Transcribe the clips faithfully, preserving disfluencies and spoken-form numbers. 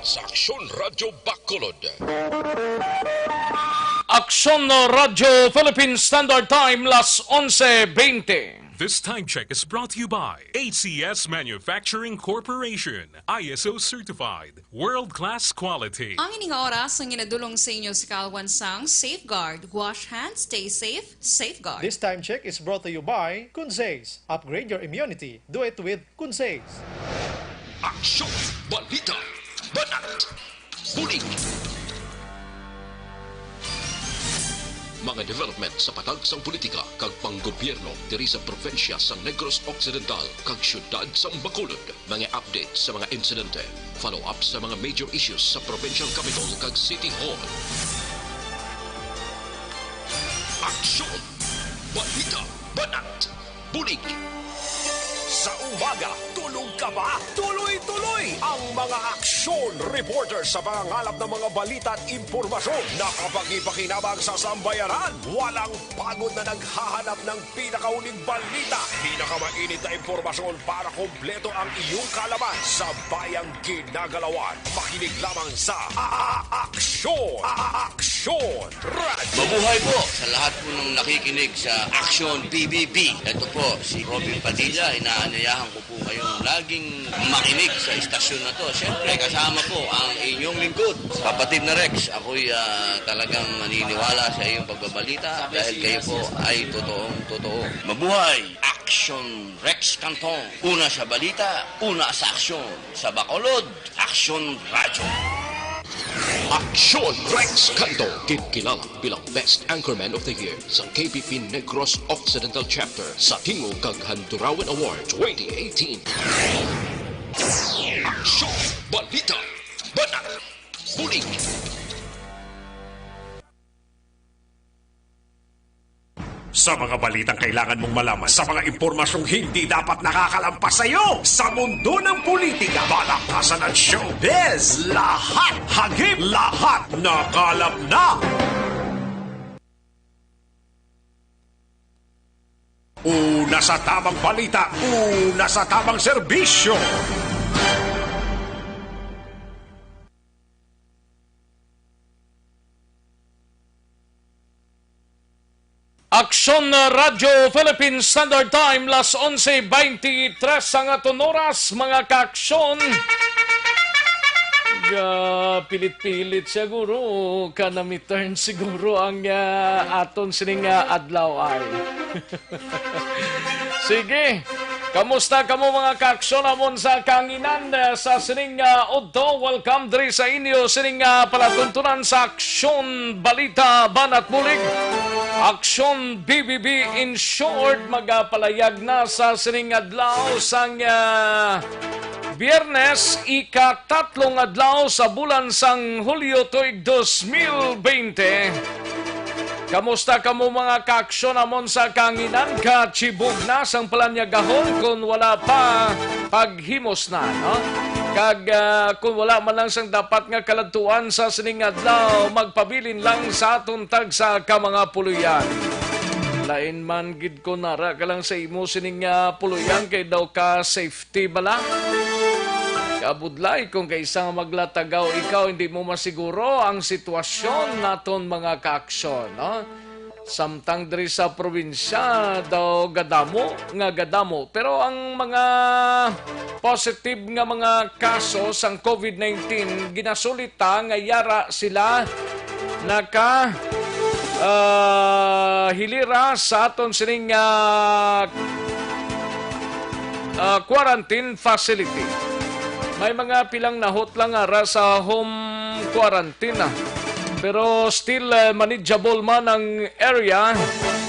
Sa Aksyon Radyo Bacolod. Aksyon Radyo Philippine Standard Time, las onse veinte. This time check is brought to you by A C S Manufacturing Corporation, I S O certified, world-class quality. Ang ining oras ang ginadulong sa inyo sa kalwan sang Safeguard. Wash hands, stay safe, Safeguard. This time check is brought to you by Kunzes. Upgrade your immunity. Do it with Kunzes. Aksyon, balita, banat, bulig. Mga development sa patag sang politika kag panggobyerno diri sa probinsya sa Negros Occidental kag siyudad sang Bacolod. Mga update sa mga insidente, follow-up sa mga major issues sa provincial capitol kag city hall. Aksyon, balita, banat, bulig. Sa umaga, tulog ka ba? Tuloy-tuloy ang mga aksyon reporter sa pangangalap ng mga balita at impormasyon na kapag ipakinabang sa sambayanan. Walang pagod na naghahanap ng pinakahuling balita, pinakamainit na impormasyon para kompleto ang iyong kaalaman sa bayang ginagalawan. Makinig lamang sa A-, A-, Aksyon! A-, A-, Aksyon! Radyo. Mabuhay po sa lahat po ng nakikinig sa Aksyon P B B. Ito po si Robin Padilla. Inaanyayahan ko po kayong laging makinig sa istasyon na to. Siyempre, kasama po ang inyong lingkod, kapatid na Rex. Ako'y, ah, talagang naniniwala sa iyong pagbabalita dahil kayo po ay totoong totoo. Mabuhay! Aksyon Rex Cantong. Una sa balita, una sa aksyon. Sa Bacolod, Aksyon Radyo. Aksyon Rex Cantong, kinkilala bilang Best Anchorman of the Year sa K P P Negros Occidental Chapter sa Tingog kag Handurawan Award twenty eighteen. Aksyon, balita, banat, bulig. Sa mga balitang kailangan mong malaman, sa mga impormasyong hindi dapat nakakalampas sa iyo, sa mundo ng politika, balakasan at showbiz, lahat hagip, lahat nakalap na. Una sa tamang balita, una sa tamang serbisyo. Aksyon Radyo Philippine Standard Time, las onse veintitrés ang aton oras, mga kaaksyon. Ga, pilit-pilit siguro, kanami turn siguro ang, ah, aton sining, ah, adlaw ay. Sige. Kamusta kamo, mga kaaksyon, amon sa kahanginan, eh, sa sining, ah, udto? Welcome diri sa inyo sining, ah, palatuntunan sa Aksyon Balita Banat Bulig. Aksyon B B B in short, magapalayag na sa sining adlaw sang, ah, Biyernes, ika tatlong adlaw sa bulan sang Hulyo tuig dos mil bente. Kamusta kamo, mga kaaksyon, amon sa kahanginan? Kachibog na sang palanyagahon kon wala pa paghimos na, no? Kag, ah, kon wala man lang sang dapat nga kaladtuan sa sining adlaw, magpabilin lang sa aton tagsa ka mga puloy-an. Lain man gid kon ara ka lang sa imo sining, ah, puloy-an kay daw ka safe ti bala? Kabudlay kung kaisa nga maglatagaw ikaw, hindi mo masiguro ang sitwasyon naton, mga kaaksyon, no? Samtang diri sa probinsya daw gadamo nga gadamo, pero ang mga positive nga mga kaso sang COVID nineteen, ginasulit ta nga yara sila naka, ah, hilira sa aton sining, ah, ah, quarantine facility. May mga pilang nahutlang ara sa home quarantine, ah. Pero still, eh, manageable man ang area.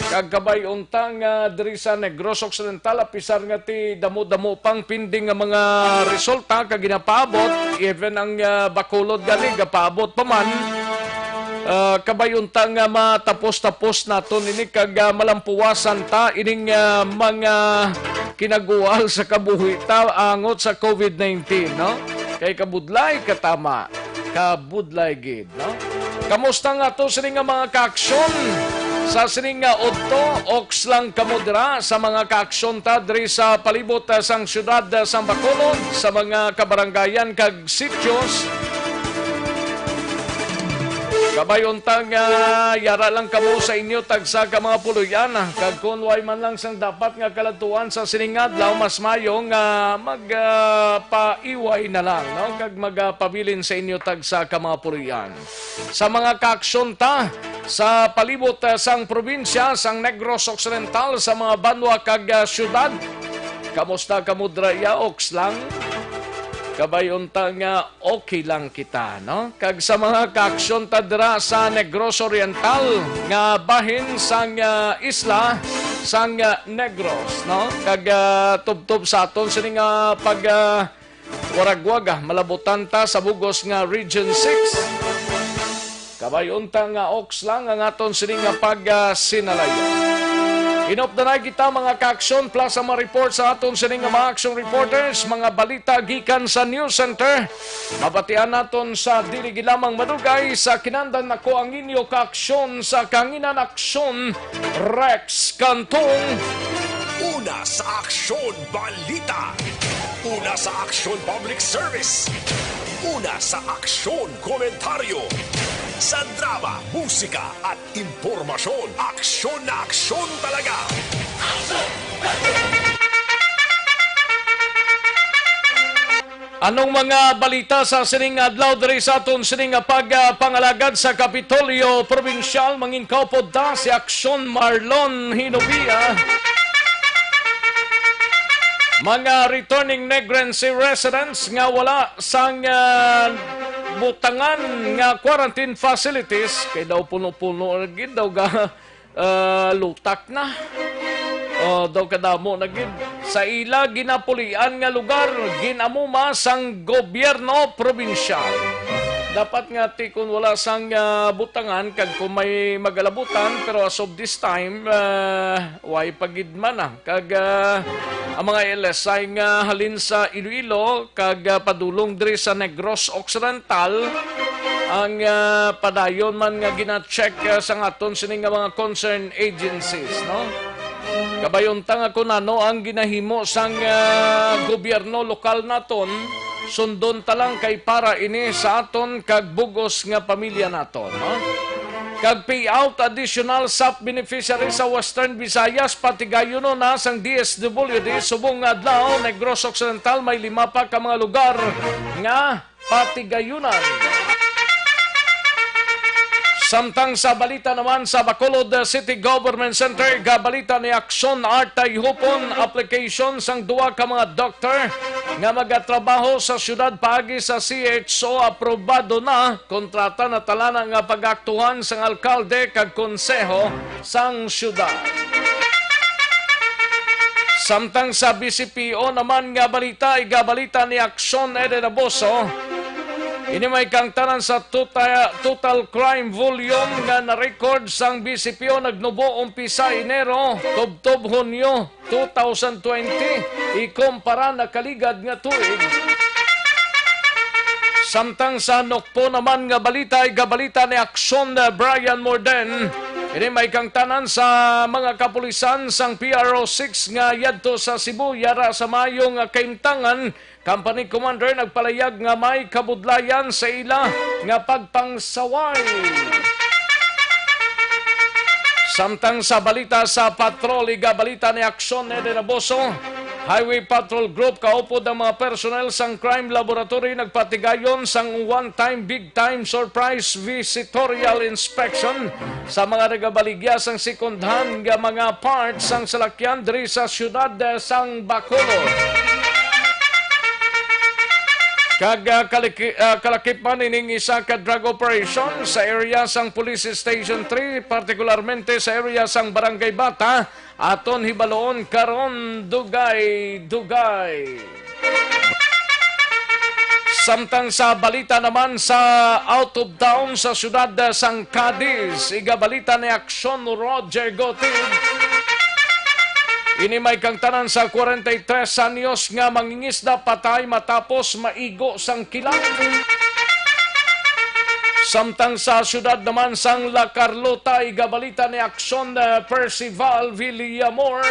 Kag kabay unta nga diri sa Negros Occidental, apisar nga ti damo-damo pang pending nga mga resulta kag ginapaabot, even ang, ah, Bacolod gani gapaabot pa man. Ah, kabay unta nga matapos-tapos naton ini kag, ah, malampuwasan ta ining, ah, mga kinaguwal sa kabuhi ta angot sa COVID nineteen, no? Kay kabudlay katama, kabudlay gid, no? Kamusta nga to sini nga mga kaaksyon sa sini nga udto? Oks lang kamo dira sa mga kaaksyon ta diri sa palibot, ah, sang siyudad, ah, sang Bacolod, sa mga kabarangayan kag sitios. Kabay unta nga yara lang kamo sa inyo tagsa ka mga puloy-an, kag kon way man lang sang dapat nga kaladtuan sa sining adlaw, mas maayo nga mag, ah, paiway na lang, no? Kag magapabilin sa inyo tagsa ka mga puloy-an. Sa mga kaaksyon ta sa palibot, ah, sang probinsya sang Negros Occidental, sa mga banwa kag, ah, syudad. Kamusta kamo dira, iya, Oks lang? Kabay unta nga okay lang kita, no? Kag sa mga kaaksyon ta dira sa Negros Oriental nga bahin sang, ah, isla sang, ah, Negros, no? Kag, ah, tubtob sa aton sini nga pag, ah, waragwag, ah, malabutan ta sa bugos nga Region six. Kabay unta nga oks lang ang aton sini nga pag, ah, sinalayan. Inupdanay kita, mga ka-aksyon, plus ang mga report sa aton sini nga mga action reporters, mga balita gikan sa News Center. Mabatian naton sa dili gid lamang madugay sa kinandan nako ang inyo ka-aksyon sa Kanginan Aksyon, Rex Cantong. Una sa aksyon, balita. Una sa aksyon, public service. Una sa aksyon, komentaryo. Sa drama, musika, at impormasyon, aksyon na aksyon talaga. Anong mga balita sa sining adlaw diri sa aton sining nga pag, ah, pangalagad sa Kapitolyo Probinsyal? Mangin kaupod ta si Aksyon Marlon Hinobia. Mga returning Negrense residents nga wala sang, ah, butangan nga quarantine facilities, kay daw puno-puno na gid daw ga, ah, lutak na. Oh, daw kadamo na gid. Sa ila ginapulian nga lugar, gin-amuma sang gobyerno probinsyal. Dapat nga ti kon wala sang, ah, butangan kag kung may magalabutan, pero as of this time, ah, way pa gid man, ah. Kag, ah, ang mga L S I nga halin sa Iloilo kag, ah, padulong diri sa Negros Occidental ang, ah, padayon man nga gina-check, ah, sang aton sini nga mga concerned agencies, no? Kabay unta nga kun ano ang ginahimo sang, ah, gobyerno lokal naton, sundon ta lang kay para ini sa aton kag bug-os nga pamilya naton, no? Kag payout additional SAP beneficiary sa Western Visayas, patigayonon na sang D S W D subong nga adlaw. Negros Occidental may lima pa ka mga lugar nga patigayonan. Samtang sa balita naman sa Bacolod City Government Center, igabalita ni Aksyon Art Tayhupon, application sang duwa ka mga doktor nga magatrabaho sa syudad paagi sa C H O aprobado na. Kontrata na talana nga pag-aktuhan sang alkalde kag konseho sang syudad. Samtang sa B C P O naman nga balita, igabalita ni Aksyon Eden Aboso. Ini may kangtanan sa tota-, total crime volume nga na-record sang B C P O nagnubo umpisa Enero tubtob Hunyo two thousand twenty, ikumpara nakaligad nga tuig. Samtang sa Nokpo naman nga balita, igabalita ni Aksyon, eh, Brian Morden. Ini may kangtanan sa mga kapulisan sang P R O six nga yadto sa Cebu, yara sa maayo nga kahimtangan, company commander nagpalayag nga may kabudlayan sa ila nga pagpangsaway. Samtang sa balita sa patrol, igabalita ni Aksyon Eden Aboso, Highway Patrol Group kaupod ang mga personnel sang Crime Laboratory nagpatigayon sang one-time, big-time surprise visitorial inspection sa mga nagabaligya sang second hand nga mga parts sang salakyan diri sa siyudad, eh, sang Bacolod. Kag, ah, kaliki-, ah, kalakip man ining isa ka drug operation sa area sang Police Station three, partikularmente sa area sang Barangay Bata, aton hibaloon karon dugay-dugay. Samtang sa balita naman sa out of town sa siyudad sang Cadiz, igabalita ni Aksyon Roger Gotig. Ini may kangtanan sa kwarenta y tres anyos nga mangingisda patay matapos maigo sang kilat. Samtang sa siyudad naman sang La Carlota, igabalita ni Aksyon, eh, Percival Villamor.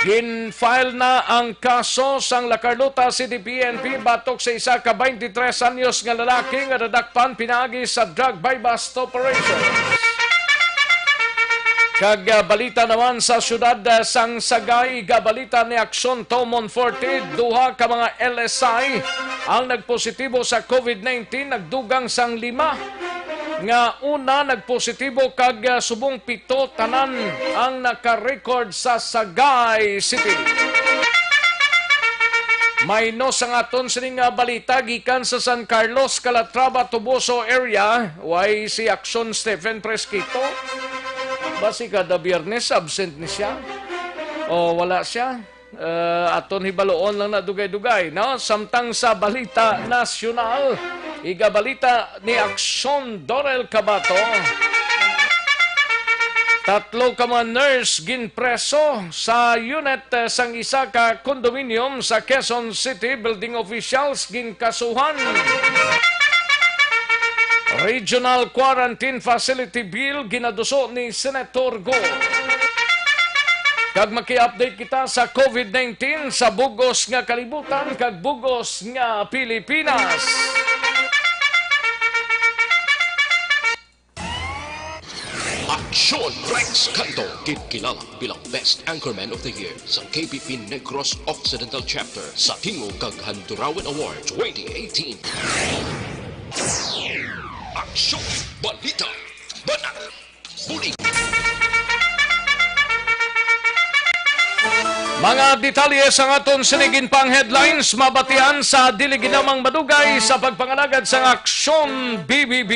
Gin-file na ang kaso sang La Carlota City P N P batok sa isa ka twenty-three anyos nga lalaki nga nadakpan pinaagi sa drug buy-bust operation. Kag, ah, balita naman sa siyudad, ah, sang Sagay, gabalita ni Aksyon Tom Monforte, duha ka mga L S I ang nagpositibo sa COVID nineteen, nagdugang sang lima nga una nagpositibo kag, ah, subong pito tanan ang naka-record sa Sagay City. Minus ang aton sining nga balita gikan sa San Carlos, Calatrava, Toboso area. Way si Aksyon Stephen Fresquito. Basi kada Biyernes absent ni siya. O wala siya. Eh, aton hibaluon lang na dugay-dugay, no? Samtang sa balita nasyonal, igabalita ni Aksyon Dorel Cabato. Tatlo ka mga nurse ginpreso sa unit, eh, sang isa ka condominium sa Quezon City. Building officials ginkasuhan. Regional Quarantine Facility Bill ginaduso ni Senator Go. Kag maki-update kita sa COVID nineteen sa bug-os nga kalibutan kag bug-os nga Pilipinas. Aksyon Rex Canto, ginkilala bilang Best Anchorman of the Year sa K B P Negros Occidental Chapter sa Tingog kag Handurawan Award twenty eighteen. Aksyon, balita, banat, bulig. Mga detalye sang aton sining ginpang headlines mabatian sa dili ginamang madugay sa pagpangalagad sang Aksyon B B B.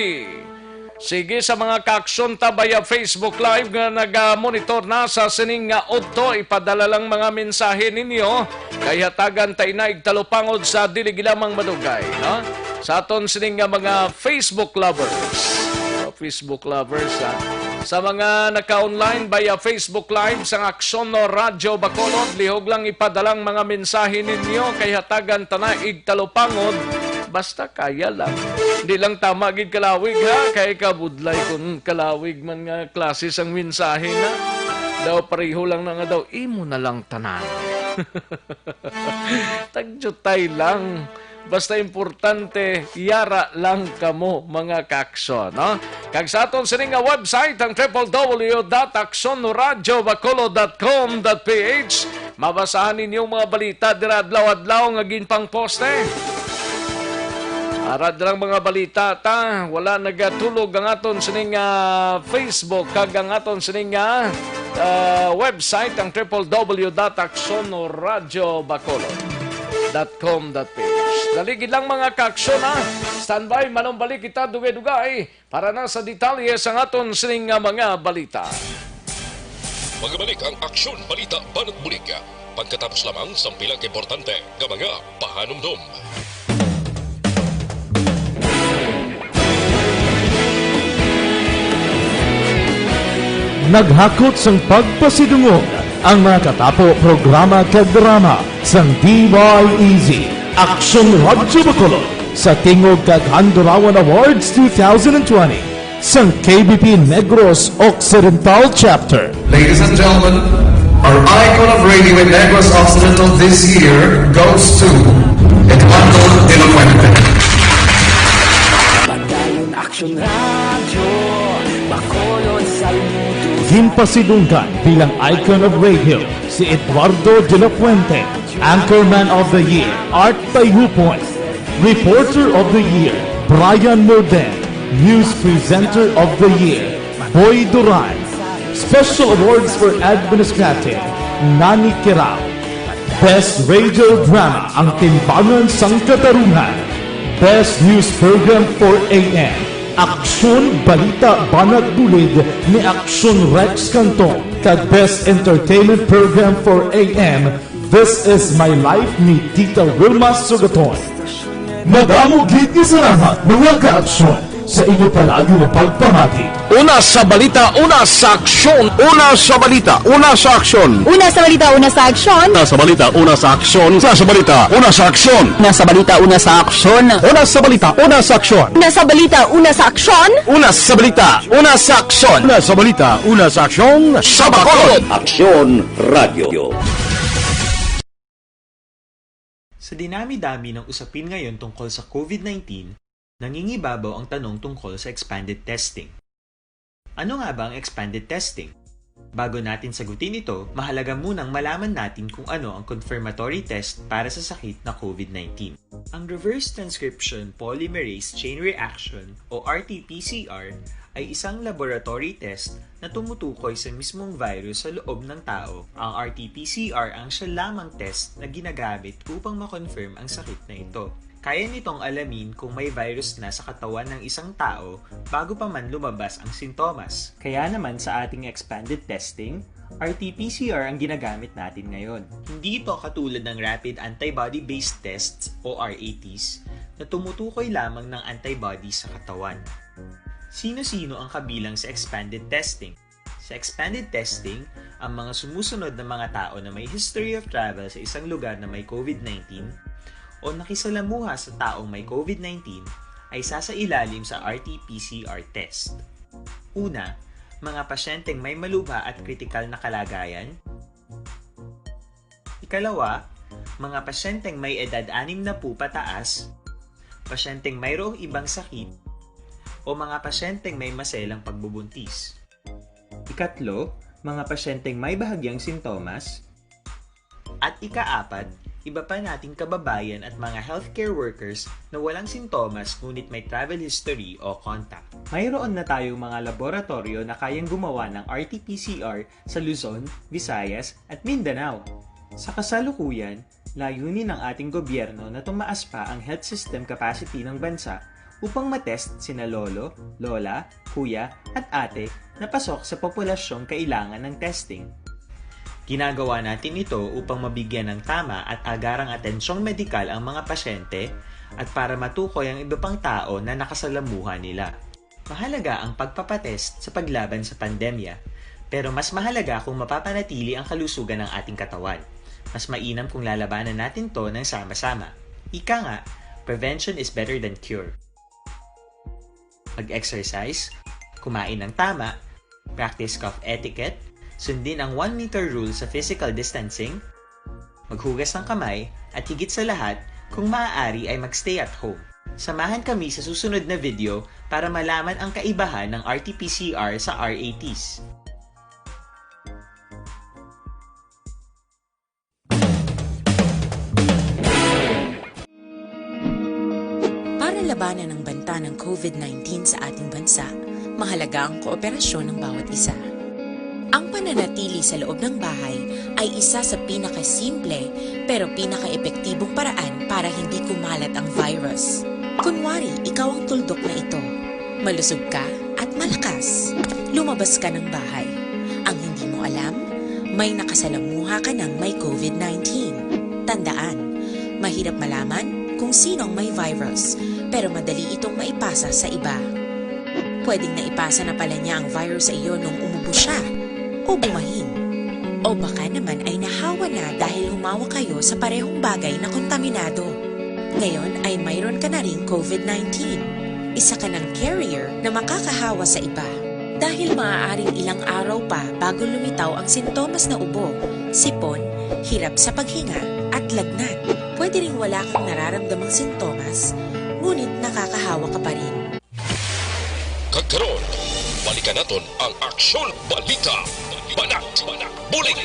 Sige, sa mga kaaksyon ta via Facebook Live nga naga-monitor na sa sining nga udto, ipadala lang mga mensahe ninyo kay hatagan ta ina igtalupangod sa dili ginamang madugay, no? Sa aton sining nga mga Facebook lovers. Oh, Facebook lovers, ha? Sa mga naka-online via Facebook Live sang Aksyon Radyo Bacolod, lihog lang ipadalang mga mensahe ninyo kay hatagan ta na igtalupangod. Basta kaya lang. Di lang tama gid kalawig, ha? Kay kabudlay kun kalawig man nga klase sang mensahe na. Daw pareho lang na nga daw, imo na lang tanan. Tagjutay lang. Basta importante, yara lang kamo, mga kaaksyon, no? Kag sa aton sini nga website, ang triple W dot aksyon radyo bacolod dot com dot P H, mabasahan ninyo ang mga balita dira adlaw-adlaw nga ginpangposte. Ara lang mga balita ta, wala nagatulog ang aton sining, ah, Facebook kag ang aton sining, ah, ah, website, ang triple W dot aksyon radyo bacolod dot com dot P H. Dali gid lang, mga kaaksyon, ha. Standby, manumbalik kita dugay-dugay para na sa detalye sang aton sining nga mga balita. Magabalik ang Aksyon Balita Banat Bulig pagkatapos lamang sang pila ka importante nga mga pahanumdom. Naghakot sang pagpasidungog ang mga katapo, programa kag drama sang D Y E Z, Aksyon Radyo Bacolod, sa Tingog kag Handurawan Awards two thousand twenty, sang K B P Negros Occidental Chapter. Ladies and gentlemen, our icon of radio in Negros Occidental this year goes to Eduardo de la Fuente. Padayon Aksyon Radyo, Bacolod, Salmudo. Ginpasidunggan bilang icon of radio si Eduardo de la Fuente, Anchorman of the Year, Art Tayupon, Reporter of the Year, Brian Morden, News Presenter of the Year, Boy Duran, Special Awards for Administrative, Nani Kirao, Best Radio Drama, Ang Timbangan sang Katarungan, Best News Program for A M, Aksyon Balita Banat Bulig ni Aksyon Rex Canton, kag Best Entertainment Program for A M, This Is My Life ni Tita Wilma Sugaton. Madamo gid nga salamat, mga kaaksyon, sa inyo palagi nga pagpamati. Una sa balita, una sa aksyon. Una sa balita, una sa aksyon. Una sa balita, una sa aksyon. Una sa balita, una sa aksyon. Una sa balita, una sa aksyon. Una sa balita, una sa aksyon. Una sa balita, una sa aksyon. Una sa balita, una sa aksyon. Una sa balita, una sa aksyon. Una sa balita, una sa aksyon. Sa Bacolod. Aksyon Radio. Sa dinami-dami ng usapin ngayon tungkol sa COVID nineteen, nangingibabaw ang tanong tungkol sa expanded testing. Ano nga ba ang expanded testing? Bago natin sagutin ito, mahalaga munang malaman natin kung ano ang confirmatory test para sa sakit na COVID nineteen. Ang reverse transcription polymerase chain reaction o R T P C R ay isang laboratory test na tumutukoy sa mismong virus sa loob ng tao. Ang R T P C R ang siya lamang test na ginagamit upang ma-confirm ang sakit na ito. Kaya nitong alamin kung may virus na sa katawan ng isang tao bago pa man lumabas ang sintomas. Kaya naman sa ating expanded testing, R T P C R ang ginagamit natin ngayon. Hindi ito katulad ng rapid antibody-based tests o R A Ts na tumutukoy lamang ng antibody sa katawan. Sino-sino ang kabilang sa expanded testing? Sa expanded testing, ang mga sumusunod na mga tao na may history of travel sa isang lugar na may COVID nineteen o nakisalamuha sa taong may COVID nineteen ay sasailalim sa R T P C R test. Una, mga pasyenteng may malubha at kritikal na kalagayan. Ikalawa, mga pasyenteng may edad anim na po pataas, pasyenteng mayroong ibang sakit, o mga pasyenteng may maselang pagbubuntis. Ikatlo, mga pasyenteng may bahagyang sintomas. At ikaapat, iba pa nating kababayan at mga healthcare workers na walang sintomas ngunit may travel history o contact. Mayroon na tayong mga laboratoryo na kayang gumawa ng R T P C R sa Luzon, Visayas, at Mindanao. Sa kasalukuyan, layunin ng ating gobyerno na tumaas pa ang health system capacity ng bansa upang matest sina lolo, lola, kuya, at ate na pasok sa populasyong kailangan ng testing. Ginagawa natin ito upang mabigyan ng tama at agarang atensyong medikal ang mga pasyente at para matukoy ang iba pang tao na nakasalamuha nila. Mahalaga ang pagpapatest sa paglaban sa pandemya, pero mas mahalaga kung mapapanatili ang kalusugan ng ating katawan. Mas mainam kung lalabanan natin 'to ng sama-sama. Ika nga, prevention is better than cure. Mag-exercise, kumain ng tama, practice cough etiquette, sundin ang one meter rule sa physical distancing, maghugas ng kamay, at higit sa lahat, kung maaari ay mag-stay at home. Samahan kami sa susunod na video para malaman ang kaibahan ng R T P C R sa R A Ts. Para labanan ang banta ng COVID nineteen sa ating bansa, mahalaga ang kooperasyon ng bawat isa. Ang pananatili sa loob ng bahay ay isa sa pinakasimple pero pinakaepektibong paraan para hindi kumalat ang virus. Kunwari, ikaw ang tuldok na ito. Malusog ka at malakas. Lumabas ka ng bahay. Ang hindi mo alam, may nakasalamuha ka ng may COVID nineteen. Tandaan, mahirap malaman kung sino ang may virus, pero madali itong maipasa sa iba. Pwedeng naipasa na pala niya ang virus sa iyo nung umubo siya o bumahin. O baka naman ay nahawa na dahil humawak kayo sa parehong bagay na kontaminado. Ngayon ay mayroon ka na ring COVID nineteen. Isa ka ng carrier na makakahawa sa iba. Dahil maaaring ilang araw pa bago lumitaw ang sintomas na ubo, sipon, hirap sa paghinga, at lagnat. Pwede ring wala kang nararamdamang sintomas, ngunit nakakahawa ka pa rin. Kag karon, balikan naton ang Aksyon Balita, Banat, Bulig.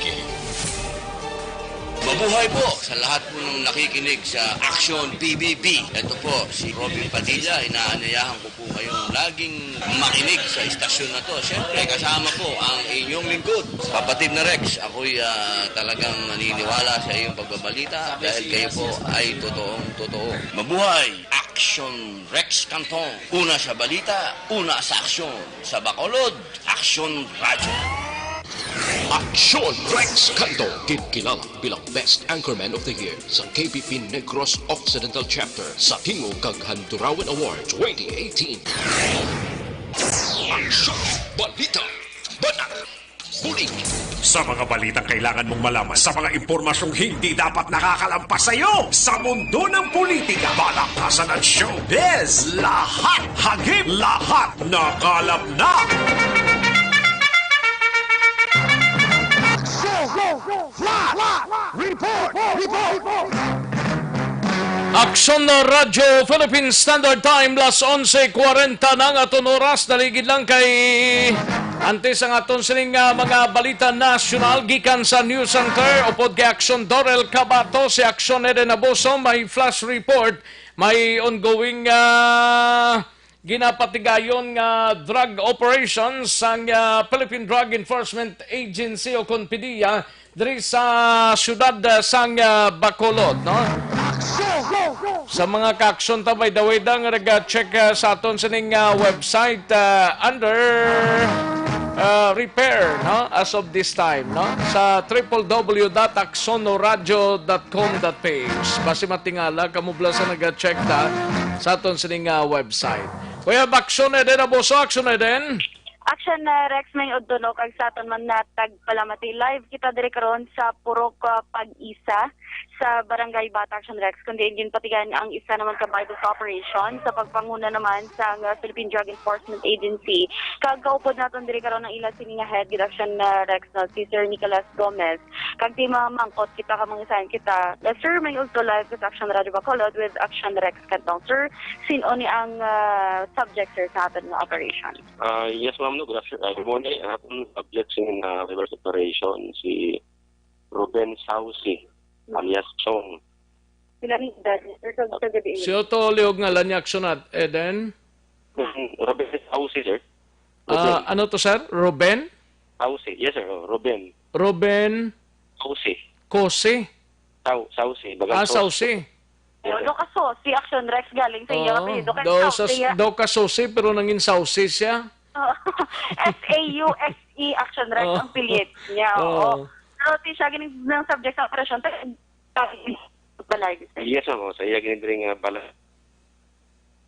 Mabuhay po sa lahat po ng nakikinig sa Aksyon P B B. Ito po si Robin Padilla, inaanyayahan ko po kayong laging makinig sa istasyon na 'to. Siyempre, kasama po ang inyong lingkod, kapatid na Rex. Ako'y, ah, talagang naniniwala sa iyong pagbabalita dahil kayo po ay totoong totoo. Mabuhay! Aksyon Rex Canton. Una sa balita, una sa aksyon. Sa Bacolod, Aksyon Radyo. Aksyon Rex Canton, ginkilala bilang Best Anchorman of the Year sa K B P Negros Occidental Chapter sa Tingog kag Handurawan Award twenty eighteen. Aksyon Balita, Banat, Bulig. Sa mga balitang kailangan mong malaman, sa mga impormasyong hindi dapat nakakalampas sa iyo, sa mundo ng politika, balakasan at showbiz, lahat hagip, lahat nakalap na. Aksyon! Flash! Report! Report! Aksyon na Radyo Philippine Standard Time, las onse kwarenta na ang aton oras. Daligid lang kay antes ang aton sining, ah, mga balita nasyonal gikan sa News Center. Upod kay Aksyon Dorel Cabato, si Aksyon Eden Abuso, may flash report, may ongoing, ah, ginapatigayon nga drug operations sang, ah, Philippine Drug Enforcement Agency o kon PDEA diri sa siyudad, ah, sang, ah, Bacolod, no? Sa mga kaaksyon ta, by the way, da nga nag-check, ah, sa aton sining, ah, website, ah, under, ah, repair, no? As of this time, no? Sa triple W dot aksonoradio dot com dot ph. Basi matingala kamo bala sa nag-check ta sa aton sining, ah, website. Kuya Aksyon Eden Abuso, Aksyon Eden. Aksyon, uh, Rex, may udto, no, kag sa aton man nga tagpalamati, live kita diri karon sa Purok, uh, Pag-isa sa Barangay Bata, Aksyon Rex, kundi ginpatigan ang isa naman ka buy-bust operation sa pagpanguna naman sa, uh, Philippine Drug Enforcement Agency. Kag kaupod naton diri karon ang ila sini nga head gid, Aksyon, uh, Rex, no, si Sir Nicholas Gomez. Kag ti mamangkot kita ka mangisayan kita. Uh, sir, may udto, live ka sa Aksyon Radio Bacolod with Aksyon Rex Cantong. Sir, sin-o ni ang, uh, subject, sir, sa aton nga operation? Ah, yes, ma'am, no, good afternoon. Ah, good morning. Ang akong subject sa, ah, reverse operation, si Ruben Sauce, alias Chong. Pila ni edad, sir? Kag sa gabi, si Otto Leog nga lanyakson at Eden? Mm, Ruben Sauce, sir. Ah, Ruben. Ano to, sir? Ruben? Sauce. Yes, sir. Oh, Ruben. Ruben Sauce. Kose? Sau-, Sauce. Bagang Ah, Sauce. Sauce. Yes, sir. Do ka Sauce, Aksyon Rex, galing sa iya Oo, apelyido kay daw sa Sauce, iya. Daw ka Sauce, pero nangin Sauce siya. Oo. S A U S E, Aksyon Rex, Oo. ang pilit niya, oo. Oo. Pero ti siya gini ng subject sa operasyon, ta-, ta-, balay, sir. Yes, ma'am. Sa iya gini diri nga balay.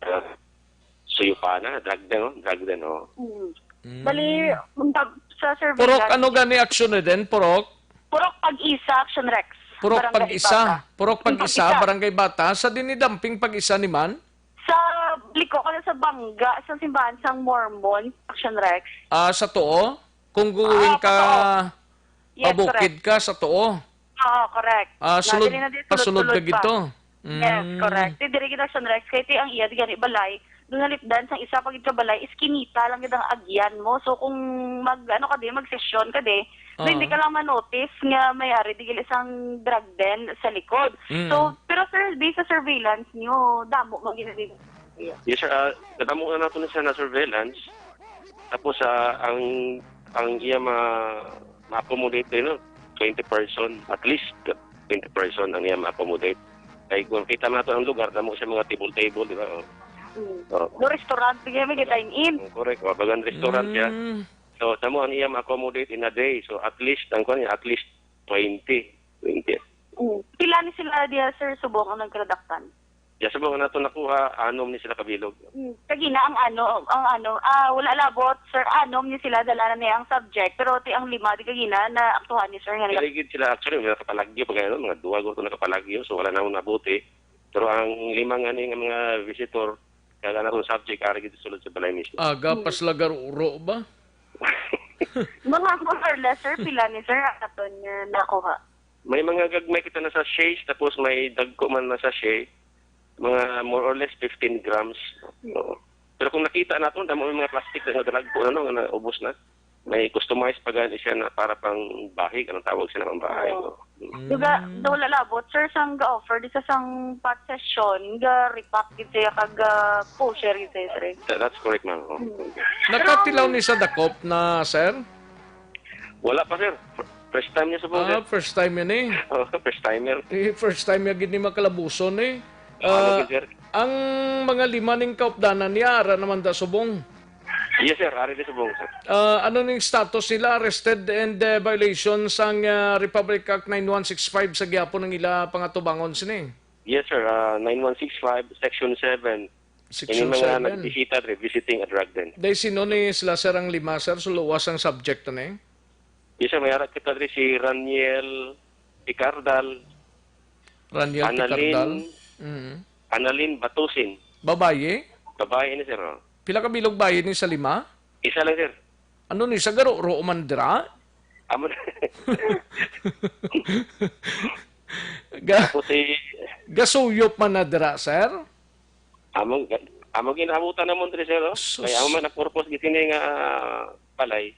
Ah, suyupa na, drug den, oh. Drug den, oh. Mm. Mm. Bali, sa, sa surveillance Purok, ano gani aksyon na din? Purok? Purok Pag-isa, Aksyon Rex. Purok Barangay Pag-isa. Bata. Purok Pag-isa, Pag-isa. Barangay Bata. Sa dinidamping Pag-isa ni man? Sa liko ko na sa bangga, sa simbahan sang Mormon, Aksyon Rex. Ah, sa tuo? Kung going Ah, ka sa tuo. Yes, pabukid correct. ka, sa tuo? Oo, correct. Ah, Na, sulod, dili na, di, pasulod ka sulod-sulod pa. gito? Yes, Mm. correct. Di, diri gid, Aksyon Rex, kay ti ang iya, di gani balay, doon halipdan sang isa pa gid ka balay, iskinita lang gid ang agyan mo. So, kung mag, ano ka di, magsesyon ka di, so, Oo. hindi ka lang ma-notice nga may ari di gid isang drug den sa likod. Mm. So, pero sir, based sa surveillance nyo, damo man gid na di. Yes, sir. Ah, nadamo na nato na siya na surveillance. Tapos, ah, ang, ang iya ma-, ma-accommodate din, no? Twenty person, at least twenty person ang iya ma-accommodate. Kay kung kita nato ang lugar, damo siya mga table-table, di ba? Oh. Mm. Oh. No restaurant, sige, may dine-in. Oh, correct. Oh, bagan restaurant siya. Mm. So, damo ang iya ma-accommodate in a day. So, at least, ang kuwan niya, at least twenty. Twenty. Mm. Pila ni sila diya, sir, subong ang nagkadakpan? Diya subong nato nakuha, anom ni sila kabilog. Mm. Kagina ang ano, ang ano, ah, wala labot, sir, anom ni sila dala na niya ang subject, pero ti ang lima di kagina na aktuhan ni sir nga nila. Dili gid sila, actually, may nakapalagyo pa gani, mga duha guro nakapalagyo, so wala na nabuti. Pero ang lima nga ni nga mga visitor, kaya na akong subject, ari gid sulod sa balay mismo. Aga pa sila garuro ba? Mga more or less, sir, pila ni sir ang aton nga nakuha? May mga gagmay kita na sachet, tapos may dagko man na sachet, mga more or less fifteen grams. Oo. Pero kung nakita nato, damo may mga plastic na nga dagko na, no, nga naubos na. May customized pa gani siya na para pang bahay, anong tawag siya na pang bahay, Oo. no? Mm. Duga, daw lalabot, sir, sang ga-offer, di sa sang pot session, ga-repack gid siya, kag, ah, pusher gid siya, sir. Tha-, that's correct, ma'am. Oh. Mm. Nakatilaw ni sa dakop na, sir? Wala pa, sir. First time niya subong, Ah, sir. first time yan eh. Oh, first timer. Eh, first time niya gid ni makalabuson eh. Ano Ah, gid, sir? ang mga lima ning kaupdanan niya, ara naman da subong. Yes, sir. Ari di subong, sir. Ah, ano ning status nila? Arrested and, eh, violation sang, ah, Republic Act nine one six five sa gihapon ang ila pangatubangon sini? Yes, sir. Ah, nine one six five, Section seven. Section Ini mga seven. nagbisita, dre, visiting a drug den. Day, sino ni sila, sir, ang lima, sir? So, luwas ang subject na eh. Yes, sir. May ara kita dre si Raniel Picardal, Raniel Annalyn, Picardal. Mm. Annalyn Batusin. Babayi? Babayi ni, sir, oh. Pila ka bilog bayi ni sa lima? Isa lang, sir. Ano ni, sa garo-, ro man dira? Amo na. Ga- Tapos si Gasuyop man na dira, sir? Among, among ginabutan namon diri, sir, oh. Sus. Kaya amo man ang purpose gid sini nga, ah, balay.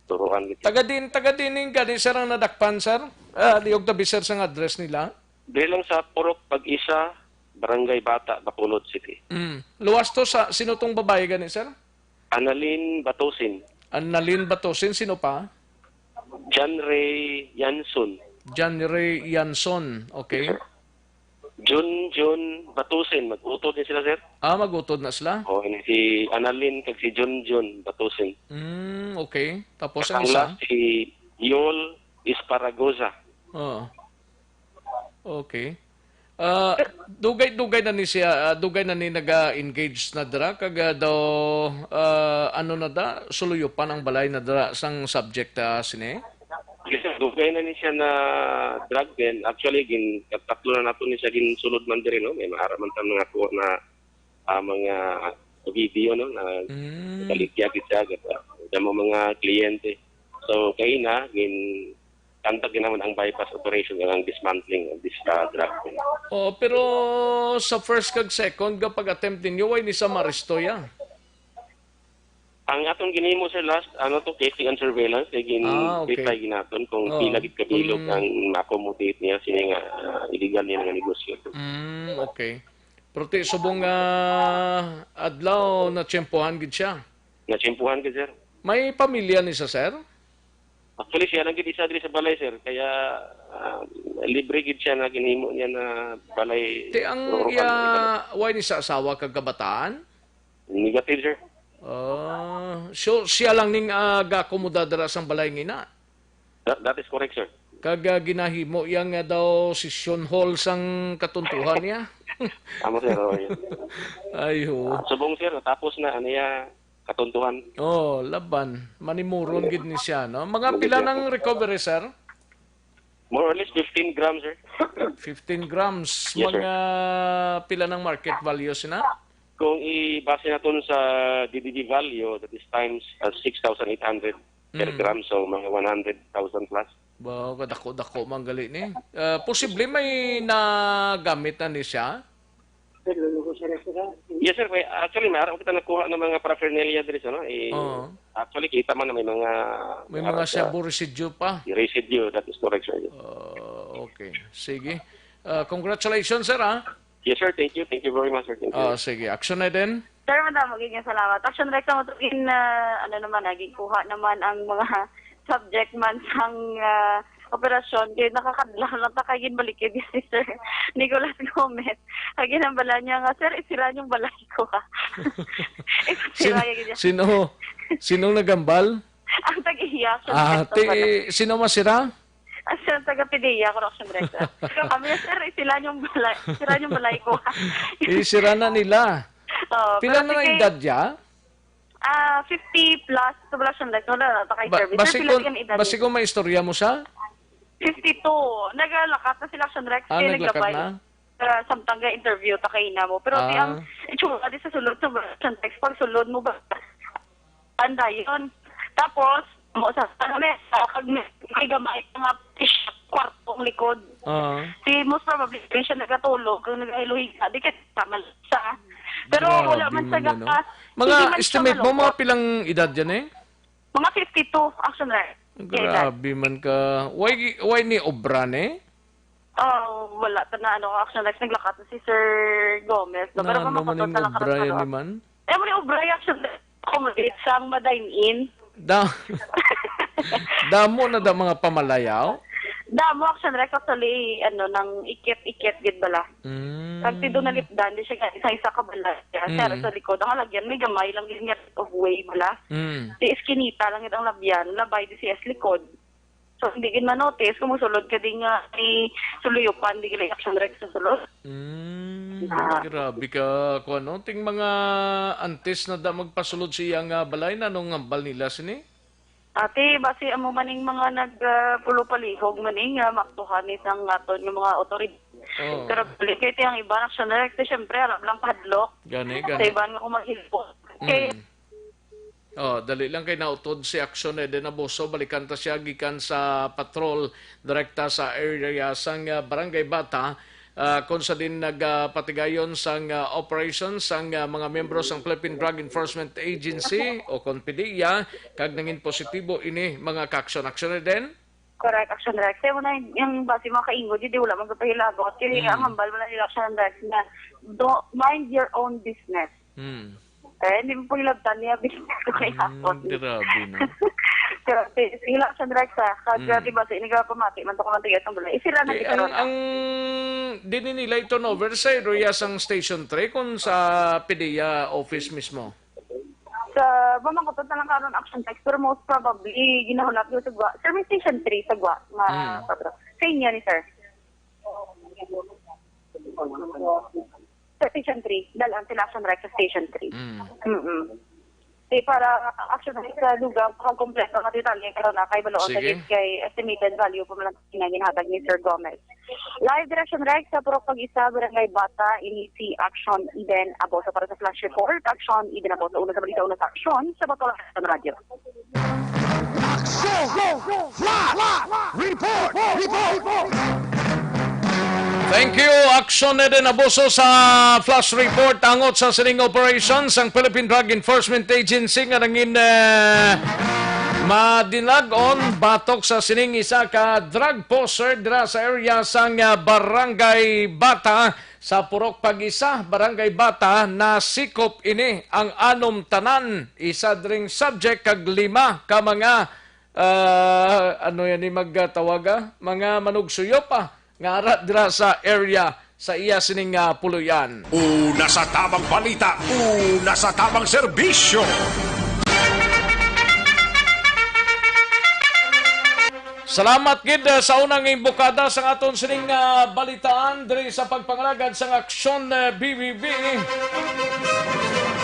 Turuan gid. Taga din, taga din gani, sir, ang nadakpan, sir? Ah, liyog tabi, sir, sa address nila. Diri lang sa Purok Pag-isa, Barangay Bata, Bacolod City. Mm. Luwas to sa, sino tong babae gani, sir? Annalyn Batusin. Annalyn Batusin, sino pa? John Ray Yanson. John Ray Yanson, okay. Yes, sir. Jun Jun Batusin, mag-utod ni sila, sir. Ah, mag-utod na sila? Oh, ini si Annalyn kag si Jun Jun Batusin. Mm, okay. Tapos ang isa? Ang last, si Yol Esparagoza. Oo. Okay. Ah, dugay-dugay na ni siya, ah, dugay na ni naga-engage na dira, kag, ah, daw, ah, ano na da, suluyopan ang balay na dira sang subject, ah, sini? Yes, sir. Dugay na ni siya na drug den. Actually, gin-, tatlo na nato ni siya ginsulod man diri, no? May maara man ta mga kuha na, ah, mga video, no? Na Mm. baligya gid siya, gid, ah, sa mga, mga kliyente. So, kay na, gin-, conduct din naman ang bypass operation, ang dismantling of this, ah, drug den. Oh, pero sa first kag second nga pag-attempt ninyo, way ni sa maresto ya? Ang atong ginhimo, sir, last, ano to, case and surveillance, kay gin-, Ah, okay. reply ginaton kung Oo. pila gid kabilog Mm. ang ma-accommodate niya sini nga, ah, illegal niya nga negosyo. Mm, okay. Pero ti, subong nga adlaw, natsyempohan gid siya. Natsyempohan gid, sir. May pamilya ni sa, sir? Actually, siya lang gid isa diri sa balay, sir. Kaya, ah, libre gid siya na ginhimo niya na balay. Ti ang Rorokan, iya, wala ni sa asawa kag kabataan? Negative, sir. Ah, so siya lang ning, ah, gakomoda dira sang balay ngina? That, that is correct, sir. Kag, ah, ginahimo iya nga daw session hall sang katuntuhan niya? Amo, sir, oo, yun. Ay, ho. Ah, subong, sir, natapos na, ano, iya, katuntuhan. Oh, laban. Manimuron gid ni siya, no? Mga pila nang recovery, sir? More or less fifteen grams, sir. Fifteen grams. Yes, sir. Mga pila nang market value sina? Kung ibase naton sa D D D value, that is times, uh, six thousand eight hundred per Mm. gram, so mga one hundred thousand plus. Ba, kadako-dako man gali ni. Ah, posible may nagamit na ni siya? Yes, sir. May, actually, may araw kita nakuha ng mga paraphernalia diri sa, no? Eh, Oo. actually, kita man na may mga, May may mga araw siya. Shabu residue pa. Residue, that is correct, sir. Oh, okay. Sige. Ah, congratulations, sir, ha? Yes, sir. Thank you. Thank you very much, sir. Thank you. Ah, sige. Action na din. Sir, madamo gid nga salamat. Action Rex, ang utugin, ah, ano naman, ah, ginkuha naman ang mga subject man sang, ah, operasyon. Kay nakakadlaw lang ta kay ginbalikid si Sir Nicolas Gomez. Ang ginambala niya nga, "Sir, isira yung balay ko, ha." Isira Sin-, niya gid. Sino? Sinong nagambal? Ang tag-iya, Sir Ah, Nicolas ti, Gomez. Sino masira? Ang sir, taga Pidea, Correction Director. Kami, "Sir, isira yung balay, isira yung balay ko, ha." Isira na nila. Oh, Pila pero na ang sige. Edad niya? Ah, fifty plus, sa Bulacan, like, wala na, ta kay Ba-, service. Sir, basi pila kung, ka edad basi niya? Kung may istorya mo sa? Fifty-two. Naglakat na sila, Action Rex, Ah, kaya naglakat naglabay. Na? Ah, samtang ga interview ta kay ina mo. Pero di Ah. ang itsura di sa sulod sa Bulacan, Rex, pag sulod mo ba? Andayon. Tapos, mo sa, ano, may, ah, pag may, may gamay nga kwartong likod. Ah. Si, most probably, di siya nagatulog, kung nagahiluhiga, di ka tama sa. Pero Grabe wala man sa man, ano? Gaka-, Mga hindi man siya estimate mo, mga malungkot. Pilang edad yan eh? Mga fifty-two, actually. Grabe man ka. Why, why ni obra ni? Oh, wala ta na, ano, actually, naglakad na si Sir Gomez, no? Pero Na, ano man mamatot ni na lang obra yan karon. Ni man? Eh, mo ni obra, actually, accommodate sa mga dine-in. Da-, damo na da mga pamalayaw? Damo, actually, actually, ano, nang ikit-ikit, gid bala. Mm. Kag ti doon nalipdan, di siya gani sa isa ka balay. Kaya, sir, Mm. sa likod, ang halagyan, may gamay lang, gid nga right of way, bala. Mm. Di iskinita lang, gid ang labyan, labay, di siya sa likod. So, hindi gid manotice kung musulod ka di nga ni suluyupan, di gid action direct sa sulod. Mm, Ah. Grabe ka, kung ano, ting mga antes na da magpasulod siya nga balay, na nung ngambal nila sini? Ate, basi amo maning mga nag, ah, pulupalihog maning, ah, maktuhan ni sang aton nga mga otoridad. Oo. Pero balik kay ti ang iban, action direct, ti, syempre, alam lang padlock. Gani, gani. Sa iban nga kung maghilpo. Mm. Kay Oh, dali lang kay nautod si Action Eden Abuso. Balikan ta siya gikan sa patrol direkta sa area sang, ah, Barangay Bata. Ah, kung sa din nagapatigayon sang, ah, operation sang, ah, mga miyembro sang Philippine Drug Enforcement Agency o kon PDEA, kag nangin positibo ini, mga ka-aksyon. Aksyon na din? Correct, Action Rex. Kaya mo na yung, yung base mga kaingo, di, di wala magpapahilabot. Kaya Mm. ang hambal mo na nila, Action Rex, na do, mind your own business. Hmm. Eh, hindi mo pahilabtan niya, business ko kay Mm, hapon. Grabe, no? Pero, sige, sige lang, Action Rex, ha? Kaya, Mm. di ba, sa iniga pamati, man to ko man tigas ang balay. Isira na Eh, di ang, karon, ha? ang dini nila i-turnover sa area sang Station three kung sa PDEA office mismo? Sa, mamangkot na lang karon, Action Rex, pero most probably, ginahulap yun sa Gwa. Sir, may Station three sa Gwa, nga, Mm. sa inyo ni Sir. Sa Station three, dalan sila Action Rex sa Station three. Mm. Mm-mm. Di para Action Rex sa lugar, makakompleto nga detalye karon na kay baloon sa Sige. Gate kay estimated value pa man lang nga ginhatag ni Sir Gomez. Live direction, Rex, sa Purok Pag-isa, Barangay Bata, ini si Action Eden Aboso para sa Flash Report. Action Eden Aboso, una sa balita, una sa aksyon, sa Bacolod Action Radio. Action! Flash! Report! Report! Thank you, Action Eden Aboso, sa flash report angot sa sining operation sang Philippine Drug Enforcement Agency nga nangin, eh, madinagon batok sa sining isa ka drug pusher dira sa area sang, ah, Barangay Bata sa Purok Pag-isa, Barangay Bata. Nasikop ini ang anom tanan, isa dring subject kag lima ka mga, ah, ano yan ni magtawag, ah? Mga manugsuyop, ah, nga ara dira sa area sa iya sining, ah, puloy-an. Una sa tabang balita, una sa tabang serbisyo. Salamat gid, ah, sa unang imbokada sang aton sining, ah, balitaan diri sa pagpangalagad sang Aksyon, ah, B B B.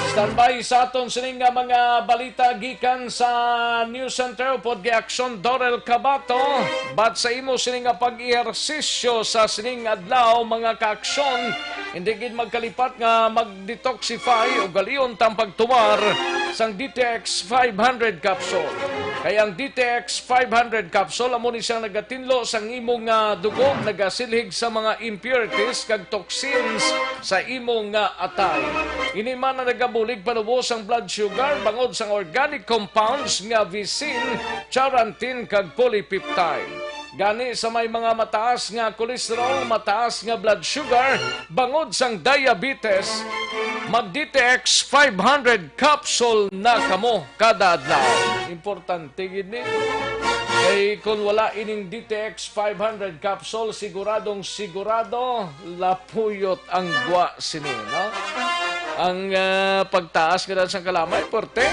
Standby sa aton sining, ah, mga balita gikan sa News Center upod kay Aksyon Dorel Cabato. Bat sa imo sining nga pag-ehersisyo sa sining adlaw, mga ka-aksyon, hindi gid magkalipat nga mag-detoxify, ugalion tang pagtumar sang D T X five hundred capsule. Kay ang D T X five hundred capsule amo ni siyang nagatinlo sang imong, ah, dugo, nagasilhig sa mga impurities kag toxins sa imong, ah, atay. Ini man ang nagabulig panubo sang blood sugar bangod sang organic compounds nga visin, charantin, kag polypeptide. Gani, sa may mga mataas nga cholesterol, mataas nga blood sugar, bangod sang diabetes, mag D T X five hundred capsule na kamo kada adlaw. Importante gid ni. Kay kung wala ining D T X five hundred capsule, siguradong sigurado lapuyot ang gwa sini, no? Ang, ah, pagtaas nga daan sang kalamay, perte.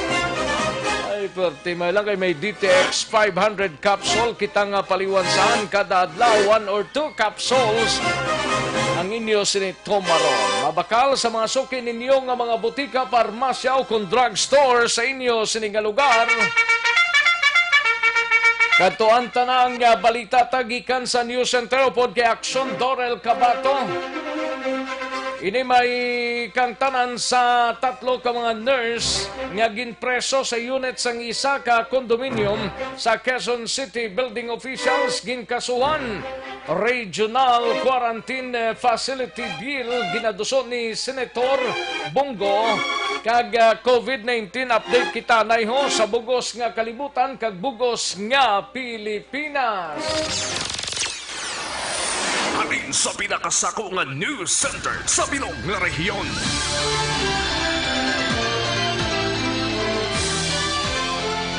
Ay, perte. May lang kay may D T X five hundred capsule kita nga paliwansan kada adlaw, one or two capsules ang inyo sini tumaron. Mabakal sa mga suki ninyo nga mga butika, parmasya o kon drugstore sa inyo sini nga lugar. Kadtuan ta na ang, ah, balita ta gikan sa News Center upod kay Aksyon Dorel Cabato. Ini may kangtanan sa tatlo ka mga nurse nga ginpreso sa unit sang isa ka condominium sa Quezon City. Building officials ginkasuhan. Regional Quarantine Facility Bill ginaduso ni Senator Bong Go, kag, ah, COVID nineteen update kita nayho sa bugos nga kalibutan kag bugos nga Pilipinas. Halin sa pinakasako nga news center sa bilog nga rehiyon.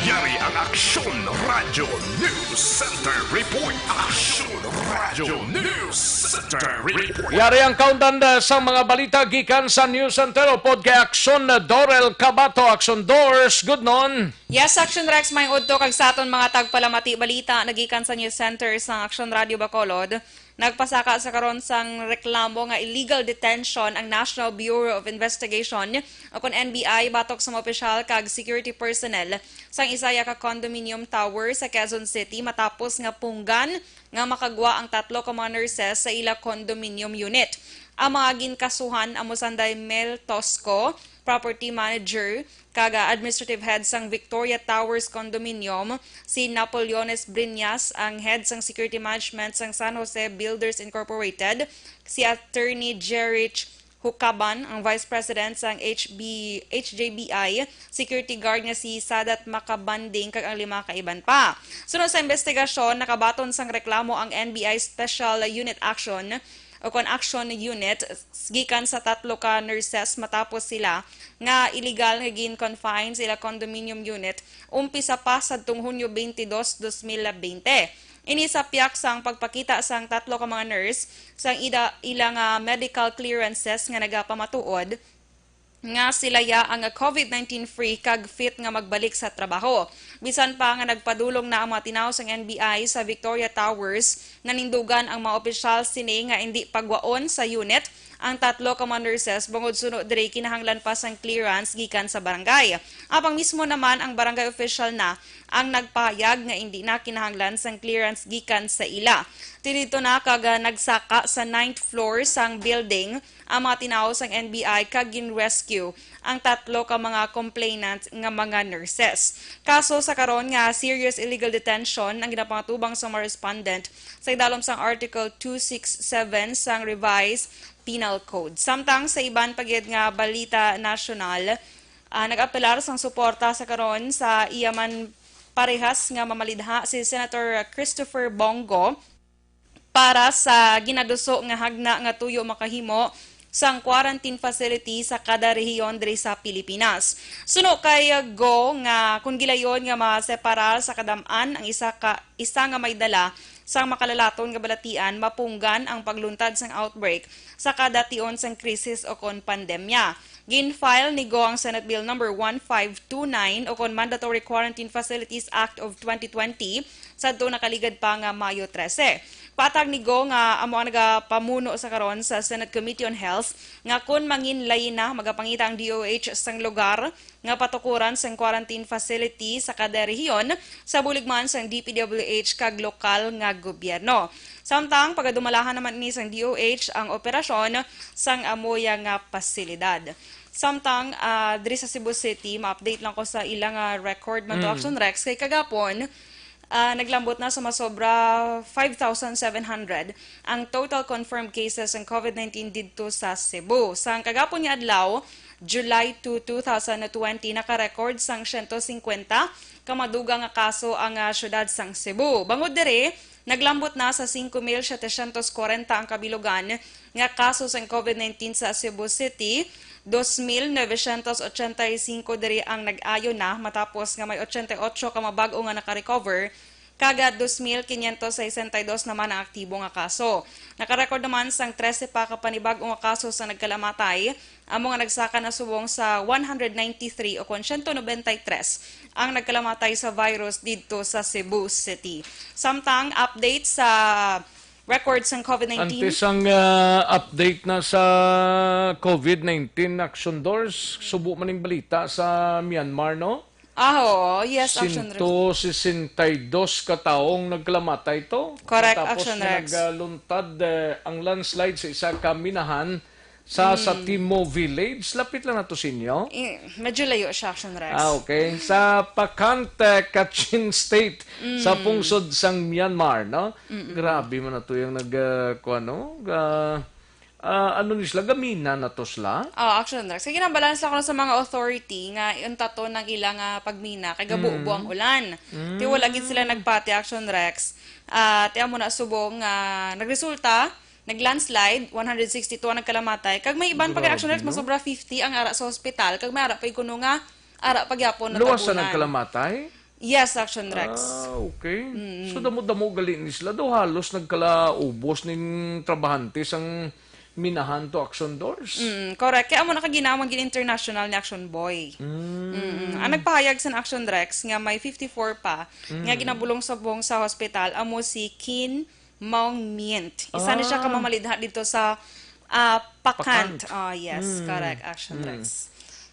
Yari ang Aksyon Radyo News Center Report. Aksyon Radyo News Center Report. Yari ang kaundan, uh, sa mga balita gikan sa News Center upod kay Aksyon, uh, Dorel Cabato. Aksyon Dors, good noon. Yes, Aksyon Rex, may udto kag sa aton mga tagpalamati balita nagikan sa News Center sang Aksyon Radyo Bacolod. Nagpasaka sa karon sang reklamo nga illegal detention ang National Bureau of Investigation o kon N B I batok sa mga opisyal kag security personnel sang isa ya ka condominium tower sa Quezon City matapos nga punggan nga makagwa ang tatlo ka mga nurses sa ila condominium unit. Ang mga ginkasuhan amo sanday Mel Tosco, property manager, kag, ah, administrative head sang Victoria Towers Condominium, si Napoleones Briñas, ang head sang security management sang San Jose Builders Incorporated, si Attorney Jerich Hukaban, ang vice president sang H B, H J B I, security guard nga si Sadat Makabanding, kag ang lima ka iban pa. Suno sa investigasyon, nakabaton sang reklamo ang N B I Special Unit Action o kon Action Unit gikan sa tatlo ka nurses matapos sila nga illegal nga gin-confine sa ila condominium unit umpisa pa sadtong Hunyo twenty-two, twenty twenty. Ini sa piyak sang pagpakita sang tatlo ka mga nurse sang ida, ila nga medical clearances nga nagapamatuod nga sila ya ang COVID nineteen free kag fit nga magbalik sa trabaho. Bisan pa nga nagpadulong na ang mga tinaw sang N B I sa Victoria Towers, nanindugan ang mga opisyal sini nga indi pagwaon sa unit ang tatlo ka mga nurses bangod suno diri kinahanglan pa sang clearance gikan sa barangay. Apang mismo naman ang barangay official na ang nagpahayag nga indi na kinahanglan sang clearance gikan sa ila. Tinidto na kag, ah, nagsaka sa ninth floor sang building ang mga tinawo sang N B I kag gin-rescue ang tatlo ka mga complainant nga mga nurses. Kaso sa karon nga serious illegal detention ang ginapangatubang sa mga respondent sa idalom sang Article two six seven sang Revised Penal Code. Samtang sa iban pa gid nga balita nasyonal, ah, nag-apelar sang suporta sa karon sa iya man parehas nga mamalidha si Senator Christopher Bong Go para sa ginaduso nga hagna nga tuyo makahimo sang quarantine facility sa kada rehiyon diri sa Pilipinas. Suno kay Go nga kun gilayon nga maseparar sa kadam-an ang isa ka, isa nga may dala sang makalalaton nga balatian, mapunggan ang pagluntad sang outbreak sa kada tion sang krisis o kon pandemya. Gin-file ni Go ang Senate Bill Number one five two nine o kon Mandatory Quarantine Facilities Act of twenty twenty sadto nakaligad pa nga Mayo trese. Patag ni Go nga amo ang nagapamuno sa karon sa Senate Committee on Health nga kun manginlayi na, magapangita ang D O H sang lugar nga patukuran sang quarantine facility sa kada rehiyon sa bulig man sang D P W H kag lokal nga gobyerno. Samtang pagadumalahan naman ini sang D O H ang operasyon sang amo ya nga pasilidad. Samtang, ah, diri sa Cebu City, ma-update lang ko sa ila nga record man to, Mm. Action Rex, kay kagapon, ah, naglambot na sa masobra five thousand seven hundred ang total confirmed cases ng COVID nineteen didto sa Cebu. Sang kagapon nga adlaw, July two, two thousand twenty, naka-record sang siyento singkwenta ka madugang nga kaso ang, ah, siyudad sang Cebu. Bangod diri, naglambot na sa singko mil setecientos kwarenta ang kabilugan nga kaso sang COVID nineteen sa Cebu City. Dos mil novecientos ochenta y cinco diri ang nag-ayo na, matapos nga may ochenta y ocho ka mga bag-o nga naka-recover, kag dos mil quinientos sesenta y dos naman ang aktibo nga kaso. Nakarecord naman sang trese pa ka panibag-o nga kaso sa nagkalamatay, amo nga nagsaka na subong sa one hundred ninety-three o kon siyento nobenta y tres ang nagkalamatay sa virus didto sa Cebu City. Samtang update sa records sang COVID nineteen. Antes ang, ah, update na sa COVID nineteen, Action Doors, subo man ning balita sa Myanmar, no? Ah, oo. Yes, Action Rex. Sento sesenta y dos ka taong nagkalamatay to. Correct, Action Rex. Matapos nga nagluntad, eh, ang landslide sa isa ka minahan sa, sa Mm. Timo Village. Lapit lang na to sa inyo. Eh, medyo layo siya, Action Rex. Ah, okay. Sa Pakant, eh, Kachin State, sa Mm. pungsod sang Myanmar, no? Mm-mm. Grabe man na to yung nag, ah, kuwan, no? Ga-, ah, ano ni sila? Gamina na to sila? Oh, Action Rex. Kaya ginabalan sila kuno sa mga authority nga unta to nang ila nga pagmina kay gabubo Mm. ang ulan. Mm. Ti wala gid sila nagpati, Action Rex. Ah, ti amo na subong nga nagresulta, nag-landslide, one hundred sixty-two ang nagkalamatay. Kag may iban pa kay, Action Rex, grabe, no? Masobra fifty ang ara sa hospital. Kag may ara pa kuno nga ara pa gyapon Luwas sa natabunan. Nagkalamatay? Yes, Action Rex. Ah, okay. Mm. So, damo-damo gali ni sila daw, halos nagkalaubos ning trabahante sang minahan to, Action Doors. Mm, correct. Kaya amo na ka ginawang gin-international ni Action Boy. Mm. Mm-mm. Ang nagpahayag sa Action Rex nga may fifty-four pa nga Mm. ginabulong subong sa hospital, amo si Kin Maung Myint. Isa ni siya ka Ah. mamalidha dito sa, ah, Pakant. Pakant. Ah, yes, Mm. correct, Action Mm. Rex.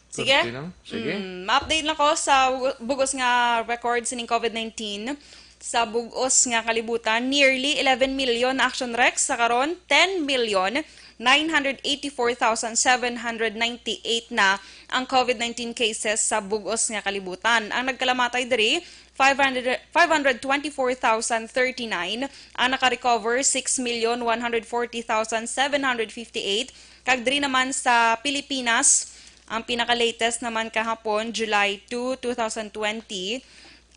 Sige. Pwerte, no? Sige. Mm, ma-update lang ko sa bug-, bugos nga record sining COVID nineteen sa bugos nga kalibutan. Nearly eleven million na, Action Rex, sa karon, ten million Nine hundred eighty-four thousand seven hundred ninety-eight na ang COVID nineteen cases sa bug-os nga kalibutan. Ang nagkalamatay diri, five hundred, five hundred twenty-four thousand thirty-nine. Ang naka-recover, six million one hundred forty thousand seven hundred fifty-eight. Kag diri naman sa Pilipinas, ang pinaka-latest naman kahapon, July two, two thousand twenty,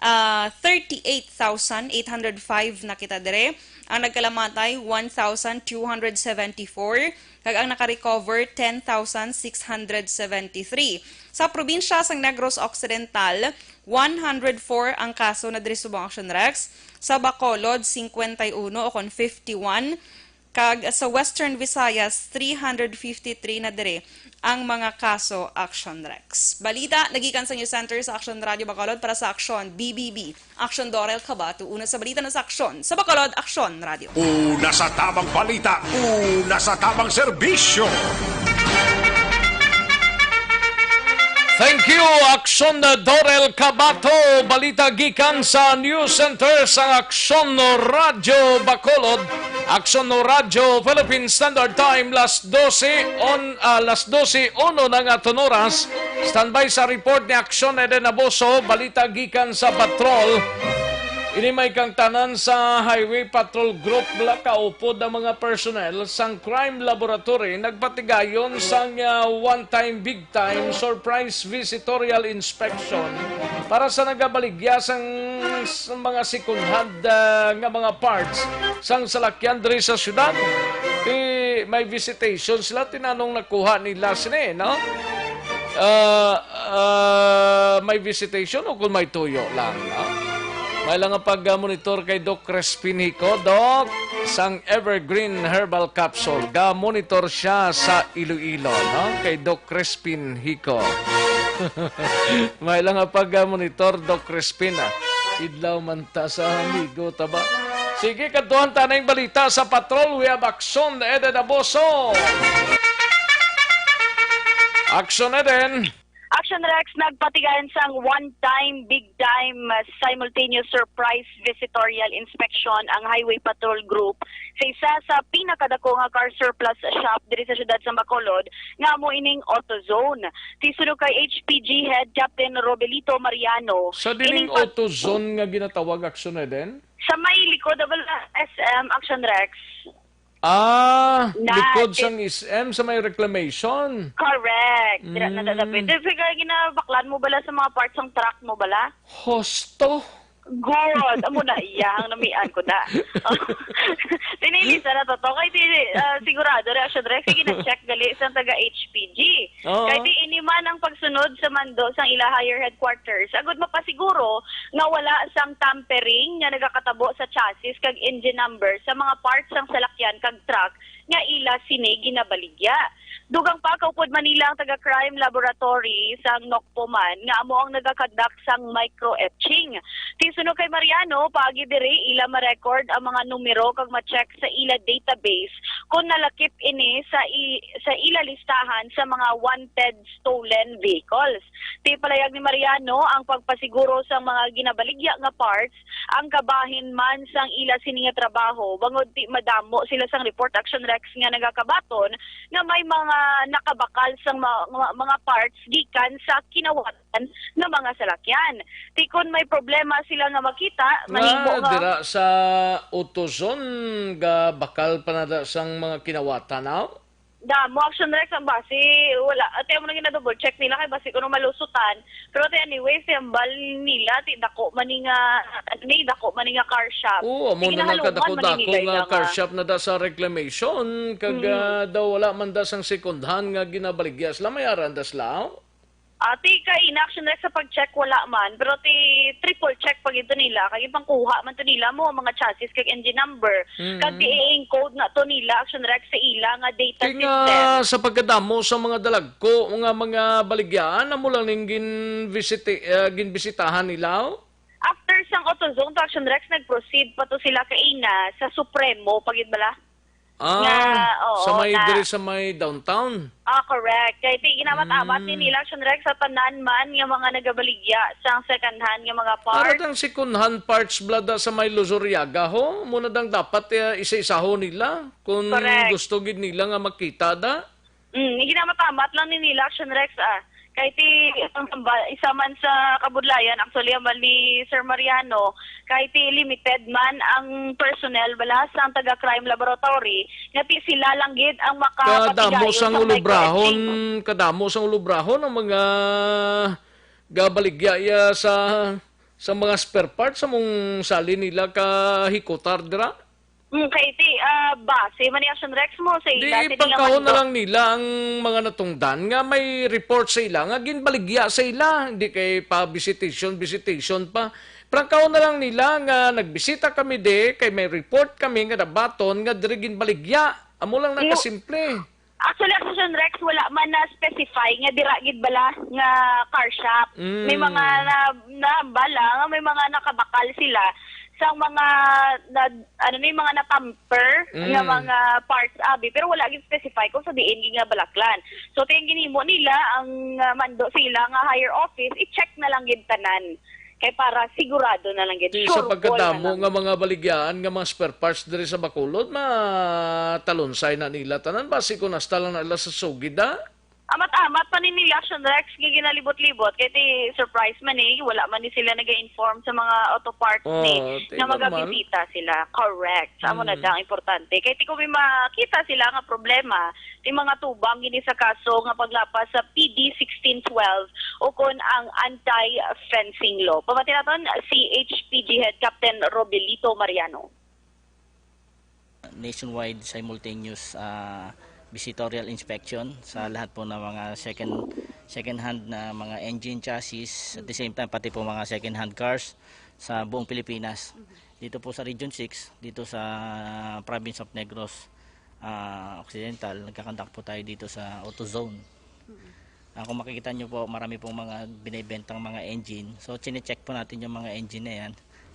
ah, thirty-eight thousand eight hundred five na kita dire. Ang nagkalamatay, one thousand two hundred seventy-four, kag ang naka-recover, ten thousand six hundred seventy-three. Sa probinsya sang Negros Occidental, one hundred four ang kaso na diri subong Action Rex. Sa Bacolod, cincuenta y uno o kon fifty-one. Kag sa Western Visayas, three hundred fifty-three na diri ang mga kaso, Action Rex. Balita nagikan sa News Center sa Action Radio Bacolod para sa Action B B B. Action Dorel Cabato, una sa balita na sa Action. Sa Bacolod, Action Radio. Una sa tabang balita, una sa tabang serbisyo. Thank you, Action Dorel Cabato. Balita gikan sa News Center sang Action Radio Bacolod. Action Radio Philippine Standard Time, las dose on, ah, las dose uno na nga aton oras. Standby sa report ni Action Eden Aboso. Balita gikan sa patrol. Ini may kangtanan sa Highway Patrol Group, la kaupod ang mga personnel sang Crime Laboratory nagpatigayon sang, ah, one-time big time surprise visitorial inspection para sa nagabaligya sang s-, mga second hand, ah, nga mga parts sang salakyan diri sa syudad. Ti may visitation sila, tinanong nakuha nila sini, no? Ah, ah, may visitation o kung may tuyo lang, no? May lang ang pag-monitor kay Doc Crispin Hico, Doc, sang Evergreen Herbal Capsule. Ga-monitor siya sa Iloilo, no? Kay Doc Crispin Hico. May lang ang pag-monitor, Doc Crispin, ah. Idlaw man ta sa amigo ta ba? Sige, kadtuhan ta na yung balita sa Patrol. We have Action Eden Aboso. Action Eden. Action Rex, nagpatigayon sang one-time, big-time, uh, simultaneous surprise visitorial inspection ang Highway Patrol Group sa isa sa pinakadako nga car surplus shop diri sa siyudad sa Bacolod, nga amo ining AutoZone. Ti suno kay H P G Head Captain Robelito Mariano, Sa dining ining pag- AutoZone nga ginatawag, Action Eden? Sa may likod of S M, Action Rex. Ah, Na, likod it- sang S M sa may reclamation. Correct. Dira na Mm. dadapit. Diri ka ginabaklan mo bala sa mga parts sang truck mo bala? Hosto? Good. Amo na, iya ang namian ko da. Tinili sa na to, to. Kay di, ah, sigurado, Reaction Rex, sige na check gali sa taga H P G. Oo. Kay di, ini man ang pagsunod sa mando sang ila higher headquarters. Agud mapasiguro nga wala sang tampering nga nagakatabo sa chassis kag engine number sa mga parts sang salakyan kag truck nga ila sini ginabaligya. Dugang pa, kaupod man nila ang taga-crime laboratory sang NOCPO man nga amo ang nagakondak sang micro-etching. Ti suno kay Mariano, paagi diri ila ma-record ang mga numero kag ma-check sa ila database kon nalakip ini sa i-, sa ila listahan sa mga wanted stolen vehicles. Ti palayag ni Mariano, ang pagpasiguro sang mga ginabaligya nga parts ang kabahin man sang ila sini nga trabaho, bangod ti madamo sila sang report, Action Rex, nga nagakabaton nga may mga nakabakal sang ma-, ma-, mga parts gikan sa kinawatan nga mga salakyan. Ti kon may problema sila nga makita, mahimo Ah, nga dira sa AutoZone, ga bakal pa na da sang mga kinawatan, aw? Damo, Action Rex, ang basi, wala. Ate, amo na gina-double check nila kay basi kuno malusutan. Pero ate, anyway, si ambal nila, ti dako man ni nga, ano ni, dako man ni nga car shop. Oo, amo Sige, na nga nahalungan man kadako-dako nila nga nga car shop na da sa reclamation, kag, Mm. ah, daw wala man da sang second hand nga ginabaligya sila, may aran da sila, oh? Ate, kay in Action Rex sa pag-check, wala man. Pero ti triple check pa gid to nila. Kay ipangkuha man to nila mo, mga chassis kag engine number. Mm. Kag ti i-encode na to nila, Action Rex, sa ila nga data Kay nga system. sa pagkadamo sa mga dalagko nga mga baligyaan, amo lang ning gin-visiti-, ah, ginbisitahan nila, oh? After sang AutoZone to, Action Rex, nag-proceed pa to sila kaina sa Supremo, pa gid bala? Ah, nga, oo, sa may na diri sa may downtown? Ah, correct. Kay ti ginamat-amat Mm. ni nila, Action Rex, sa tanan man nga mga nagabaligya sang second hand nga mga Para parts. Dang second hand parts, blada, sa may Luzuriaga, ho? Muna dang dapat, eh, isa-isaho nila kung Correct. gusto gid nila nga makita da. Mm, ginamat-amat lang ni nila, Action Rex, ah. Kay ti, ang tamba-, isa man sa kabudlayan, actually, ambal ni Sir Mariano, kay ti limited man ang personnel bala sang taga-crime laboratory, nga ti sila lang gid ang Kadamo makapatigayon sang sa ulubrahon, micro-etching. Kadamo sang ulubrahon ang mga gabaligya iya sa, sa mga spare parts sa mong sali nila ka hikutar dira. Mm, kay ti, ah, base man ni Action Rex mo sa Di ila, ti nila ipangkahon na mando. lang nila ang mga natungdan nga may report sa ila nga ginbaligya sa ila. Hindi kay pa visitation, visitation pa. Pangkahon na lang nila nga nagbisita kami di, kay may report kami nga nabaton nga diri ginbaligya. Amo lang na Iyo. kasimple. Actually, Action Rex, wala man na specify nga dira gid bala nga car shop. Mm. May mga na, nahambal lang, may mga nakabakal sila sa mga na, ano ni, mga na-tamper Mm. nga mga parts abi, pero wala gid specify kung sa diin gid nga balaklan. So, ti ang ginhimo nila, ang, ah, mando sila nga higher office, i-check na lang gid tanan. Kay para sigurado na lang gid, Di sa sure ball na pagkadamo lang. nga mga baligyaan nga mga spare parts diri sa Bacolod, matalunsay na nila tanan. Basi kung hasta lang na ila sa sugid, ah. Amat-amat pa ni nila, Action Rex, nga ginalibot-libot. Kay ti surprise man eh, wala man ni sila nag-inform sa mga auto parts Oh, ni ti nga normal. magabisita sila. Correct. Sa amo na Mm. dang importante. Kay ti kung may makita sila nga problema, ti mga tubang gini sa kaso nga paglapas sa P D sixteen twelve o kon ang anti-fencing law. Pamati naton, C H P G Head Captain Robelito Mariano. Nationwide simultaneous, ah, visitorial inspection sa lahat po ng mga second, second hand na mga engine, chassis, at the same time, pati po mga second hand cars sa buong Pilipinas. Dito po sa Region six, dito sa province of Negros, ah, Occidental, nagkakandak po tayo dito sa AutoZone. Ah, kung makikita nyo po, marami pong mga binibentang mga engine. So, chinecheck po natin yung mga engine na yan.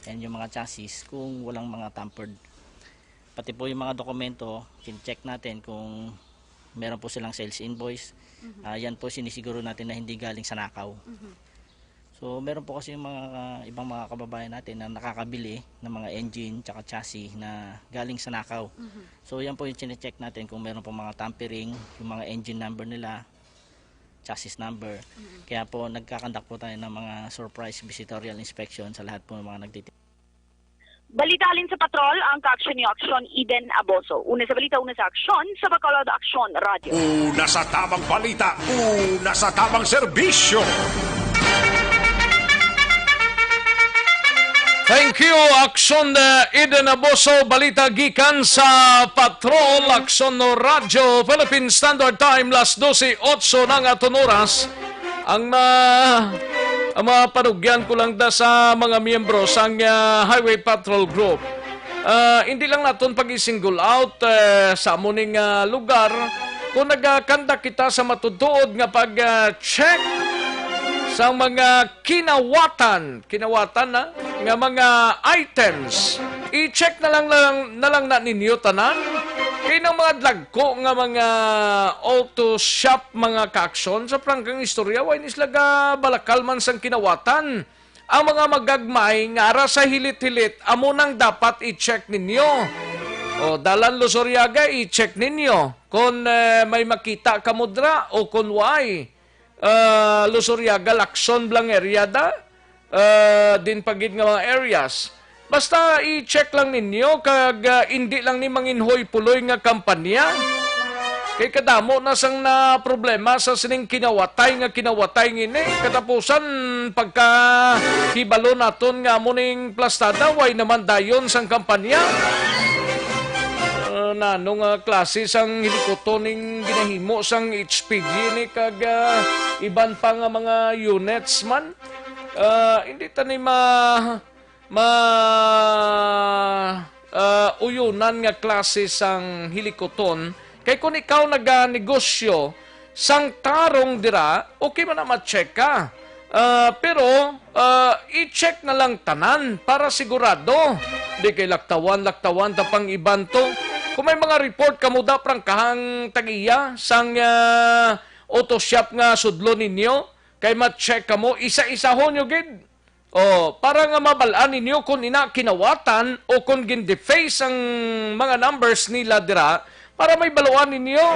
Yan yung mga chassis kung walang mga tampered. Pati po yung mga dokumento, chinecheck natin kung meron po silang sales invoice. Mhm. Ah, yan po sinisiguro natin na hindi galing sa nakaw. Mhm. So, meron po kasi yung mga, ah, ibang mga kababayan natin na nakakabili ng mga engine tsaka chassis na galing sa nakaw. Mhm. So, yan po yung chinecheck natin kung meron pong mga tampering, yung mga engine number nila, chassis number. Mm. Kaya po, nagkakandak po tayo ng mga surprise visitorial inspection sa lahat po ng mga nagtiti- Balita halin sa patrol, ang kaaksyon ni Aksyon Eden Aboso. Una sa balita, una sa aksyon, sa Bacolod Aksyon Radyo. Una sa tamang balita, una sa tamang serbisyo. Thank you, Aksyon, uh, Eden Aboso. Balita gikan sa Patrol, Aksyon no Radyo, Philippine Standard Time, las dose otso na nga aton oras. Ang, ah, ang mga panugyan ko lang da sa mga miyembro sang, ah, Highway Patrol Group. Ah, hindi lang naton pag-i-single out, eh, sa amo ning, ah, lugar kung nagakanda kita sa matutuod nga pag, ah, check sa mga kinawatan, kinawatan na nga mga items. I-check na lang, lang, na lang na ninyo tanan. Kay nang mga dagko nga mga auto shop, mga kaaksyon, sa prangkang istorya, way ni sila gabalakal man sang kinawatan. Ang mga magagmay nga ara sa hilit-hilit, amo nang dapat i-check ninyo. O, dalan Luzuriaga, i-check ninyo kon, eh, may makita kamo dra o kon way. Ah, Luzuriaga, Lacson, Blangeria da. Ah, din pa gid nga mga areas. Basta i-check lang ninyo kag, ah, indi lang ni manginhoy puloy nga kampanya. Kay kadamo na sang na problema sa sining kinawatay nga kinawatay ngini. Katapusan, pagkahibalo naton nga amo ning plastada, way naman dayon sang kampanya. Ah, nano nga klase sang hilikuton ning ginahimo sang H P G ni kag, ah, iban pa nga mga units man? Ah, hindi ta ni ma-, ma-, ah, uyunan nga klase sang hilikuton. Kay kung ikaw naganegosyo sang tarong dira, okay man na ma-check ka. Ah, pero, ah, i-check na lang tanan para sigurado. Di kay laktawan, laktawan ta pang iban to. Kung may mga report kamo, da, prangkahang tag-iya sang, ah, auto shop nga sudlon ninyo, kay ma-check kamo, isa-isahon nyo gid. Oh, para nga mabal-an ninyo kung ina kinawatan o kung gin-deface ang mga numbers nila dira, para may baluan ninyo.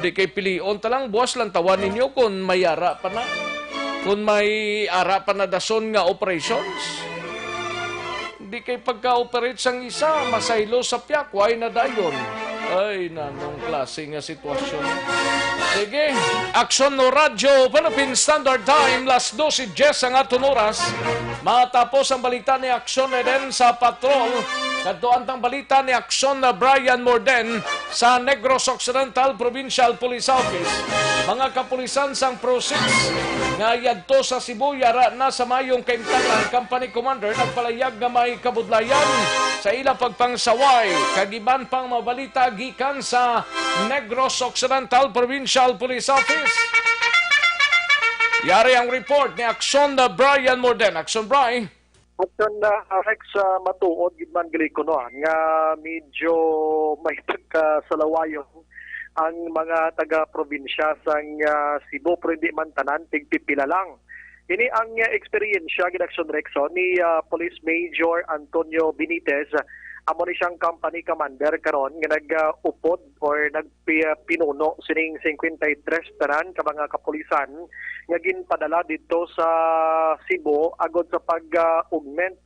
Di kay pilion ta lang, buwas lang tawan ninyo kung may ara pa na. Kung may ara pa na dason nga operations. Di kay pagka-operate sang isa, masaylo sa piyak, way na dayon. Ay, nanong klase nga sitwasyon. Sige, Aksyon no Radyo, Philippine Standard Time, las dose diez ang aton oras. Matapos ang balita ni Aksyon Eden sa patrol, kadtuan tang balita ni Aksyon na Brian Morden sa Negros Occidental Provincial Police Office. Mga kapulisan sang Pro Six nga yadto sa Cebu, yara na sa mayong kaimtangan, company commander nagpalayag nga may kabudlayan sa ila pagpangsaway kag iban pang mabalita gikan sa Negros Occidental Provincial Police Office. Yari ang report ni Aksyon na Brian Morden. Aksyon, Bri. Aksyon na, Rex, ah, matuod gid man gali kuno, ah, nga medyo may pagkasalawayon ang mga taga-probinsya sang, ah, Cebu, pero hindi man tanan, tigpipila lang. Ini ang, ah, eksperyensya gid, Aksyon Rex, oh, ni, ah, Police Major Antonio Benitez, amo ni siyang company commander karon nga nag-upod or nagpi-, pinuno sining cincuenta y tres tanan ka mga kapulisan nga ginpadala didto sa Cebu agod sa pag-augment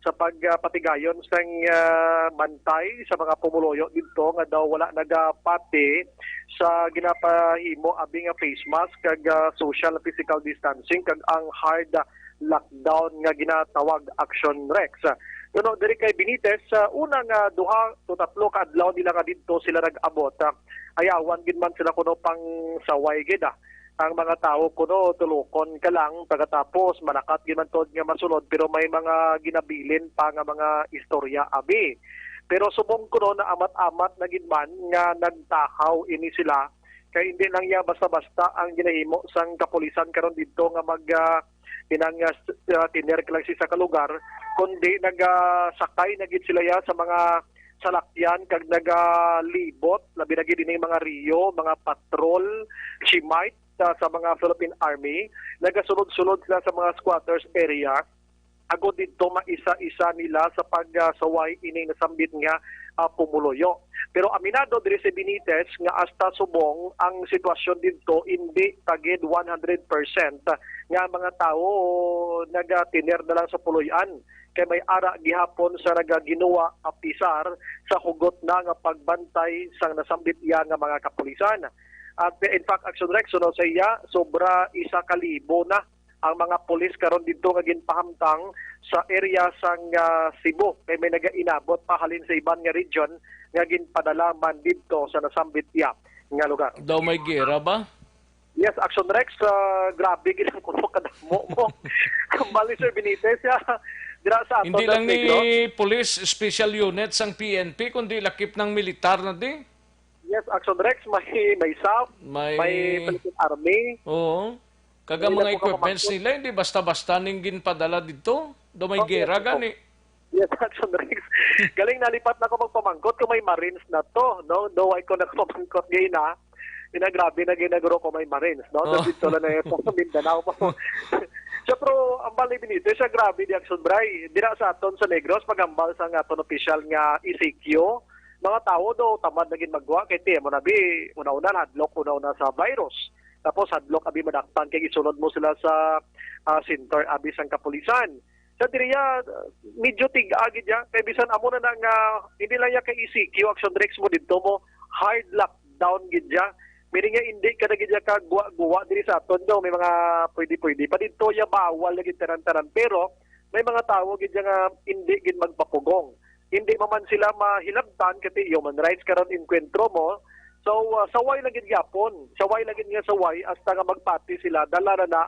sa pagpatigayon sang, ah, bantay sa mga pumuluyo didto nga daw wala nagapati sa ginapahimo abi nga face mask kag, ah, social physical distancing kag ang hard lockdown nga ginatawag, Aksyon Rex. Kuno diri kay Benitez, ah, una nga duha to tatlo ka adlaw nila nga didto sila nag-abot, ah, ayawan gid man sila kuno pang saway gid, ah. Ang mga tawo kuno tulokon ka lang, pagkatapos malakat gid man tuod nga masulod, pero may mga ginabilin pa nga mga istorya abi. Pero subong kuno na amat-amat na gid man nga nagtahaw ini sila, kay hindi lang iya basta-basta ang ginahimo sang kapulisan karon didto nga mag, ah, pinang, ah, s-, ah, tener ka lang sa isa ka lugar, kundi nagasakay na gid sila ya sa mga salakyan kag nagalibot, labi na gid ining mga Rio, mga patrol, shemite, ah, sa mga Philippine Army. Nagasulod-sulod sila sa mga squatters area agod didto maisa-isa nila sa pagsaway ining nasambit nga, ah, pumuluyo. Pero aminado diri si Benitez nga hasta subong ang sitwasyon didto, indi pa gid one hundred percent nga ang mga tawo nagatener na lang sa puloy-an, kay may ara gihapon sa nagaginuwa apisar sa hugot na nga pagbantay sang nasambit iya nga mga kapulisan. At in fact, Action Rex, suno sa iya, sobra isa ka libo na ang mga pulis karon didto nga ginpahamtang sa area sang, ah, Cebu, kay may nagainabot pa halin sa iban nga region nga ginpadala man didto sa nasambit iya nga lugar. Daw may gera ba? Yes, Action Rex, ah, grabe gid ang kuno kadamo mo. Ang bali, Sir Benitez, ya, dira sa aton Hindi sa lang ni Negros. Police Special Unit sang P N P, kundi lakip ng militar na di. Yes, Action Rex, may, may sap, May may Philippine Army. Oo. Kag ang Hindi mga lang po equipments kapamangkot. nila, hindi basta-basta ning ginpadala dito. Do may Oh, gera yes, po. gani. Yes, Action Rex. Galing nalipat na ko magpamangkot kung may Marines na to, no? Do ay ko nakapamangkot gay na. Ina, grabe na ginaguro ko may Marines, no? Oh. Dito lang na yun sa Mindanao mo. Siya, pero ang bali, Benito, siya grabe di Action Bray. Dira sa aton sa Negros, pagambal sa nga aton opisyal nga E C Q, mga tawo do tamad na gid magwa kay tiyan mo na bi, una-una hadlok, una-una sa virus. Tapos hadlok abi madakpan kay gisulod mo sila sa, ah, center abi sang kapulisan. Sa diriya, medyo tig-a gid ya kay bisan amo na na nga hindi lang ya kay E C Q, Action Rex, mo didto mo hard lockdown gid ya. Meaning nga hindi ka na gid ya ka guwa-guwa diri sa aton do may mga pwede-pwede. Pa didto ya bawal na gid tanan-tanan, pero may mga tawo gid ya nga hindi gid magpapugong. Hindi man man sila mahilabtan kay human rights karon enkwentro mo. So, ah, saway lang gid gyapon. Saway lang gid nga saway hasta nga magpati sila, dala na na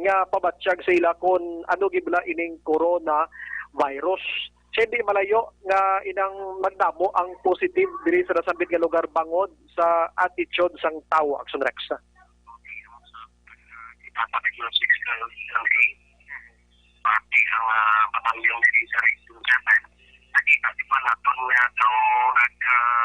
nga pabatyag sa ila kon ano gid bala ining coronavirus. Siya hindi malayo nga inang magdamo ang positive diri sa nasambit nga lugar bangod sa attitude sang tawo, Action Rex. Kita pa rin yung six ka lang. Pati ang, ah, batalyon diri sa Region seven. Nakita di ba naton nga daw nag, ah,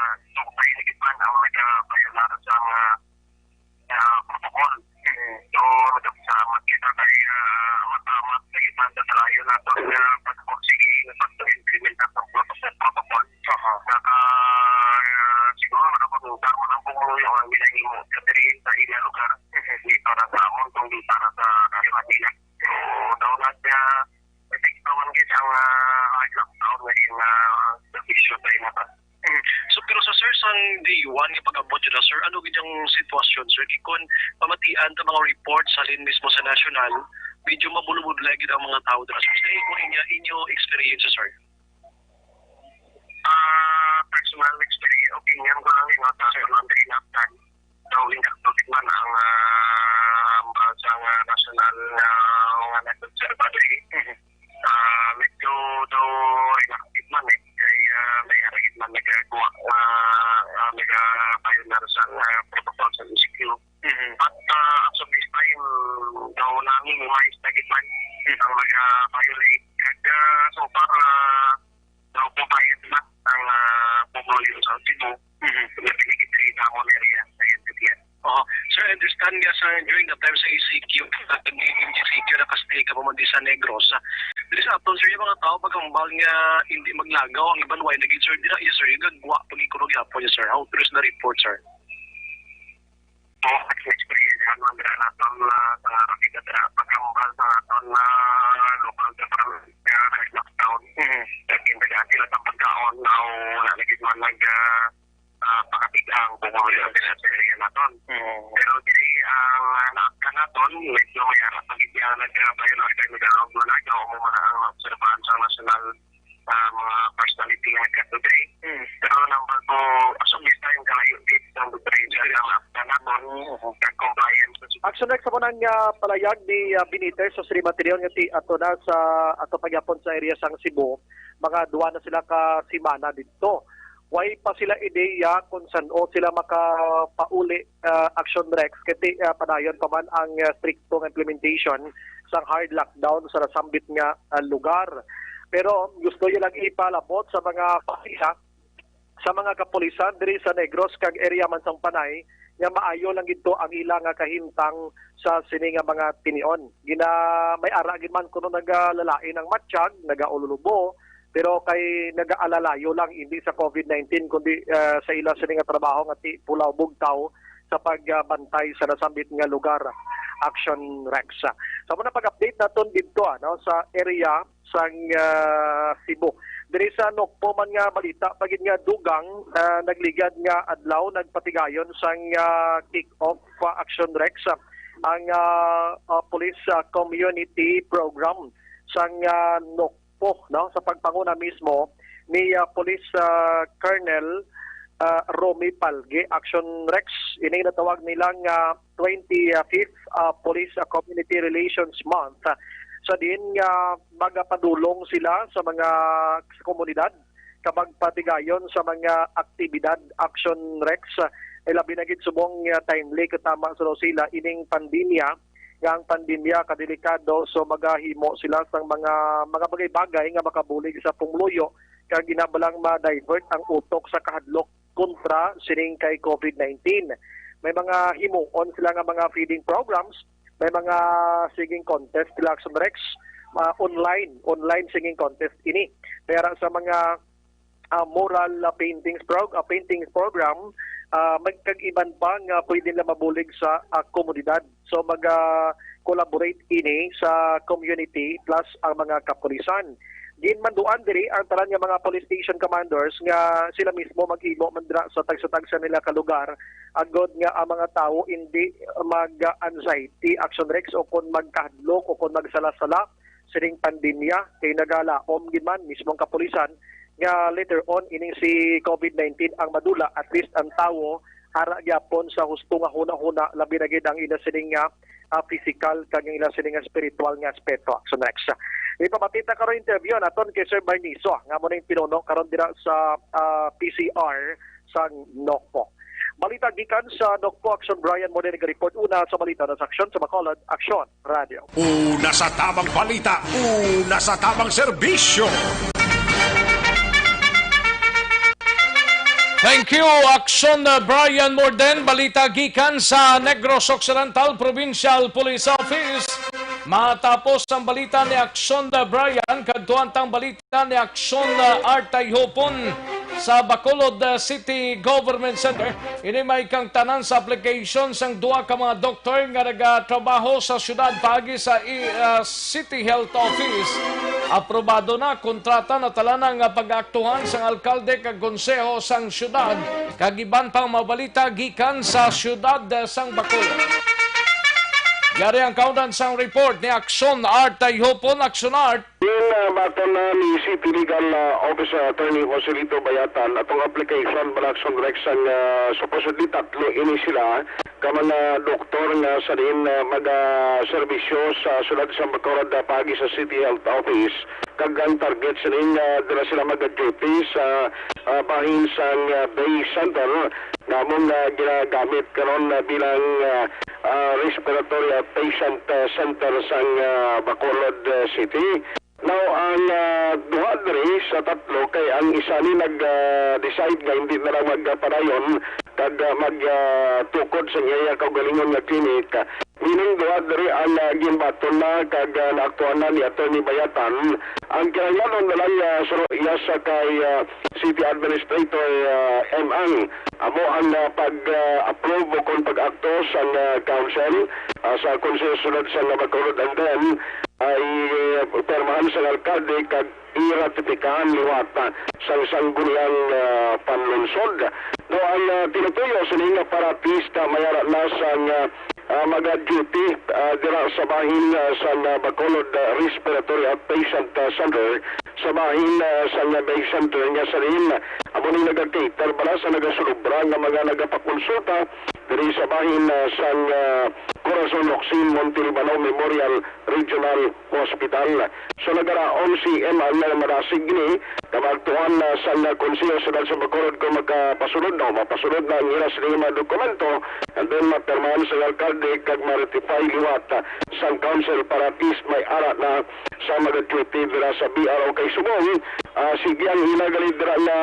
day one nga pag-abot dira, sir, ano gid ang sitwasyon, sir? Kay kon pamatian ta mga reports halin mismo sa national, medyo mabulubudlay gid ang mga tawo dira, sir. Sa inyo, inyo, inyo experience, sir? Ah, personal experience, opinion ko lang, yung mga tawo lang din natin. Daw, hindi ko man ang, ah, ang basa nga national nga, nga nag-obserba diri. Mhm. Ah, medyo daw relaxed man eh. Kay, ah, may aragid man nagagawa nga, ah, nag-violate sa, ah, protocol sa M C Q. Mhm. But, ah, as of this time, daw namin, mais na gid man Mhm. ang nag-violate. Kag, ah, so far, ah, daw compliant na ang, ah, pumuyo sa Cebu. Mhm. Nga pinigitiri sa amon area sa N P P S. Oh, sir, I understand nga sa, during the time sa E C Q, sa M C Q, nakastay ka pa man di sa Negros. Diri sa aton, sir, yung mga tao, pagkambal nga hindi maglagaw, ang iban, why na gid, sir, dira, yes, sir, yung gagwa, pag-ikuno gyapon, yes, sir. How, there's the report, sir. Oh, experience, ano, ang dira naton, ah, sa Rapid, dira, pagkambal sa aton, ah, local government, ah, lockdown. Mhm. Kag kintagaan sila sa pagkaon, now, wala na gid man nag, ah, ah, pakatigang kung ano yung sa area naton. Mm. Pero diri ang, ah, naaktan naton, medyo may ara pa gid nga nagkabayon or kay nagkaroon na nagawa mo man ang obserbahan sa national, ah, mga personality nga nagkatubay. Mm. Pero number ko, as of this time, kalayo gid ang diferensya nga naaktan naton, Mm. kag compliance sa Action Rex sa munang, ah, palayag ni, ah, Benitez sa Sri Material nga ti ato na sa ato pagyapon sa area sang Cebu. Mga duwa na sila ka semana didto. Way pa sila ideya kung san-o sila makapauli, ah, Action Rex, kay ti, ah, padayon pa man ang, ah, strikto nga implementation sang hard lockdown sa nasambit nga, ah, lugar. Pero gusto niya lang ipalabot sa mga pamilya, sa mga kapulisan diri sa Negros kag area man sang Panay nga maayo lang gid to ang ila nga kahimtang sa sini nga mga tinion. Gina-, may ara gid man kuno nagalalain ang matsyag, nagaululubo, pero kay nagaalalayo lang, hindi sa COVID nineteen, kundi, ah, sa ila sini nga trabaho nga ti pulaw bugtaw sa pagbantay sa nasambit nga lugar, Action Rex. Sa muna pag-update naton didto, ano, sa area sang, ah, Cebu. Diri sa Nokpo man nga balita, pa gid nga dugang, ah, nagligad nga adlaw, nagpatigayon sang, ah, kick-off pa, Action Rex, ah, ang, ah, ah, Police, ah, Community Program sang, ah, Nokpo, no, sa pagpanguna mismo ni, ah, Police, ah, Colonel, ah, Romy Palge. Action Rex, ini natawag nila nga twenty-fifth, ah, Police, ah, Community Relations Month, ah, sa diin nga magapadulong sila sa mga, sa komunidad, kag magpatigayon sa mga aktibidad, Action Rex, ah, labi na gid subong nga timely, katama sa daw sila ining pandemya, nga ang pandemya kadelikado, so magahimo sila sang mga, mga bagay-bagay nga makabulig sa pumuluyo, kag ginabalang ma-divert ang utok sa kahadlok kontra sining kay COVID nineteen. May mga himuon sila nga mga feeding programs, may mga singing contest sila, Action Rex, ah, online, online singing contest ini. Pero sa mga, ah, mural, ah, paintings prog-, ah, paintings program, ah, may kag iban pa nga pwede nila mabulig sa, ah, komunidad. So, mag, ah, collaborate ini sa community plus ang mga kapulisan. Ginmanduan diri ang tanan nga mga police station commanders nga sila mismo maghimo man dira sa tagsa-tagsa nila ka lugar, agod nga ang mga tawo hindi mag-anxiety, Action Rex, o kon magkahadlok o kon magsala-sala sining pandemya, kay nagalaom gid man mismo ang kapulisan nga later on ining si COVID nineteen ang madula, at least ang tawo ara gyapon sa husto nga hunahuna, labi na gid ang ila sining nga, ah, physical kag ang ila sining nga spiritual nga aspeto. Action Rex. Ipamati ta karon interview naton kay Sir Barnizo, nga mo ning pinuno karon dira sa, ah, P C R sa Nokpo. Balita gikan sa Nokpo, Action Brian mo din nag-report una sa balita na sa aksyon sa Bacolod, Aksyon Radio. Una sa tamang balita, una sa tamang serbisyo. Thank you, Action, uh, Brian Morden. Balita gikan sa Negros Occidental Provincial Police Office. Matapos ang balita ni Action, uh, Brian, kadtuan tang balita ni Action, uh, Artay Hopon sa Bacolod, uh, City Government Center. Ini may kang tanan sa application sang duha ka mga doktor nga nagatrabaho sa syudad paagi sa i-, ah, City Health Office. Aprobado na kontrata na talanang nga pag-aaktuhan sang alkalde kag konseho sang syudad, kag iban pang mabalita gikan sa syudad sang Bacolod. Yari ang kaundan sang report ni Action Art Tayhopon. Action Art. Yung, ah, baton na ni City Legal, ah, Officer Attorney Joselito Bayatan, atong application, bala sang direct sang, ah, supposedly tatlo ini sila, ka mga doktor nga sa diin, ah, mag, ah, serbisyo sa sulod sa Bacolod, ah, paagi sa City Health Office. Kag ang target sa diin, ah, dira sila mag-duty sa, ah, bahin sang, ah, Bay Center, nga among, ah, ginagamit karon, ah, bilang, ah, ah, respiratory outpatient, ah, center sang, ah, Bacolod, ah, City. Now, ang, ah, duha diri sa tatlo kay ang isa ni nag, ah, decide nga hindi na lang magpadayon kag, ah, mag, ah, tukod sa iya kaugalingon nga clinic. Meaning, duha diri ang, ah, ginbaton na kag, ah, naaktuhan na ni Attorney Bayatan. Ang kinahanglan na lang, ah, suro iya sa kay, ah, City Administrator, ah, M. Ang amo ang, ah, pag, ah, approve o kon pag-akto sang, ah, council, ah, sa Konseho Sunod sa Bacolod, and then, ah, i-, pirmahan sang alkalde kag iratipikahan liwat, ah, sang sangguniang, ah, panlunsod. Now, ang, ah, tinutuyo sini nga paratista may ara na sang, ah, ah, mag-duty, ah, dira sa bahin, ah, sang, ah, Bacolod, ah, Respiratory Outpatient, ah, Center, sa bahin, ah, sang, ah, Bay Center nga sa diin, ah, amo ni nagakater bala sa nagasulubra nga mga nagapakonsulta diri sa bahin, ah, sang, ah, Corazon Roxin Montelibano Memorial Regional Hospital. So, nagaraom si M. Ang nga madasig ni nga maaktuhan na sang Konseho Siyudad sa Bacolod kung makapasunod na o mapasunod na ang ila sa mga dokumento, and then mapirmahan sa alkalde kag ma-ratify liwat, ah, sang council para at least may ara na sa mag-duty dira sa B R O kay subong, ah, sige ang ila gali dira nga,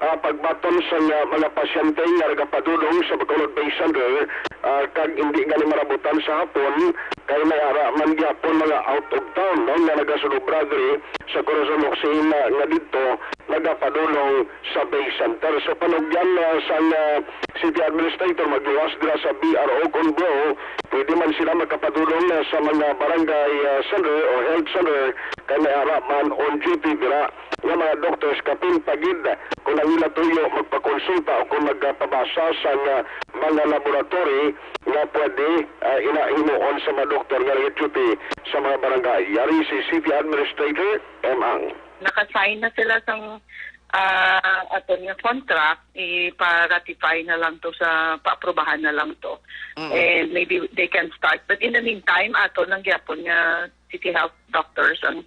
ah, pagbaton sa nga mga pasyente nga nagapadulong sa Bacolod Bay Center, ah, kag hindi gani marabutan sa hapon, kay may ara man gyapon mga out of town, no, nga nagasulubra diri sa Corazon Oxina nga didto nagapadulong sa Bay Center. So, panugyan, ah, sang, ah, City Administrator, magluwas dira sa B R O kon bro, pwede man sila makapadulong, ah, sa mga barangay, ah, center o health center, kay may ara man on duty dira nga mga doctors, kapin pa gid kung ang ila tuyo magpakonsulta o kung magpabasa sa nga mga laboratory nga pwede, ah, ina himuon sa mga doktor nga nag-duty sa mga barangay. Yari si City Administrator M. Ang. Naka-sign na sila sang, ah, aton nga contract, ipa-ratify na lang to, sa paaprubahan na lang to. Mm. And maybe they can start. But in the meantime, aton lang gyapon nga City Health doctors ang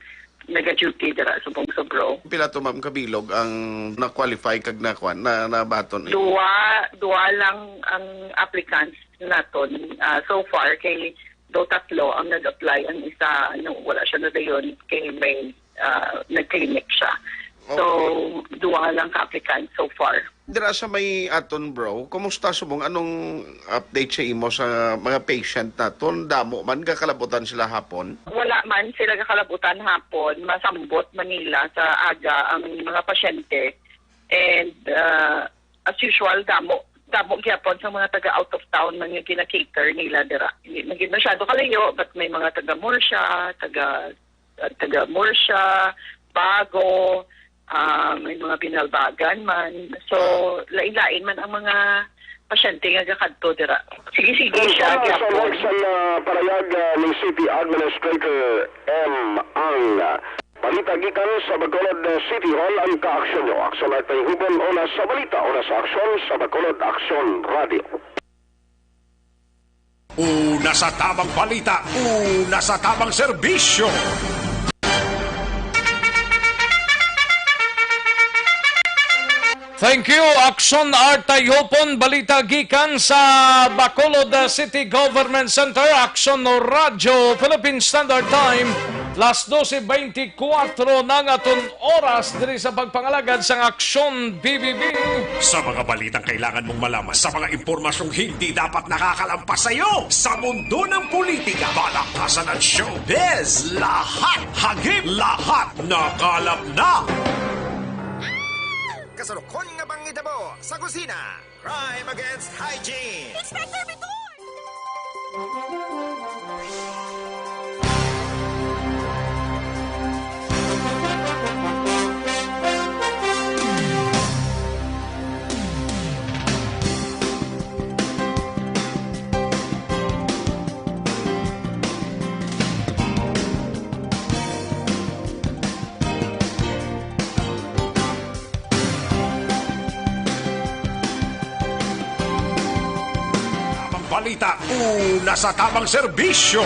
naga-duty dira subong sa bro. Pila to, ma'am, kabilog ang na-qualify kag nakuan, na, nabaton? Duwa, duwa lang ang applicants naton, ah, so far, kay do tatlo ang nag-apply. Ang isa, ano, wala siya nadayon kay may, ah, nag-clinic siya. So, okay, duwa lang ka applicant so far. Dira sa may aton, bro, kumusta subong? Anong update sa imo sa mga patient naton? Damo man gakalabutan sila hapon? Wala man sila gakalabutan hapon. Masambot man nila sa aga ang mga pasyente. And, ah, as usual, damo, damo gyapon sa mga taga out of town man nga gina-cater nila dira. Hindi man gyud masyado kalayo, but may mga taga Murcia, taga, taga Murcia, Bago, ah, may mga Binalbagan man. So, lain-lain man ang mga pasyente nga gakadto dira. Sige, sige. Kung siya para sa gyapon. Sa parayag, ah, ni City Administrator M. Ang, ah, balita gikan sa Bacolod City Hall, ang kaaksyon nyo. Aksyon ay tayhugon, una sa balita, una sa aksyon, sa Bacolod Aksyon Radio. Una sa tabang balita, una sa tabang serbisyo. Thank you, Action Art Tayhopon. Balita gikan sa Bacolod City Government Center, Action Radyo, Philippine Standard Time, las doce veinticuatro na ang aton oras diri sa pagpangalagad sang Aksyon B B B. Sa mga balitang kailangan mong malaman, sa mga impormasyong hindi dapat nakakalampas sa iyo, sa mundo ng politika, balaktasan at showbiz, lahat hagip, lahat nakalap na. Kasulukon nga panghitabo sa kusina. Crime against hygiene. Inspector Biton! Balita, una sa tamang serbisyo.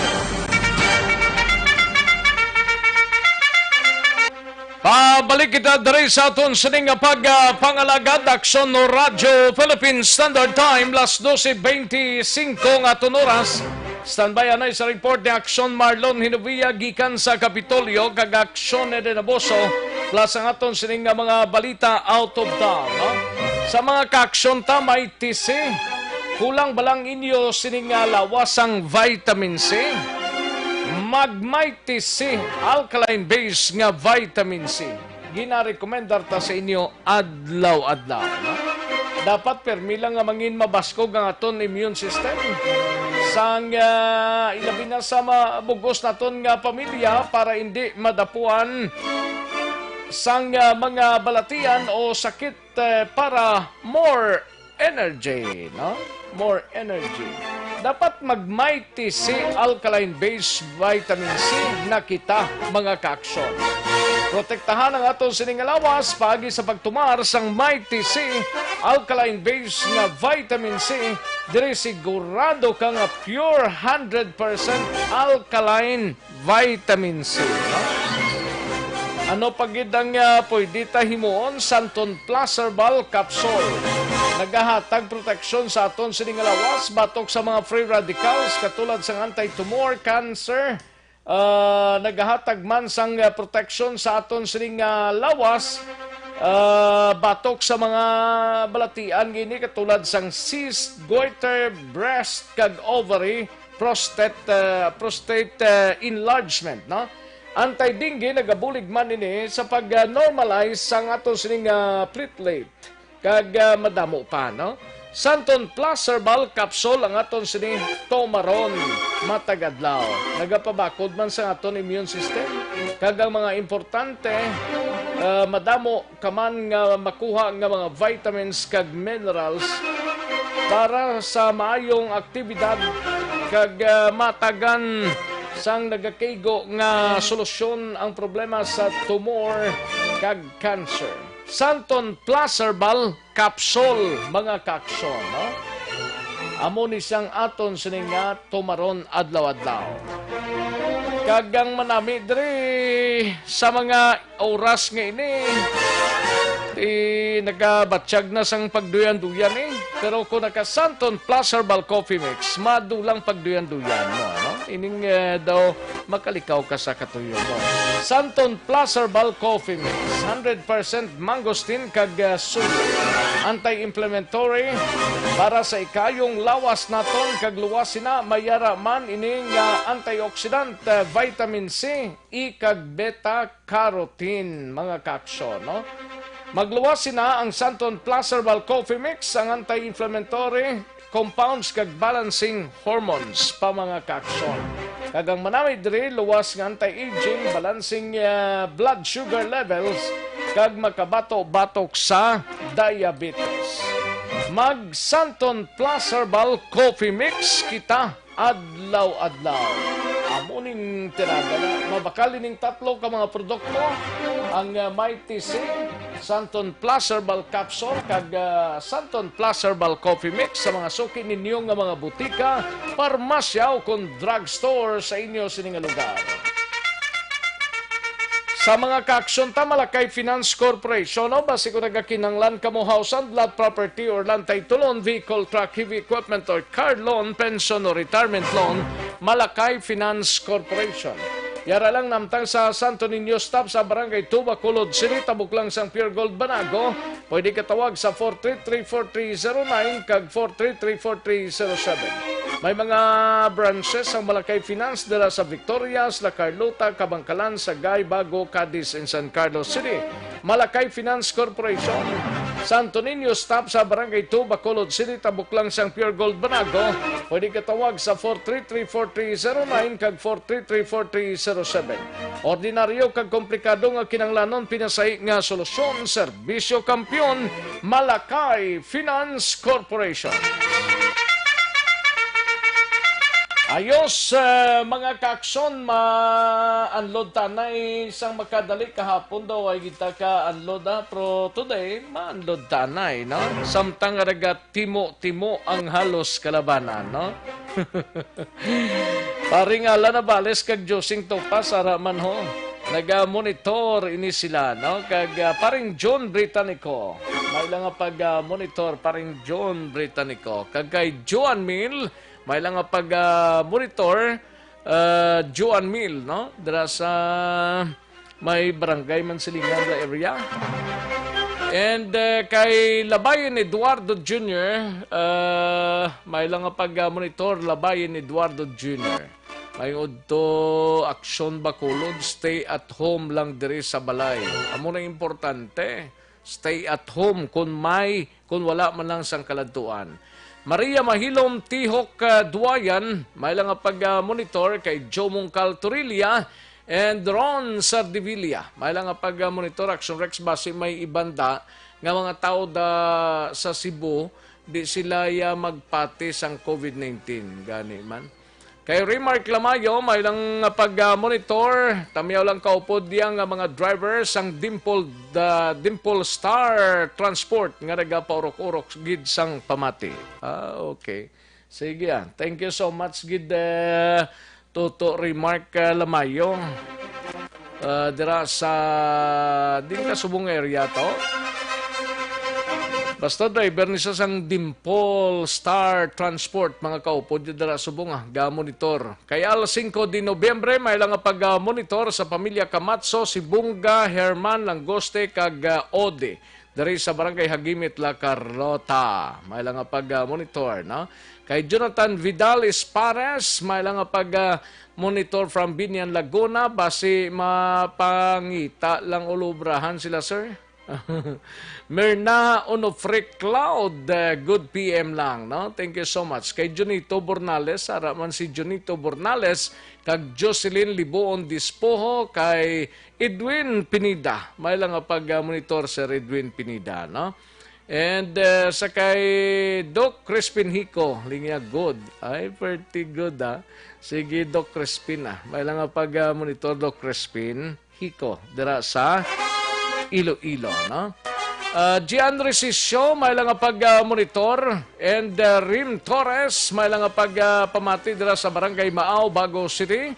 Pabalik kita diri sa aton sining nga pag, ah, pangalagad, Aksyon no Radyo Philippine Standard Time, las doce veinticinco nga aton oras. Standby anay sa report ni Aksyon Marlon Hinovia gikan sa Kapitolyo, kag Aksyon Eden Aboso, plus ang aton sining nga mga balita out of town, no? Sa mga kaaksyon ta, may T C, kulang ba lang inyo sining nga lawas sang vitamin C? Mag Mighty C, alkaline base nga vitamin C. Ginarekomendar ta sa inyo adlaw-adlaw, no? Dapat permi lang nga mangin mabaskog ang aton immune system. Sang, ah, ilabi na sa mabugos naton nga pamilya para hindi madapuan sang, ah, mga balatian o sakit, eh, para more energy, no? More energy. Dapat mag Mighty C alkaline base vitamin C na kita, mga kaaksyon. Protektahan ang aton sining nga lawas paagi sa pagtumar sang Mighty C alkaline base nga vitamin C. Diri sigurado ka nga pure hundred percent alkaline vitamin C, no? Ano pa gid ang, ah, pwede ta himuon? Santon Plus Herbal Capsule. Nagahatag proteksyon sa aton sining nga lawas batok sa mga free radicals katulad sang anti-tumor, cancer. Ah, nagahatag man sang, ah, proteksyon sa aton sining nga lawas, ah, batok sa mga balatian gini katulad sang cyst, goiter, breast, kag ovary, prostate, ah, prostate, ah, enlargement, no? Anti-dengue, nagabulig man ini sa pag-normalize sang ato sining, ah, platelet. Kag, ah, madamo pa, no? Santon Plus Herbal Capsule ang aton sini tumaron matag adlaw. Nagapabakod man sa aton immune system. Kag ang mga importante, ah, madamo ka man nga makuha nga mga vitamins kag minerals para sa maayong aktibidad kag, ah, matagan sang nagakaigo nga solusyon ang problema sa tumor kag cancer. Santon Plus Herbal Capsule, mga kaaksyon, no? Amo ni sang aton sini nga tumaron adlaw-adlaw. Kag ang manami diri sa mga oras nga ini, eh, nagabatyag na sang pagduyan-duyan, eh. Pero kung naka Santon Plus Herbal Coffee Mix, madulang pagduyan-duyan mo, ano? Ining, eh, daw makalikaw ka sa katuyo mo. Santon Plus Herbal Coffee Mix, hundred percent mangosteen kag, ah, suyo. Anti-inflammatory para sa ikayong lawas naton kag luwas sina may ara man ini nga antioxidant, ah, vitamin C, E kag beta carotene, mga kaaksyon, no? Magluwas sina ang Santon Plus Herbal Coffee Mix, ang anti-inflammatory compounds kag balancing hormones pa, mga kaaksyon. Kag ang manami diri luwas nga anti-aging, balancing, ah, blood sugar levels, kag makabato batok sa diabetes. Mag Santon Plus Herbal Coffee Mix kita adlaw-adlaw. Amo ning tirada na. Mabakal ining tatlo ka mga produkto, ang, ah, Mighty C, Santon Plus Herbal Capsule, kag, ah, Santon Plus Herbal Coffee Mix sa mga suki ninyo nga mga butika, parmasya o kon drugstore sa inyo sini nga lugar. Sa mga kaaksyon ta, Malakay Finance Corporation, no? Basi kung nagakinahanglan kamo house and lot, property or land title loan, vehicle, truck, heavy equipment or car loan, pension or retirement loan, Malakay Finance Corporation. Yara lang namtang sa Santo Niño Stop sa Barangay two, Bacolod City, tabok lang sang Pure Gold Banago. Pwede ka tawag sa four three three four three zero nine kag four three three four three zero seven. May mga branches ang Malakay Finance dira sa Victorias, La Carlota, Kabangkalan, Sagay, Bago, Cadiz, and San Carlos City. Malakay Finance Corporation, Santo Niño Stop sa Barangay two, Bacolod City, tabok lang sang Pure Gold Banago. Pwede ka tawag sa four three three four three zero nine kag four three three four three zero seven. Ordinaryo kag komplikado nga kinahanglanon, pinasahi nga solusyon, serbisyo kampiyon, Malakay Finance Corporation. Ayos, eh, mga ka-aksyon, ma-unload tanay sang makadali. Kahapon daw ay kita ka-unload, ah, pero today, ma-unload tanay, no? Samtang nga nagatimo-timo ang halos kalabanan, no? Paring Alan Navales kag Josing Topas, ara man ho. Naga-monitor ini sila, no? Kag, ah, paring John Britannico. May lang nga pag, ah, monitor, paring John Britannico. Kag kay Joan Mill, may lang nga pag, ah, monitor, ah, Joan Mill, no? Dira sa may barangay Mansilingan nga area. And, eh, kay Labayan Eduardo Junior, eh, may lang nga pag-monitor, Labayan Eduardo Junior. May udto, Aksyon Bacolod, stay at home lang diri sa balay. Amo na importante. Stay at home kung may, kung wala man lang sang kaladtuan. Maria Mahilom, Tihok, ah, Duayan, may lang nga pag-monitor kay Joe Mungkal Torilla and Ron Sardivilla. May lang nga pag-monitor, Action Rex, basi may ibanda nga mga tao da sa Cebu, di sila ya magpati sang COVID nineteen. Gani man. Kay Remark Lamayo, may lang nga pag-monitor, tamyaw lang kaupod diya nga mga driver sang Dimple, the Dimple Star Transport nga nagapaurok-urok gid sang pamati. Ah, okay. Sige, ah. Thank you so much gid, eh, Toto Remark, eh, Lamayo. Ah, dira sa, din ka Subong area to? Basta driver ni sa sang Dimple Star Transport, mga kaupod, dira Subong, ah, ga-monitor. Kay al singko de Nobyembre, may lang nga pag-monitor sa pamilya Camatzo, Sibunga, Herman, Langoste, kag, ah, Ode. Diri sa Barangay Hagimit, La Carlota. May lang nga pag-monitor, no? Kay Jonathan Vidal Espares, may lang nga pag-monitor from Binian, Laguna. Basi mapangita lang ulubrahan sila, sir. Mirna Onofre Cloud, eh, good P M lang, no? Thank you so much. Kay Junito Bornales, ara man si Junito Bornales, kag Jocelyn Libuon Dispoho, kay Edwin Pineda. May lang nga pag-monitor, Sir Edwin Pineda, no? And, eh, sa kay Doc Crispin Hico, linya good. Ay, pretty good, ah. Sige, Doc Crispin, ah. May lang nga pag-monitor, Doc Crispin Hico, dira sa Iloilo, no? Ah, Gian Resisio, may lang nga pag-monitor. And, ah, Rim Torres, may lang nga pag-, ah, pamati dira sa Barangay Maao, Bago City.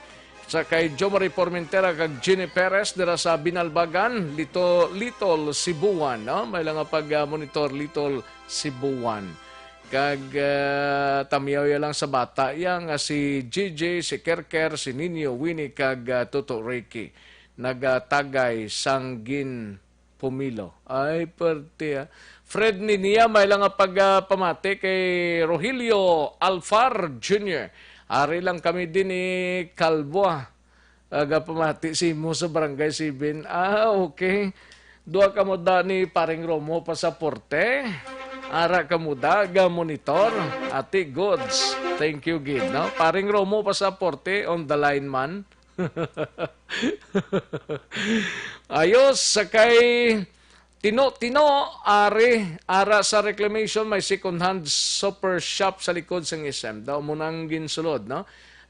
Sa kay Jomari Formentera kag Jenny Perez dira sa Binalbagan, Lito-, Little Cebuan, no? May lang nga pag-, ah, monitor, Little Cebuan. Kag, ah, tamyaw ya lang sa bata ya nga si J J, si Kerker, si Nino, Winnie, kag, ah, Toto Ricky. Nagatagay sang gin-, Pumilo. Ay, perte, ah. Fred Ninia, may lang nga pag, ah, pamati kay Rogelio Alfar Junior. Ari lang kami din ni Kalbo, ah. Aga pamati si mo sa Barangay Seven. Ah, okay. Dua ka mo da ni Paring Romo Pasaporte. Ara ka mo da, ga monitor. Ati Goods. Thank you, gid, no? Paring Romo Pasaporte on the line man. Ayos, sa kay Tino-Tino, ari, ara sa reclamation, may second hand super shop sa likod sang S M. Daw mo nang ginsulod, no?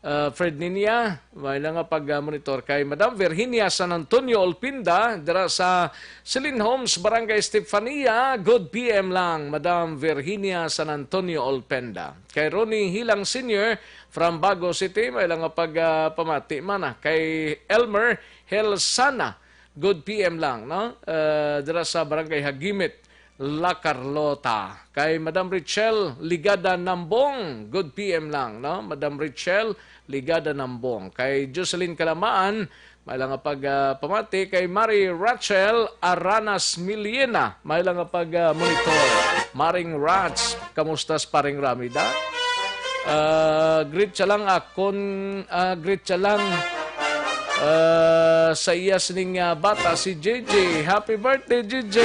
Ah, Fred Ninia, may lang nga pag-monitor kay Madam Virginia San Antonio Olpinda, dira sa Celine Homes, Barangay Estefania. Good P M lang, Madam Virginia San Antonio Olpenda. Kay Ronnie Hilang Senior from Bago City, may lang nga pag, ah, pamati man, ah. Kay Elmer Helsana, good P M lang, no? Ah, dira sa Barangay Hagimit, La Carlota. Kay Madam Richelle Ligada Nambong, good P M lang, no? Madam Richelle Ligada Nambong. Kay Jocelyn Kalamaan, may lang nga pag, ah, pamati kay Mari Rachel Aranas Miliena. May lang nga pag, ah, monitor. Maring Rach, kamusta sa Paring Ramida? Ah, greet siya lang akon, ah, greet siya lang, ah, sa iya sining, ah, bata, si J J. Happy birthday, J J!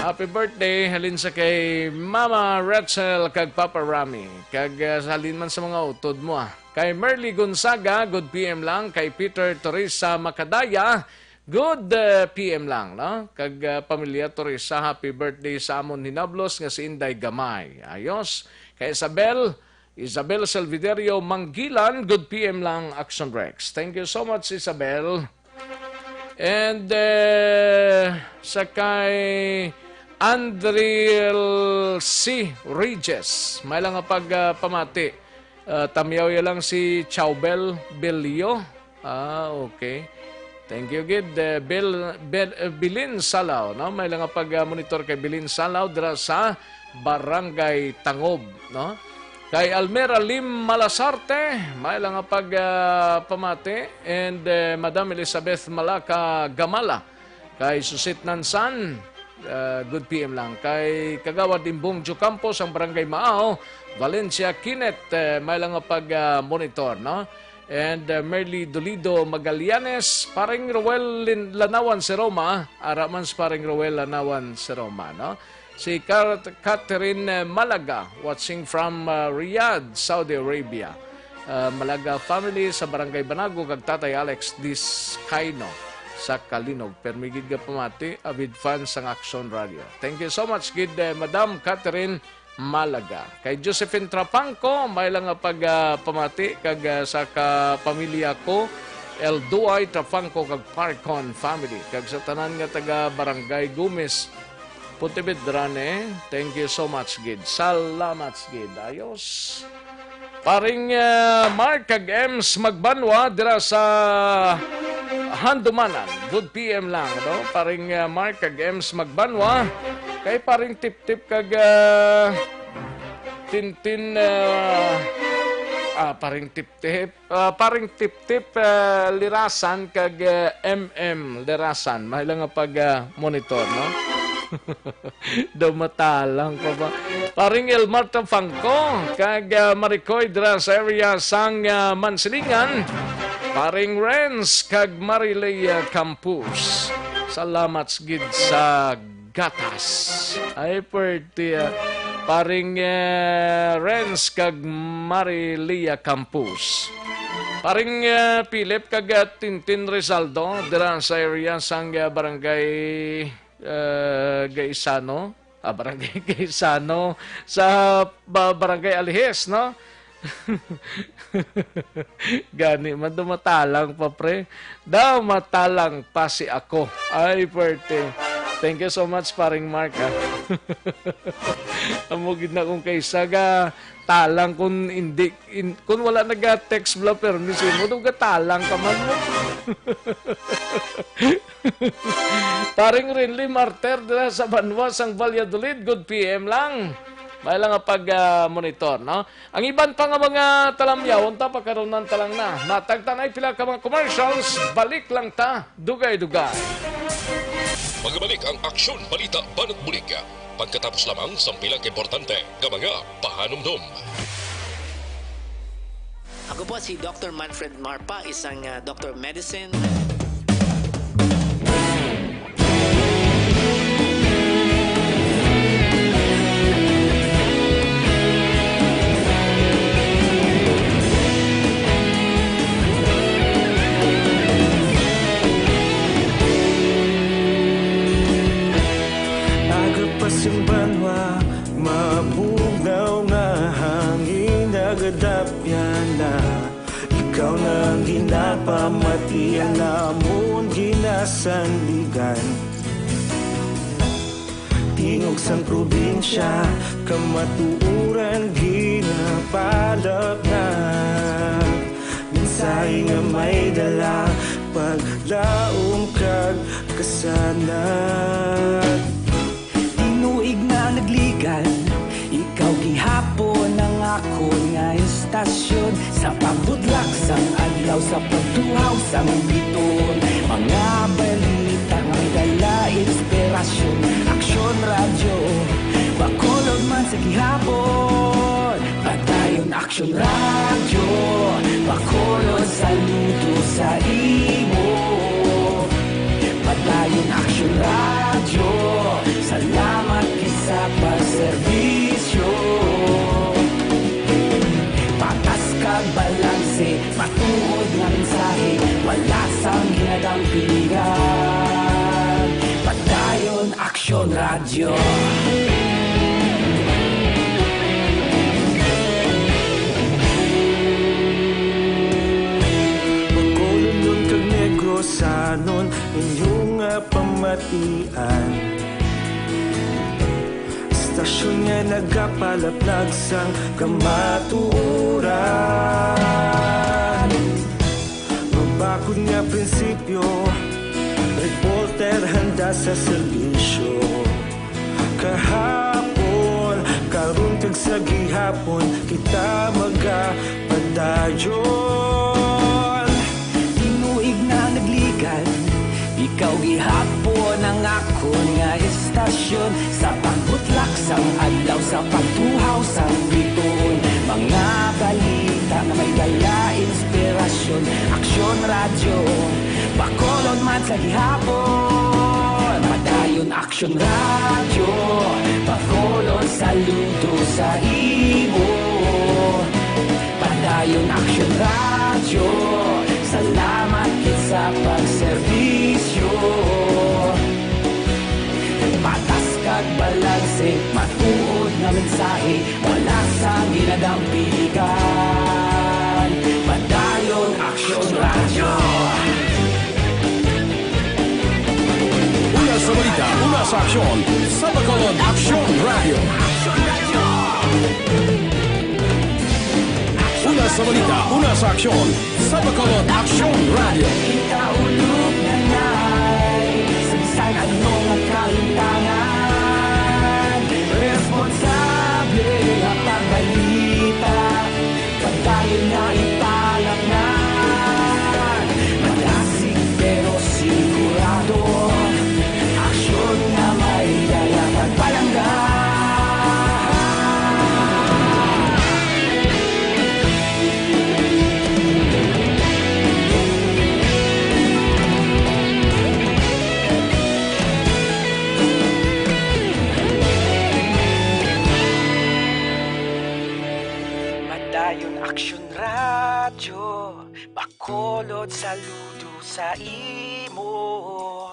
Happy birthday, halin sa kay Mama Rachel kag Papa Rami. Kag, ah, halin man sa mga utod mo, ah. Kay Merly Gonzaga, good P M lang. Kay Peter Teresa Macadaya, good, eh, P M lang, no? Kag, ah, pamilya Teresa, happy birthday sa amon hinablos nga si Inday Gamay. Ayos. Kay Isabel, Isabel Salviderio Manggilan, good P M lang, Action Rex. Thank you so much, Isabel. And, eh, sa kay Andriel C. Regis, may lang nga pag, ah, pamati. Ah, tamyaw ya lang si Chaubel Belio. Ah, okay. Thank you, gid. Eh, Bil-, Bil-, eh, Bilin Salaw, no? May lang nga pag, ah, monitor kay Bilin Salaw dira sa Barangay Tangob, no? Kay Almera Lim Malasarte, may lang nga pag, ah, pamati. And, eh, Madam Elizabeth Malaka Gamala, kay Susit Nansan, ah, good P M lang. Kay Kagawad Imbong Jocampo sang Barangay Maaw, Valencia Kinet, eh, may lang nga pag, ah, monitor, no? And, uh, Merly Dolido Magallanes, Paring Roel Lin-, Lanawan si Roma, ara man si Paring Roel Lanawan si Roma, no? Si Car-, Catherine, uh, Malaga, watching from, uh, Riyadh, Saudi Arabia. Uh, Malaga family sa Barangay Banago kag Tatay Alex Discaino sa Kalinog. Permi gid nga pamati, avid fan sang Action Radio. Thank you so much gid, uh, Madam Catherine Malaga. Kay Josephine Trapanco, may lang nga pag, ah, pamati kag, ah, sa kapamilya ko, El Duay Trapanco kag Parcon family, kag sa tanan nga taga Barangay Gomez, Pontevedra, ne. Thank you so much, gid. Salamat, gid. Ayos. Paring, ah, Mark kag Ems Magbanwa dira sa Handumanan. Good P M lang, no? Paring, ah, Mark kag Ems Magbanwa. Kay paring Tip-Tip kag, ah, Tintin, ah, ah, paring Tip-Tip. Ah, paring Tip-Tip, ah, Lirasan kag, ah, M M Lirasan. May lang nga pag, ah, monitor, no? Daw matalang pa ba? Paring Elmar Tafangco, kag, ah, Maricoy dira sa area sang, ah, Mansilingan. Paring Renz kag Marilea Campus. Salamat gid sa gatas. Ay, pwerte, ah. Paring, ah, Renz kag Marilea Campus. Paring, ah, Philip kag, ah, Tintin Rizaldo dira sa area sang, ah, barangay, ah, Gaisano. Ah, barangay Gaisano, sa ba-, barangay Alihes, no? Gani man, daw matalang pa, pre. Daw matalang pa si ako. Ay, pwerte. Thank you so much, paring Mark, ah. Amo gid na kung kaysa ga talang kung hindi, in-, kung wala naga-text bla permi sa imo, daw gatalang ka man mo. Paring Rinly Marter dira sa banwa sang Valladolid, good P M lang. May lang nga pag, ah, monitor, no? Ang iban pa nga mga talamyawon ta, pakarunan ta lang na. Matag ta na pila ka mga commercials, balik lang ta, dugay-dugay. Magabalik ang Aksyon Balita Banat Bulig pagkatapos lamang sang pila ka importante nga mga pahanumdom. Ako po si Doctor Manfred Marpa, isang, ah, Doctor of Medicine. Agapas ang banwa, mabugnaw nga hangin, nagadapyan na. Ikaw na ang ginapamatian namon ginasandigan. Tingog sang probinsya, kamatuoran ginapalapnag. Mensahe nga may dala, paglaom kag kasanag. Tinuig na nagligan, ikaw gihapon ang akon nga istasyon. Sa pagbutlak sang adlaw, sa pagtuhaw sang bituon, mga balita nga may dala inspirasyon. Aksyon Radyo Bacolod man sa gihapon. Padayon Aksyon Radyo, Bacolod, saludo sa imo. Padayon Aksyon Radyo, salamat gid sa pagserbisyo. Patas kag balanse, matuod nga mensahe, wala sang ginadampingan. Padayon Aksyon Radyo. Anon inyo nga pamatian, istasyon nga nagapalaplag sang kamatuoran. Mabakod nga prinsipyo, reporter handa sa serbisyo. Kahapon, karon kag sa gihapon, kita magapadayon. Tinuig na nagligan, ikaw gihapon ang akon nga istasyon. Sa pagbutlak sang adlaw, sa pagtuhaw sang bituon, mga balita nga may dala inspirasyon. Aksyon Radyo, Bacolod man sa gihapon. Padayon Aksyon Radyo, Bacolod, saludo sa imo. Padayon Aksyon Radyo, salamat gid sa pagserbisyo. Patas kag balanse, matuod nga mensahe, wala sang ginadampigan. Padayon Aksyon Radyo. Una sa balita, una sa aksyon, sa Bacolod Aksyon Radyo. Una sa balita, una sa aksyon, sa Bacolod Aksyon Radyo. Kita ulog na nay, sa bisan ano nga kahintangan, responsable nga pagbalita. Padayon nga ipalapnag, madasig pero sigurado. Aksyon nga may dala pagpalangga. Padayon Aksyon Radyo, Bacolod, saludo sa imo.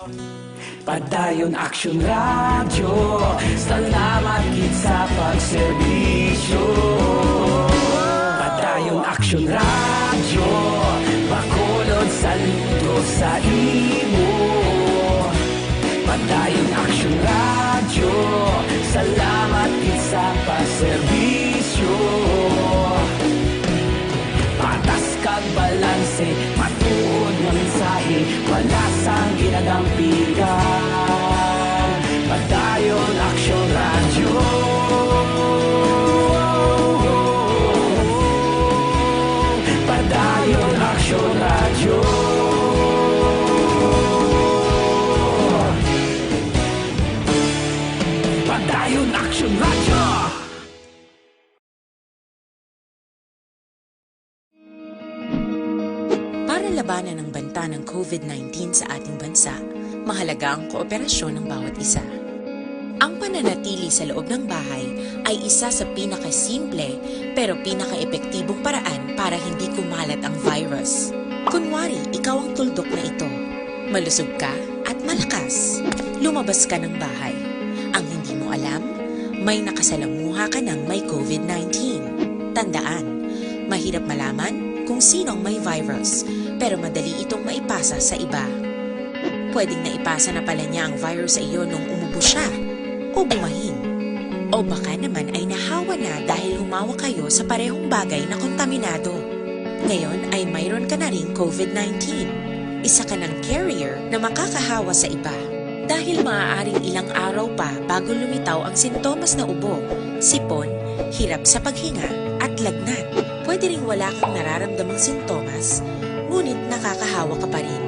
Padayon Aksyon Radyo, salamat gid sa pagserbisyo. Padayon Aksyon Radyo, Bacolod, saludo sa imo. Padayon Aksyon Radyo, salamat gid sa pagserbisyo. Patas kag balanse, matuod nga mensahe, wala sang ginadampigan. Padayon Aksyon Radyo. Padayon Aksyon Radyo. Padayon Aksyon Radyo. Para labanan ang banta ng COVID nineteen sa ating bansa, mahalaga ang kooperasyon ng bawat isa. Ang pananatili sa loob ng bahay ay isa sa pinakasimple pero pinakaepektibong paraan para hindi kumalat ang virus. Kunwari, ikaw ang tuldok na ito. Malusog ka at malakas. Lumabas ka ng bahay. Ang hindi mo alam, may nakasalamuha ka ng may COVID nineteen. Tandaan, mahirap malaman kung sino ang may virus, pero madali itong maipasa sa iba. Pwedeng naipasa na pala niya ang virus sa iyo nung umubo siya o bumahin. O baka naman ay nahawa na dahil humawak kayo sa parehong bagay na kontaminado. Ngayon ay mayroon ka na ring COVID nineteen. Isa ka ng carrier na makakahawa sa iba. Dahil maaaring ilang araw pa bago lumitaw ang sintomas na ubo, sipon, hirap sa paghinga, at lagnat. Pwede ring wala kang nararamdamang sintomas, ngunit nakakahawa ka pa rin.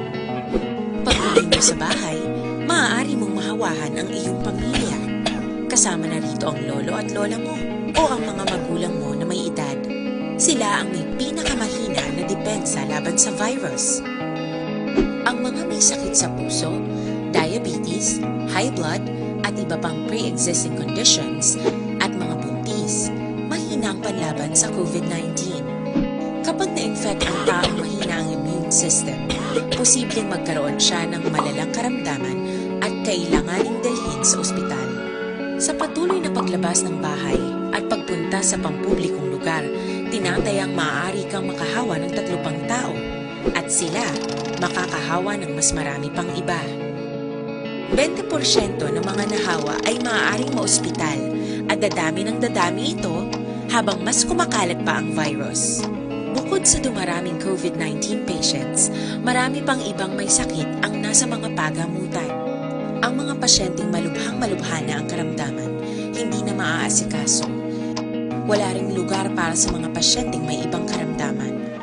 Pag-uwi mo sa bahay, maaari mong mahawahan ang iyong pamilya. Kasama na rito ang lolo at lola mo o ang mga magulang mo na may edad. Sila ang may pinakamahina na depensa laban sa virus. Ang mga may sakit sa puso, diabetes, high blood, at iba pang pre-existing conditions, at mga buntis, mahina ang panlaban sa COVID nineteen. Kapag na-infect ang taong mahina ang immune system, posibleng magkaroon siya ng malalang karamdaman at kailanganing dalhin sa ospital. Sa patuloy na paglabas ng bahay at pagpunta sa pampublikong lugar, tinatayang maaari kang makahawa ng tatlo pang tao, at sila makakahawa ng mas marami pang iba. Bente porsyento ng mga nahawa ay maaaring maospital at dadami ng dadami ito habang mas kumakalat pa ang virus. Bukod sa dumaraming COVID nineteen patients, marami pang ibang may sakit ang nasa mga pagamutan. Ang mga pasyenteng malubhang-malubha na ang karamdaman, hindi na maaasikaso. Wala ring lugar para sa mga pasyenteng may ibang karamdaman.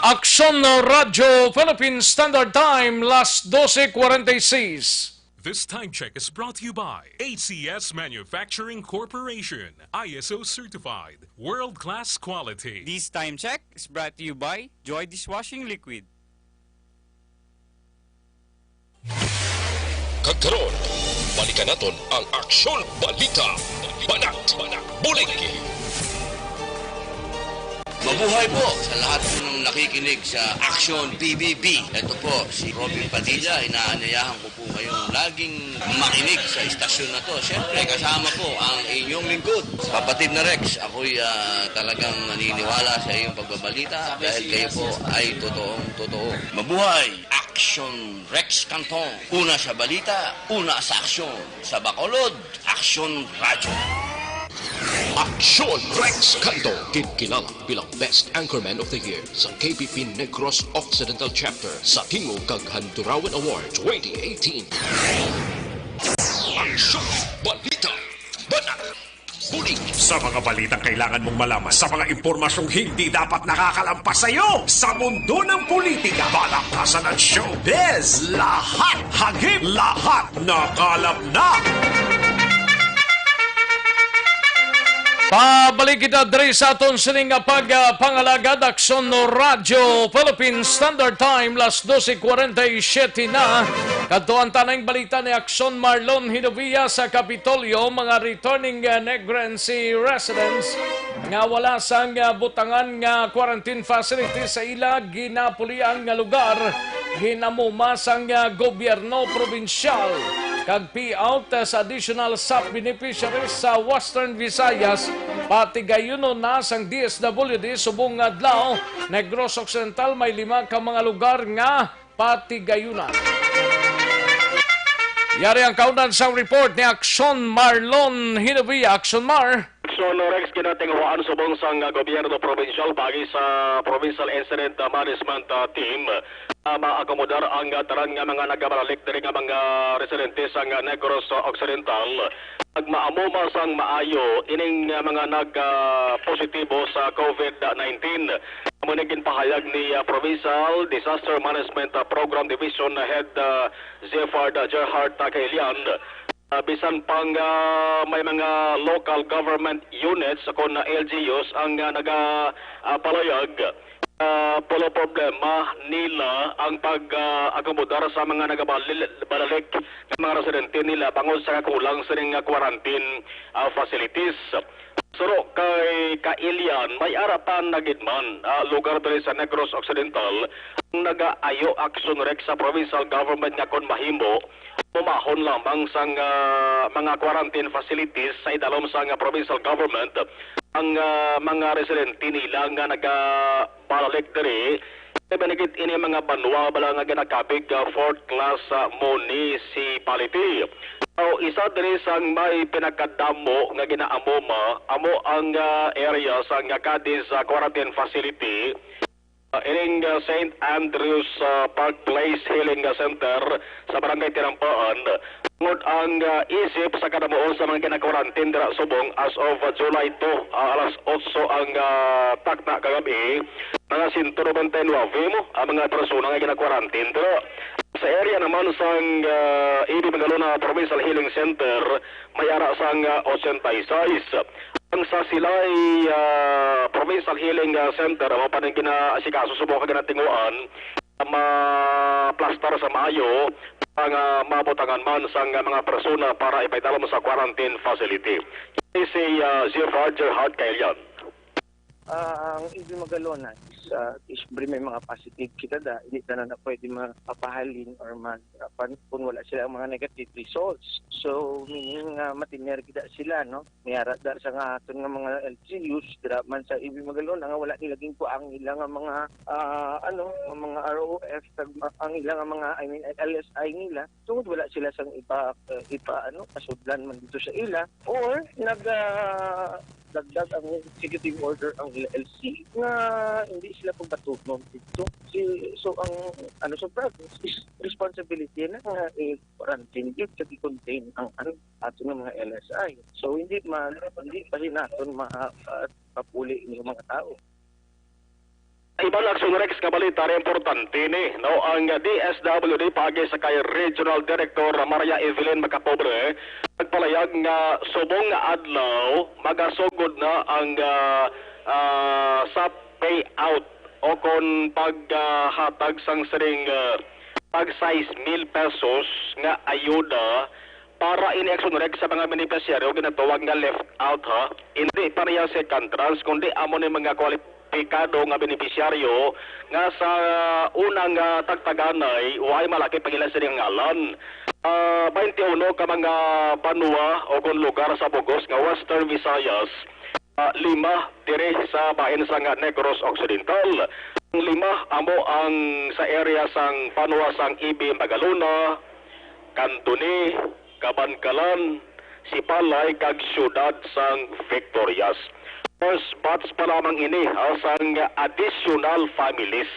Aksyon Radyo Philippine Standard Time, las dose cuarenta y seis. This time check is brought to you by A C S Manufacturing Corporation, I S O certified, world-class quality. This time check is brought to you by Joy Dishwashing Liquid. Kag karon, balikan naton ang Aksyon Balita. Banat, bulig. Mabuhay po sa lahat po ng nakikinig sa Action P B B. Ito po si Robin Padilla. Inaanyayahan ko po kayong laging makinig sa istasyon na to. Siyempre, kasama po ang inyong lingkod, Kapatid na Rex. Ako'y, ah, talagang naniniwala sa iyong pagbabalita dahil kayo po ay totoong totoo. Mabuhay! Action Rex Canton. Una sa balita, una sa aksyon. Sa Bacolod, Aksyon Radyo. Aksyon Rex Canton, ginkilala bilang Best Anchorman of the Year sa K P P Negros Occidental Chapter sa Tingog kag Handurawan Award twenty eighteen. Aksyon Balita. Banat. Bulig. Sa mga balitang kailangan mong malaman, sa mga impormasyong hindi dapat nakakalampas sa iyo, sa mundo ng politika, balakasan at showbiz, lahat hagip, lahat nakalap na. Pabalik kita diri sa aton sining nga pagpangalagad, Aksyon Radyo Philippine Standard Time, las dose cuarenta y siete na. Kadto ang tanang balita ni Aksyon Marlon Hinovia sa Kapitolyo, mga returning, uh, Negrense residents nga wala sang, uh, butangan nga quarantine facility sa ila ginapulian nga lugar, ginamuma sang, uh, gobyerno probinsyal kag payout, uh, sa additional sap beneficiaries sa Western Visayas. Patigayunon na sang D S W D subong nga adlaw. Negros Occidental may lima ka mga lugar nga patigayunan. Yari ang kaunan sang report ni Aksyon Marlon Hinovia. Aksyon Mar. Aksyon Rex, ginatinguhaan subong sang gobyerno probinsyal paagi sa Provincial Incident Management, ah, Team, ah, maakomodar ang, ah, tanan nga mga nagabalalik diri nga mga residente sang, ah, Negros Occidental. Pagmaamuma sang maayo ining, ah, mga nag, ah, positibo sa COVID nineteen. Amo ni ginpahayag ni, ah, Provincial Disaster Management, ah, Program Division Head, ah, Zefard, ah, Gerhard, ah, Kailian. Ah, bisan pang, ah, may mga local government units kon L G Us ang, ah, naga, ah, palayag, ah, wala problema nila ang pag, ah, akomodar sa mga nagabalil-, balalik nga mga residente nila bangod sa kakulang sining, ah, quarantine, ah, facilities. Suro kay Kailian, may ara pa na gid man, ah, lugar diri sa Negros Occidental ang nagaayo Aksyon Rex sa provincial government nga kon mahimo, pumahon lamang sang, ah, mga quarantine facilities sa idalom sang, ah, provincial government ang, ah, mga residente nila nga nagabalalik diri. Labi na gid ini mga banwa bala nga ginakabig, ah, fourth class, ah, municipality. So, isa diri sang may pinakadamo nga ginaamuma amo ang, ah, area sang, ah, Cadiz, ah, quarantine facility, ah, ining, ah, Saint Andrew's, ah, Park Place Healing, ah, Center sa Barangay Tinampaan. Tungod ang, ah, isip sa kadamuon sa mga gina-quarantine dira subong as of, ah, July two, ah, alas otso ang, ah, takna kagabi, mga sento nobenta y nuebe mo ang mga persona nga gina-quarantine dira. Sa area naman sang, ah, A B Manglona Provincial Healing Center, may ara sang, ah, ochenta y seis. Ang sa Silay, ah, Provincial Healing, ah, Center, amo pa ning ginaasikaso subong kag ginatinguan, maplastar sa maayo ang, ah, mabutangan man sang mga persona para ipaidalom sa quarantine facility. Kini si, ah, Jeffrey Gerhard Kailian. Ah, ang A B Magalona is, ah, is may mga positive kita da, hindi na na pwede mapahalin or mag, ah, pan-, kung wala sila ang mga negative results. So, meaning, ah, matiner kita sila, no? May ara da sa nga aton nga mga L G Us, dira man sa A B Magalona nga wala nila ginkuha ang ila nga mga, ah, ano, nga mga R O F, tag-, ang ila nga mga, I mean, L S I nila. Tungod wala sila sang ipa, ah, ipa, ano, pasudlan man dito sa ila, or nag, ah, dagdag ang executive order ang L C nga hindi sila pagbatugnon dito. Si, so, ang, ano, sa province is responsibility na nga i-quarantine gyud kag i-contain ang, ano, ato nga mga L S I. So, hindi man, hindi pa naton ma-, ah, papuli yung mga tao. Iban, Action Rex, nga balita, rin importante ni, no, ang D S W D paagi sa kay Regional Director Maria Evelyn Macapobre nagpalayag nga subong nga adlaw magasugod na ang, ah, ah, sa payout o kon paghatag sang sining, ah, pag sais mil pesos nga ayuda para ini, Action Rex, sa mga benepisyaryo ginatawag nga left out, ha. Hindi pareha second tranche, kundi amo ni mga kwalipikado nga benepisyaryo nga sa unang, ah, tagtaganay, way malaki pa gila sining ngalan. Ah, twenty-one ka mga banwa o kon lugar sa bugos nga Western Visayas, ah, lima diri sa bahin sang Negros Occidental. Ang lima amo ang sa area sang banwa sang A B Magalona, Cantone, Kabankalan, Sipalay, kag siyudad sang Victorias. First batch pa lamang ini, ah, sang additional families.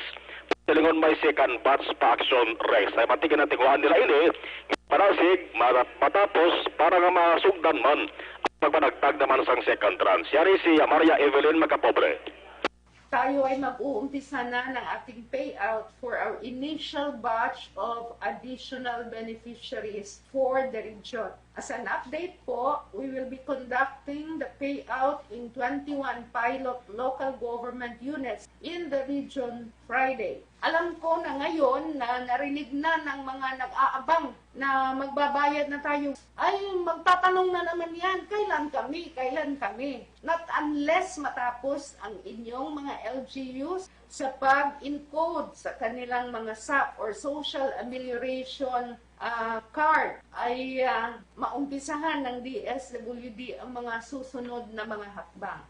Silingon may second batch pa, Action Rex. Ay matikin ang tinguhaan nila ini, panasig, mata-, matapos para nga masugdan man ang pagpanagtag naman sang second tranche. Yari si Maria Evelyn Macapobre. Tayo ay mag-uumpisa na ng ating payout for our initial batch of additional beneficiaries for the region. As an update po, we will be conducting the payout in twenty-one pilot local government units in the region Friday. Alam ko na ngayon na narinig na ng mga nag-aabang na magbabayad na tayo. Ay, magtatanong na naman yan, "Kailan kami? Kailan kami?" Not unless matapos ang inyong mga L G Us sa pag-encode sa kanilang mga sap or social amelioration, ah, card, ay, ah, maumpisahan ng D S W D ang mga susunod na mga hakbang.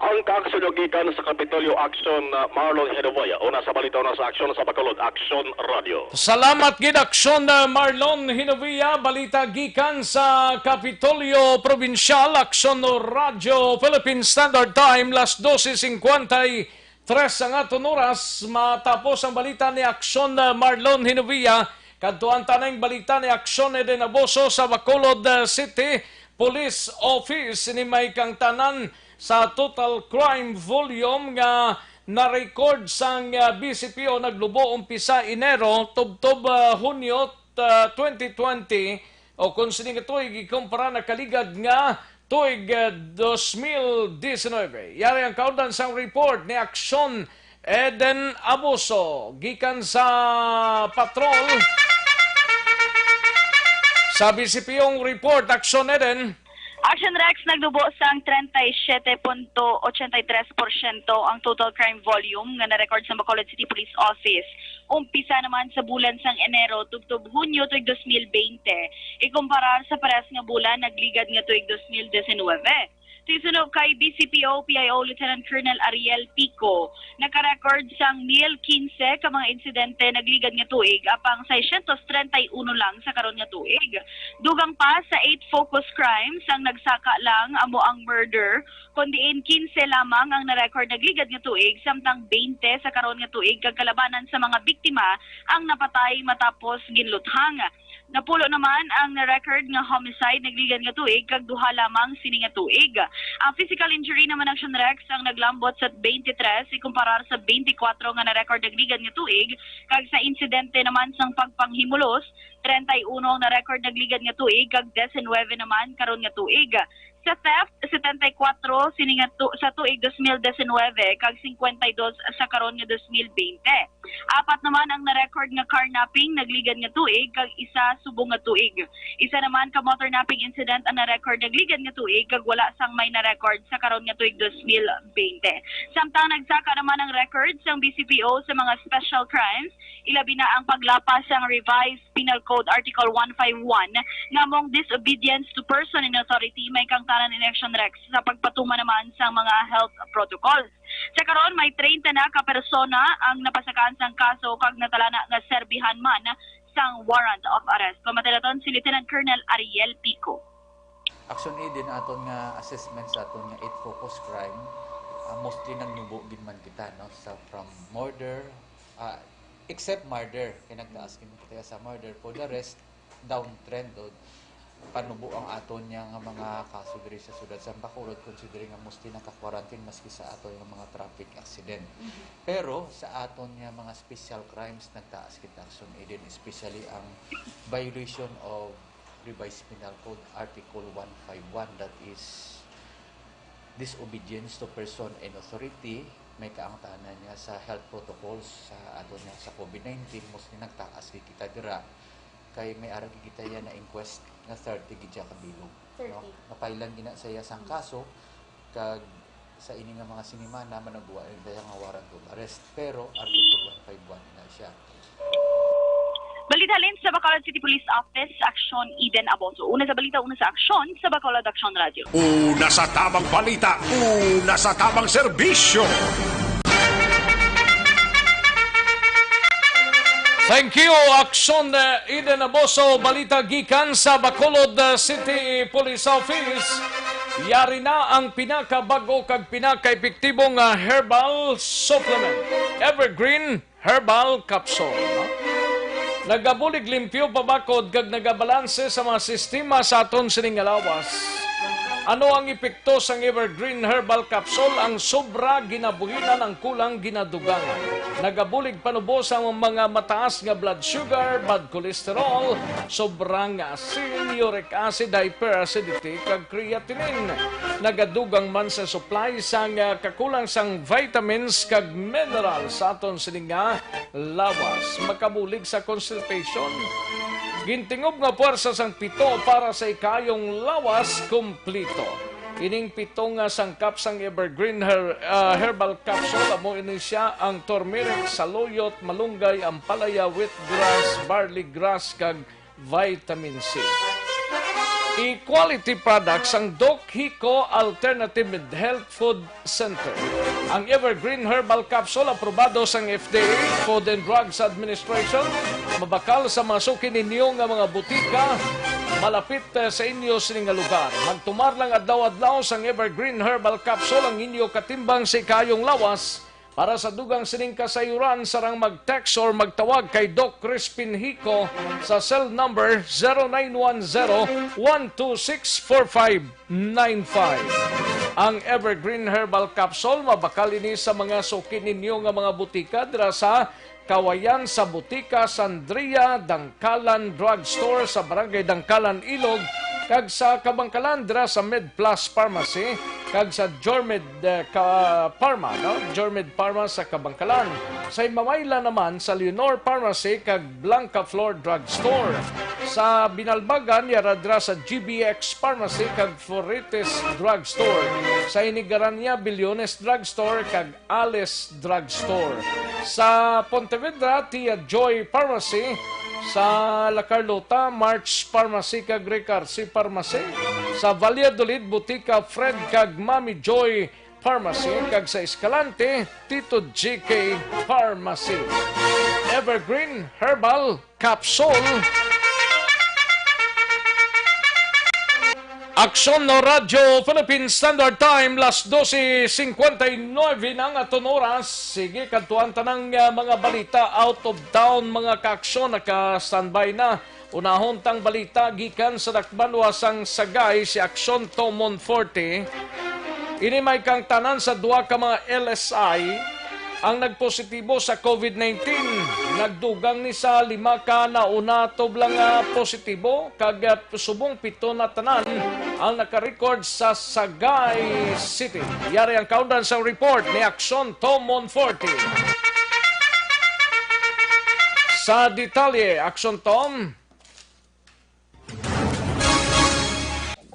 Ang kaaksyonyo gikan sa Kapitolyo, Action, ah, Marlon Hinovia. Una sa balita, una sa aksyon sa Bacolod, Action Radio. Salamat gid, Action, ah, Marlon Hinovia. Balita gikan sa Kapitolyo Probinsyal, Action Radio Philippine Standard Time, las doce cincuenta y tres ang aton oras. Matapos ang balita ni Action, ah, Marlon Hinovia, kadtuan ta na ang balita ni Action Eden Aboso sa Bacolod, ah, City Police Office. Ini may kangtanan sa total crime volume nga na-record sang, ah, B C P O naglubo umpisa Enero tubtob, ah, Hunyo, ah, twenty twenty, o kung sini nga tuig ikumpara nakaligad nga tuig, ah, dos mil diecinuebe. Yari ang kaundan sang report ni Action Eden Abuso gikan sa patrol. Sa B C P O ang report, Action Eden. Action Rex, naglubo sang treinta y siete punto ochenta y tres porsyento ang total crime volume nga na-record sa Bacolod City Police Office. Umpisa naman sa bulan sang Enero tubtob Hunyo tuig dos mil bente, ikumparar sa pares nga bulan nagligad nga tuig dos mil diecinuebe. Tisuno kay B C P O P I O Lieutenant Colonel Ariel Pico, naka-record sang mil quince ka mga insidente nagligad nga tuig, apang seiscientos treinta y uno lang sa karon nga tuig. Dugang pa, sa eight focus crimes, ang nagsaka lang amo ang murder, kon diin quince lamang ang na-record nagligad nga tuig, samtang twenty sa karon nga tuig, kag kalabanan sa mga biktima ang napatay matapos ginluthang. Napulo naman ang na-record nga homicide nagligad nga tuig, kag duha lamang sini nga tuig. Ang physical injury naman, Action Rex, ang naglambot sa twenty-three ikumparar sa twenty-four nga na-record nagligad nga tuig, kag sa insidente naman sang pagpanghimulos, treinta y uno ang na-record nagligad nga tuig, kag diecinuebe naman karon nga tuig. Sa theft, setenta y kuwatro sini nga tu-, sa tuig dos mil diecinuebe kag cincuenta y dos sa karon nga dos mil veinte. Apat naman ang na-record nga carnapping nagligad nga tuig kag isa subong nga tuig. Isa naman ka motor napping incident ang na-record nagligad nga tuig kag wala sang may na-record sa karon nga tuig dos mil veinte. Samtang nagsaka naman ang record sang B C P O sa mga special crimes, ilabi na ang paglapas sang Revised Penal Code Article one five one, nga mong disobedience to person in authority, may kangtanan in action rex sa pagpatuman naman sang mga health protocols. Sa karon, may treinta na ka persona ang napasakaan sang kaso kag natalana nga serbihan man sang warrant of arrest. Pamatilaton si Lieutenant Colonel Ariel Pico. Action Aid din aton nga assessment sa aton nga eight focus crime, ah, mostly nagnubo gid man kita, no, sa from murder, ah, except murder, kay nagtaas gid man kita sa murder. For the rest, downtrend o panubo ang aton niya nga mga kaso diri sa siyudad sa Bacolod, considering nga mostly naka-quarantine maski sa aton nga mga traffic accident. Pero sa aton nga mga special crimes, nagtaas kita, Action Aid din, especially ang violation of Revised Penal Code Article one five one, that is disobedience to person and authority. May kaangtanan niya sa health protocols sa aton niya sa COVID nineteen, mostly nagtaas gid kita dira. Kay may ara gid kita yan na inquest nga thirty gid siya ka bilog, no? Thirty. Napailan gina sa iya sang kaso, kag sa ini nga mga sinimana, managwa ang daya nga warrant of arrest. Pero Article one five one na siya. Balita halin sa Bacolod City Police Office, Action Eden Aboso. Una sa balita, una sa aksyon, sa Bacolod Action Radio. Una sa tamang balita, una sa tamang serbisyo. Thank you, Action, uh, Eden Aboso. Balita gikan sa Bacolod, uh, City Police Office. Yari na ang pinakabag-o kag pinakaepektibo nga herbal supplement, Evergreen Herbal Capsule. Nagabulig limpyo, pabakod, kag nagabalanse sa mga sistema sa aton sining nga lawas. Ano ang epekto sang Evergreen Herbal Capsule? Ang sobra ginabuhinan, ang kulang ginadugangan. Nagabulig panubo sa mga mataas nga blood sugar, bad cholesterol, sobra nga asin, uric acid, hyperacidity, kag creatinine. Nagadugang man sa supply sang, ah, kakulang sang vitamins kag mineral sa aton sini nga lawas. Makabulig sa constipation. Gintingob nga puwersa sang pito para sa ikayong lawas kumplito. Ining pito nga sangkap sang Evergreen Her-, ah, Herbal Capsule, amo ini sia ang turmeric, saluyot, malunggay, ampalaya, wheatgrass, barley grass, kag vitamin C. E-quality products ang Doc Hico Alternative Health Food Center. Ang Evergreen Herbal Capsule, aprobado sang F D A, Food and Drugs Administration, mabakal sa mga suki ninyo nga mga butika malapit, eh, sa inyo sini nga lugar. Magtumar lang adlaw-adlaw sang Evergreen Herbal Capsule, ang inyo katimbang sa ikayong lawas. Para sa dugang sining kasayuran, sarang mag-text or magtawag kay Doc Crispin Hico sa cell number zero nine one zero, one two six, four five nine five. Ang Evergreen Herbal Capsule, mabakal ini sa mga suki ninyo nga mga butika dira sa Kawayan, sa Butika Sandria, Dangkalan Drugstore sa Barangay Dangkalan, Ilog, kag sa Kabangkalan dira sa Med Plus Pharmacy, kag sa Jormed, eh, ka Pharma, no? Jormed Pharma sa Kabangkalan. Sa Imamayla naman sa Leonor Pharmacy kag Blanca Flor Drugstore. Sa Binalbagan, yara dira sa G B X Pharmacy kag Florites Drugstore. Sa Inigarania, Billones Drugstore kag Alice Drugstore. Sa Pontevedra, Tia Joy Pharmacy. Sa La Carlota, March Pharmacy kag Ricarsi Pharmacy. Sa Valladolid, Butika Fred kag Mami Joy Pharmacy. Kag sa Escalante, Tito G K Pharmacy. Evergreen Herbal Capsule. Aksyon, no, Radyo Philippine Standard Time, las doce cincuenta y nueve na ang aton oras. Sige, kadtuan tanang, ah, mga balita out of town, mga kaaksyon, naka-standby na. Unahon tang balita gikan sa dakbanwa sang Sagay, si Aksyon Tomon Forte. Ini may kangtanan sa duha ka mga L S I ang nagpositibo sa COVID nineteen. Nagdugang ni sa lima ka nauna tublang, ah, positibo, kag, ah, subong pito na tanan ang nakarecord sa Sagay City. Yari ang kaundan sa report ni Action Tom Monforte. Sa detalye, Action Tom.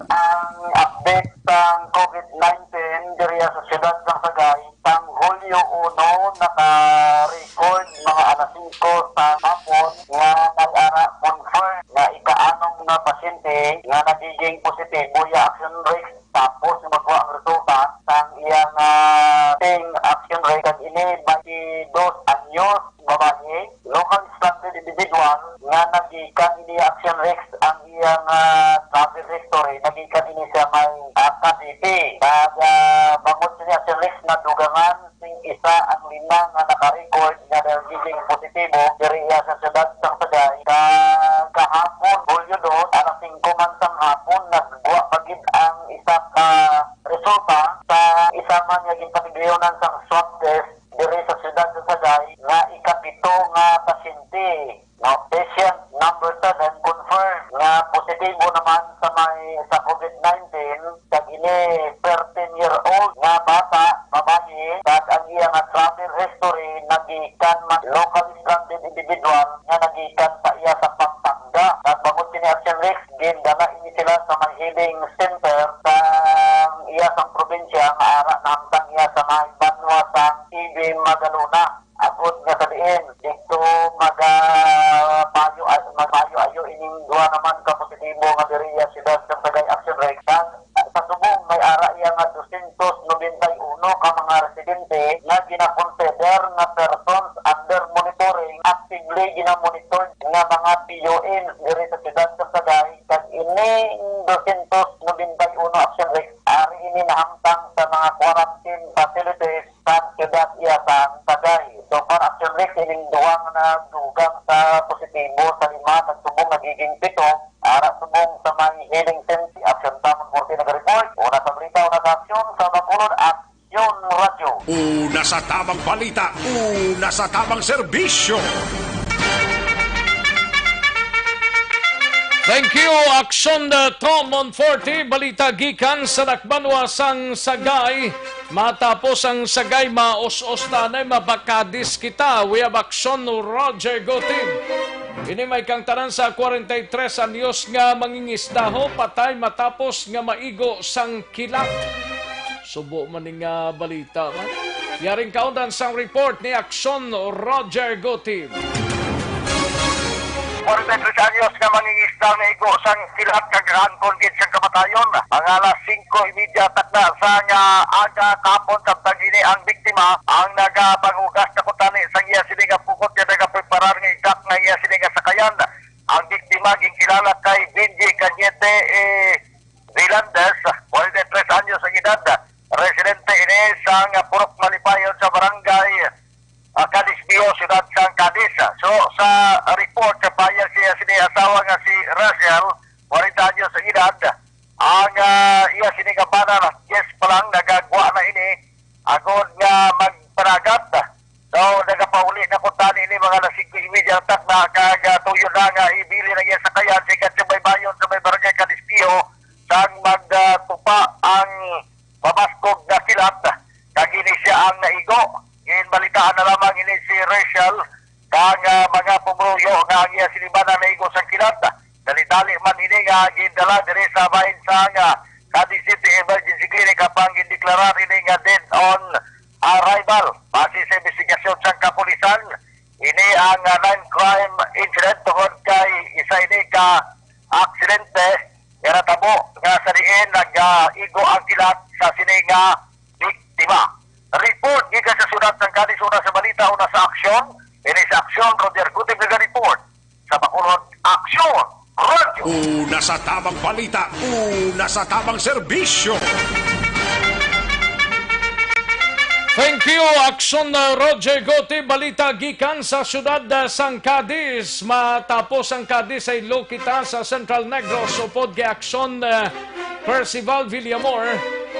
Ang update sang COVID nineteen diriya sa siyudad sang Sagay, sang Hulyo uno, naka-record mga alas singko sa hapon nga nag-ara confirm nga ika-anom nga pasyente nga nagiging positibo ya Action Rex, tapos magwa ang resulta sang iyang, ah, testing Action Rex, kag ini twenty-dos anyos, babayi, local stranded individual nga nagikan ini Action Rex ang iyang, ah, travel history, nagikan ini sa may, ah, Cavite. Kag, ah, bangod sini Action Rex, nadugangan sing isa ang lima nga naka-record nga nagiging positibo diri iya sa siyudad sang Sagay. Kag kahapon, Hulyo dos, alas singko man sang hapon, nagwa pa gid ang isa ka resulta sa isa man nga ginpatigayunan sang swab test diri sa siyudad sa Sagay nga ikapito nga pasyente, no? Patient number seven confirmed nga positibo naman sa may, sa COVID nineteen, kag ini thirteen year old nga bata, babayi, kag ang iya nga travel history nagikan man local stranded individual nga nagikan sa iya sa Pampanga. Kag bangod sini Action Rex, gindala ini sila sa may healing center sa iya sang probinsya nga ara nahamtang iya sa may banwa sa Ibe, Magalona. Agod nga sa diin, dito magapayo, magapayo-ayo ining duha naman ka positibo nga diri iya siyudad sa Sagay Action Rex. Sa subong, may ara iya nga dosyentos nobenta y uno ka mga residente nga ginakonsider nga persons under monitoring, actively ginamonitored nga mga P U Ms diri sa siyudad sa Sagay, kag ining dosyentos nobenta y uno Action Rex, ari ini nahamtang sa mga quarantine facilities sa siyudad iya sang Sagay. So far, Action Rex, ining duha nga nagdugang sa positibo, sa lima nagsubong nagiging pito, ara subong sa may healing center. Action Tom Monforte nagareport. Una sa balita, una sa aksyon, sa Bacolod, Aksyon Radyo. Una sa tamang balita, una sa tamang serbisyo. Thank you, Aksyon, uh, Tom Monforte. Balita gikan sa dakbanwa sang Sagay. Matapos ang Sagay, maus-os tanay, mapakadis kita. We have Aksyon, Roger Gutib. Ini may kangtanan sa kwarenta y tres anyos nga mangingisdaho, patay matapos nga maigo sang kilat. Subo man ni nga balita man. Yaring kaundan sang report ni Aksyon, Roger Gutib. Kwarenta y tres anyos nga mangingisda naigo sang kilat kag naangkon gid sang kamatayon. Ang alas singko y media takna sang aga kahapon, samtang ini ang biktima ang nagapangugas na kuntani sang iya sini nga pukot nga nagapreparar nga i-dock nga iya sini nga sakayan. Ang biktima ginkilala kay Benji Cañete, eh, Vilandes, kwarenta y tres anyos ang edad. Residente ini sang Purok Malipayon sa barangay, ah, Cadiz Viejo, siyudad sang Cadiz. So, sa report, sa pahayag sa iya sini asawa nga si Rachel, kwarenta anyos ang edad, ang, ah, iya sini nga bana, alas diyes pa lang, nagagwa na ini, agod nga magpanagat. So, nagapauli na kuntani ini mga alas singko y media ang takna, kag, ah, tuyo na nga ibilin ang iya sakayan sa ika-, sa baybayon sa may barangay Cadiz Viejo, sang mag, ah, tupa ang mabaskog nga kilat, kag ini sia ang naigo. Ginbalitaan na lamang ini si Rachel, kag, ah, mga pumuluyo nga ang iya sini bana naigo sang kilat. Dali-dali man ini nga gindala diri sa bahin sang, ah, Cadiz City Emergency Clinic, apang gindeklarar ini nga dead on arrival. Base sa investigasyon sang kapulisan, ini ang, ah, non-crime incident tungod kay isa ini ka aksidente nga natabo nga sa diin nag-igo ang kilat sa sini nga biktima. Report gikan sa siyudad sang Cadiz, una sa balita, una sa aksyon. Ini sa aksyon, Roger Gutib naga-report. Sa Bacolod, Aksyon Radyo. Una sa tamang balita, una sa tamang serbisyo. Thank you, Aksyon, uh, Roger Gutib. Balita gikan sa siyudad, uh, sang Cadiz. Matapos ang Cadiz, ay lo kita sa Central Negros upod kay Aksyon, uh, Percival Villamor.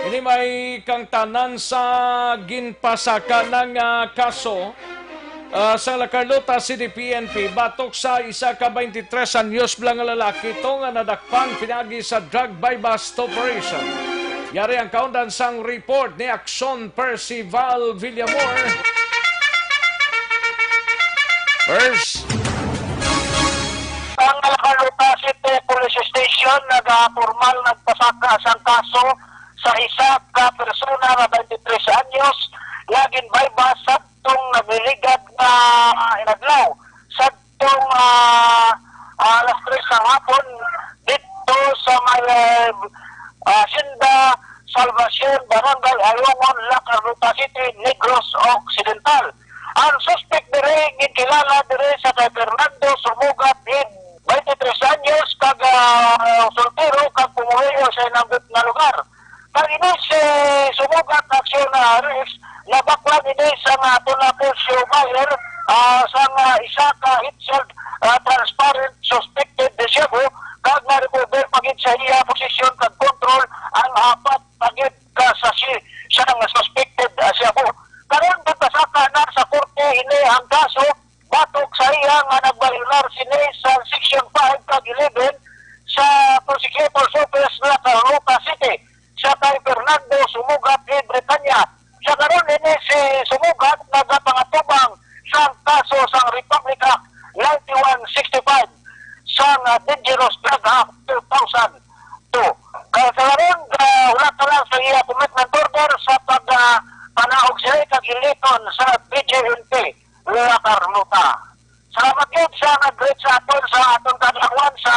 Ini may kangtanan sa ginpasaka na nga kaso. Ah, sa La Carlota City P N P, batok sa isa ka twenty-three anyos bala nga lalaki to nga nadakpan pinaagi sa drug buy-bust operation. Yari ang kaundan sang report ni Action Percival Villamor. First. Ang La Carlota City Police Station nagapormal nagpasaka sang kaso sa isa ka persona nga twenty-three anyos nga ginbuy-bust sa tong nagliligad nga inadlaw. Sa tong, ah, ah, alas tres sa hapon, dito sa may, ah, ah, Hacienda Salvacion, Barangay Ayungon, La Carlota City, Negros Occidental. Ang suspect diri ginkilala diri sa kay Fernando Sumugat, ed twenty-three anyos, kag, ah, soltero, kag pumuloy sa inambit nga lugar. Kag ini si Sumugat Action, ah, Rex, nabaklan ini sa nga ato na po si buyer, ah, sa nga isa ka heat shield, ah, transparent suspected de Shabu, kag na-recover pa gid sa iya posisyon kag control ang apat pa gid ka sachet sa nga suspected, ah, Shabu. Karon, gipasaka na sa korte ini ang kaso batok sa iya nga nagbayolar sini sa Section five kag eleven sa Prosecutor's Office, La Carlota City, sa kay Fernando Sumugat, ed Britanya. Sa karon, ini si Sumugat nagapangatubang sa kaso sang Republic Act ninety-one sixty-five, sang, ah, Dangerous Drug Act two thousand two. Kaya sa karon, ah, wala ka lang sa iya commitment order sa pag, ah, panaog sila kag iliton sa P G N P. La Carlota. Salamat gid sa nag-greet sa aton, sa aton kadlawan sa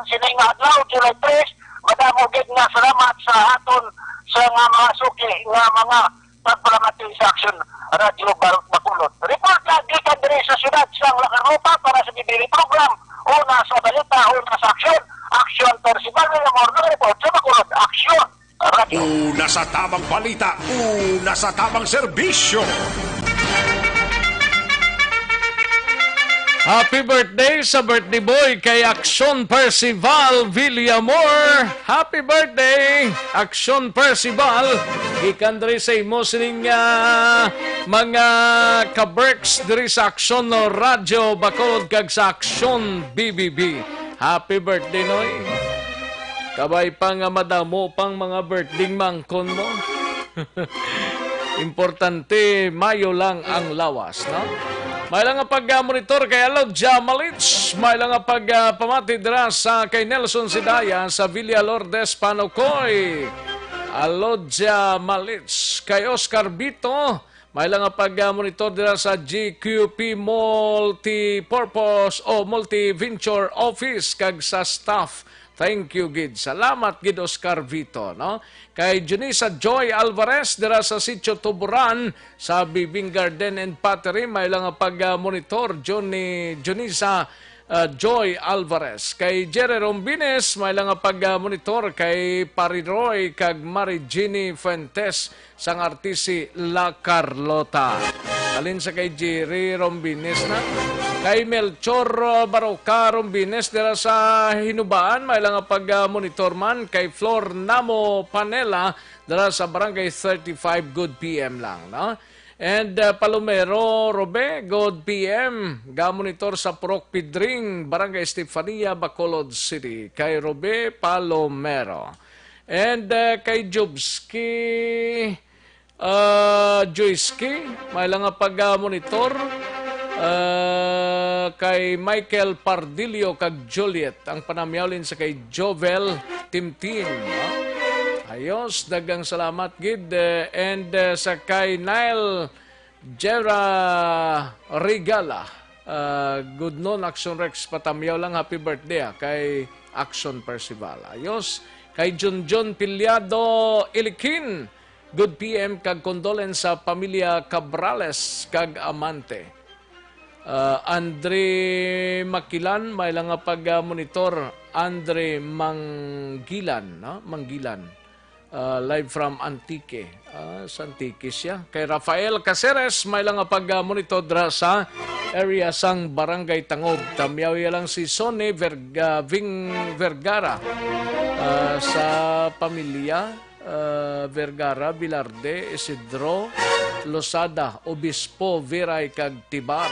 sining nga adlaw, July three. Madamo gid nga salamat sa aton sa nga mga suki nga mga pagpalamati sa Action Radio Bar-, Bacolod. Report na gikan diri sa siyudad sang La Carlota para sa B B B program. Una sa balita, una sa aksyon. Aksyon, Percival Villamor, nag-report sa Bacolod. Aksyon! Radyo. Una sa tamang balita, una sa tamang serbisyo. Happy birthday sa birthday boy kay Action Percival Villamor. Happy birthday, Action Percival. Ikan diri sa imo sining, ah, mga kaberks diri sa Action Radyo Bacolod kag sa Action B B B. Happy birthday, Noy. Kabay pa nga madamo pang mga birthday mangkon mo. Importante, mayo lang ang lawas, no? May lang nga pag-monitor kay Alodja Malits. May lang nga pag-pamati dira sa kay Nelson Sidaya sa Villa Lourdes, Panukoy. Alodja Malits. Kay Oscar Vito, may lang nga pag-monitor dira sa G Q P Multipurpose o Multi-Venture Office kag sa staff. Thank you gid. Salamat gid, Oscar Vito, no? Kay Junisa Joy Alvarez dira sa Sitio Tuburan sa Bibing Garden and Pottery, may lang nga pag-monitor. Juni-, Junisa, ah, Joy Alvarez. Kay Jerry Rombines, may lang nga pag-monitor. Kay Pari Roy kag Mari Jeannie Fuentes sang R T C La Carlota. Alin sa kay Jerry Rombines na? Kay Melchor, uh, Baroca Rombines dira sa Hinubaan, may lang nga pag-monitor man. Kay Flor Namo Panela dira sa Barangay thirty-five, good P M lang, no? And, uh, Palomero Robe, good P M. Ga-monitor sa Purok Pidring, Barangay Estefania, Bacolod City. Kay Robe Palomero. And, uh, kay Jobski, uh, Joyski, may lang nga pag-monitor. Uh, kay Michael Pardillo kag Juliet, ang panamyawlin sa kay Jovel Timtim, no? Ayos, daghang salamat gid, uh, and, uh, sa kay Nile Jera Regala, uh, good noon, Action Rex, patamyaw lang, happy birthday, ah, kay Action Percival. Ayos. Kay Junjun Piliado Ilikin, good P M kag condolence sa pamilya Cabrales kag amante. Uh, Andre Makilan, may lang nga pag-monitor. Andre Manggilan, no? Manggilan. Uh, live from Antique. Ah, sa Antique siya. Kay Rafael Caceres, may lang nga pag-monitor dra sa area sang Barangay Tangob. Tamyaw ya lang si Sonny Verga-, Ving-, Vergara, ah, sa pamilya. uh, Vergara, Velarde, Isidro, Losada, Obispo, Viray, kag Tibar,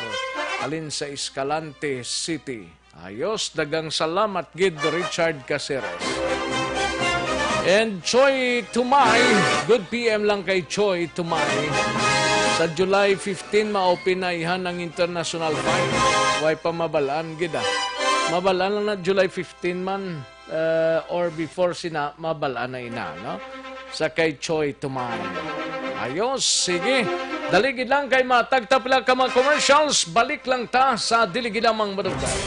halin sa Escalante City. Ayos, daghang salamat gid, Richard Caceres. And Choi Tumay, good P M lang kay Choi Tumay. Sa July fifteen, ma-open na ihan ang international fight. Way pa mabalaan gid, ah. Mabalaan lang na July fifteen man, uh, or before sina, mabalaan na ina, no? Sa kay Choi Tumay. Ayos, sige. Dali gid lang kay matagta pila ka mga commercials. Balik lang ta sa dili gid lamang madugay.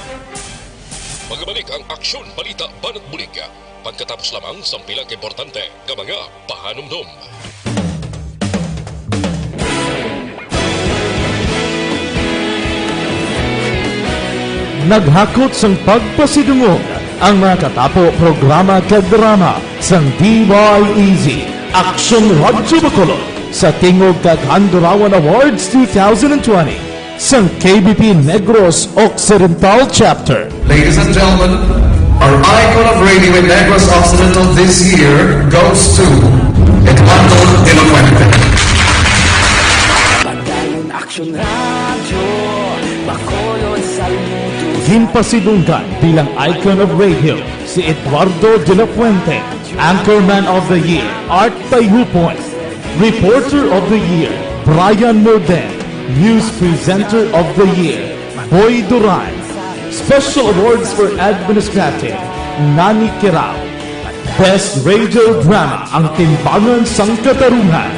Magbalik ang Aksyon Balita Banat Bulig. Pagkatapos lamang sang pila ka importante nga mga pahanumdom. Naghakot sang pagpasidungog ang mga katapo, programa kag drama sang D Y E Z, Aksyon Radyo Bacolod, sa Tingog kag Handurawan Awards two thousand twenty sang K B P Negros Occidental Chapter. Ladies and gentlemen, our icon of radio in Negros Occidental this year goes to Eduardo de la Fuente. Pagdayon Aksyon Radyo, Bacolod, saludo. Ginpasidunggan bilang icon of radio si Eduardo de la Fuente, Anchorman of the Year, Art Tayhupon, Reporter of the Year, Brian Morden, News Presenter of the Year, Boy Duran, Special Awards for Administrative, Nani Kirao, Best Radio Drama, Ang Timbangan sang Katarungan,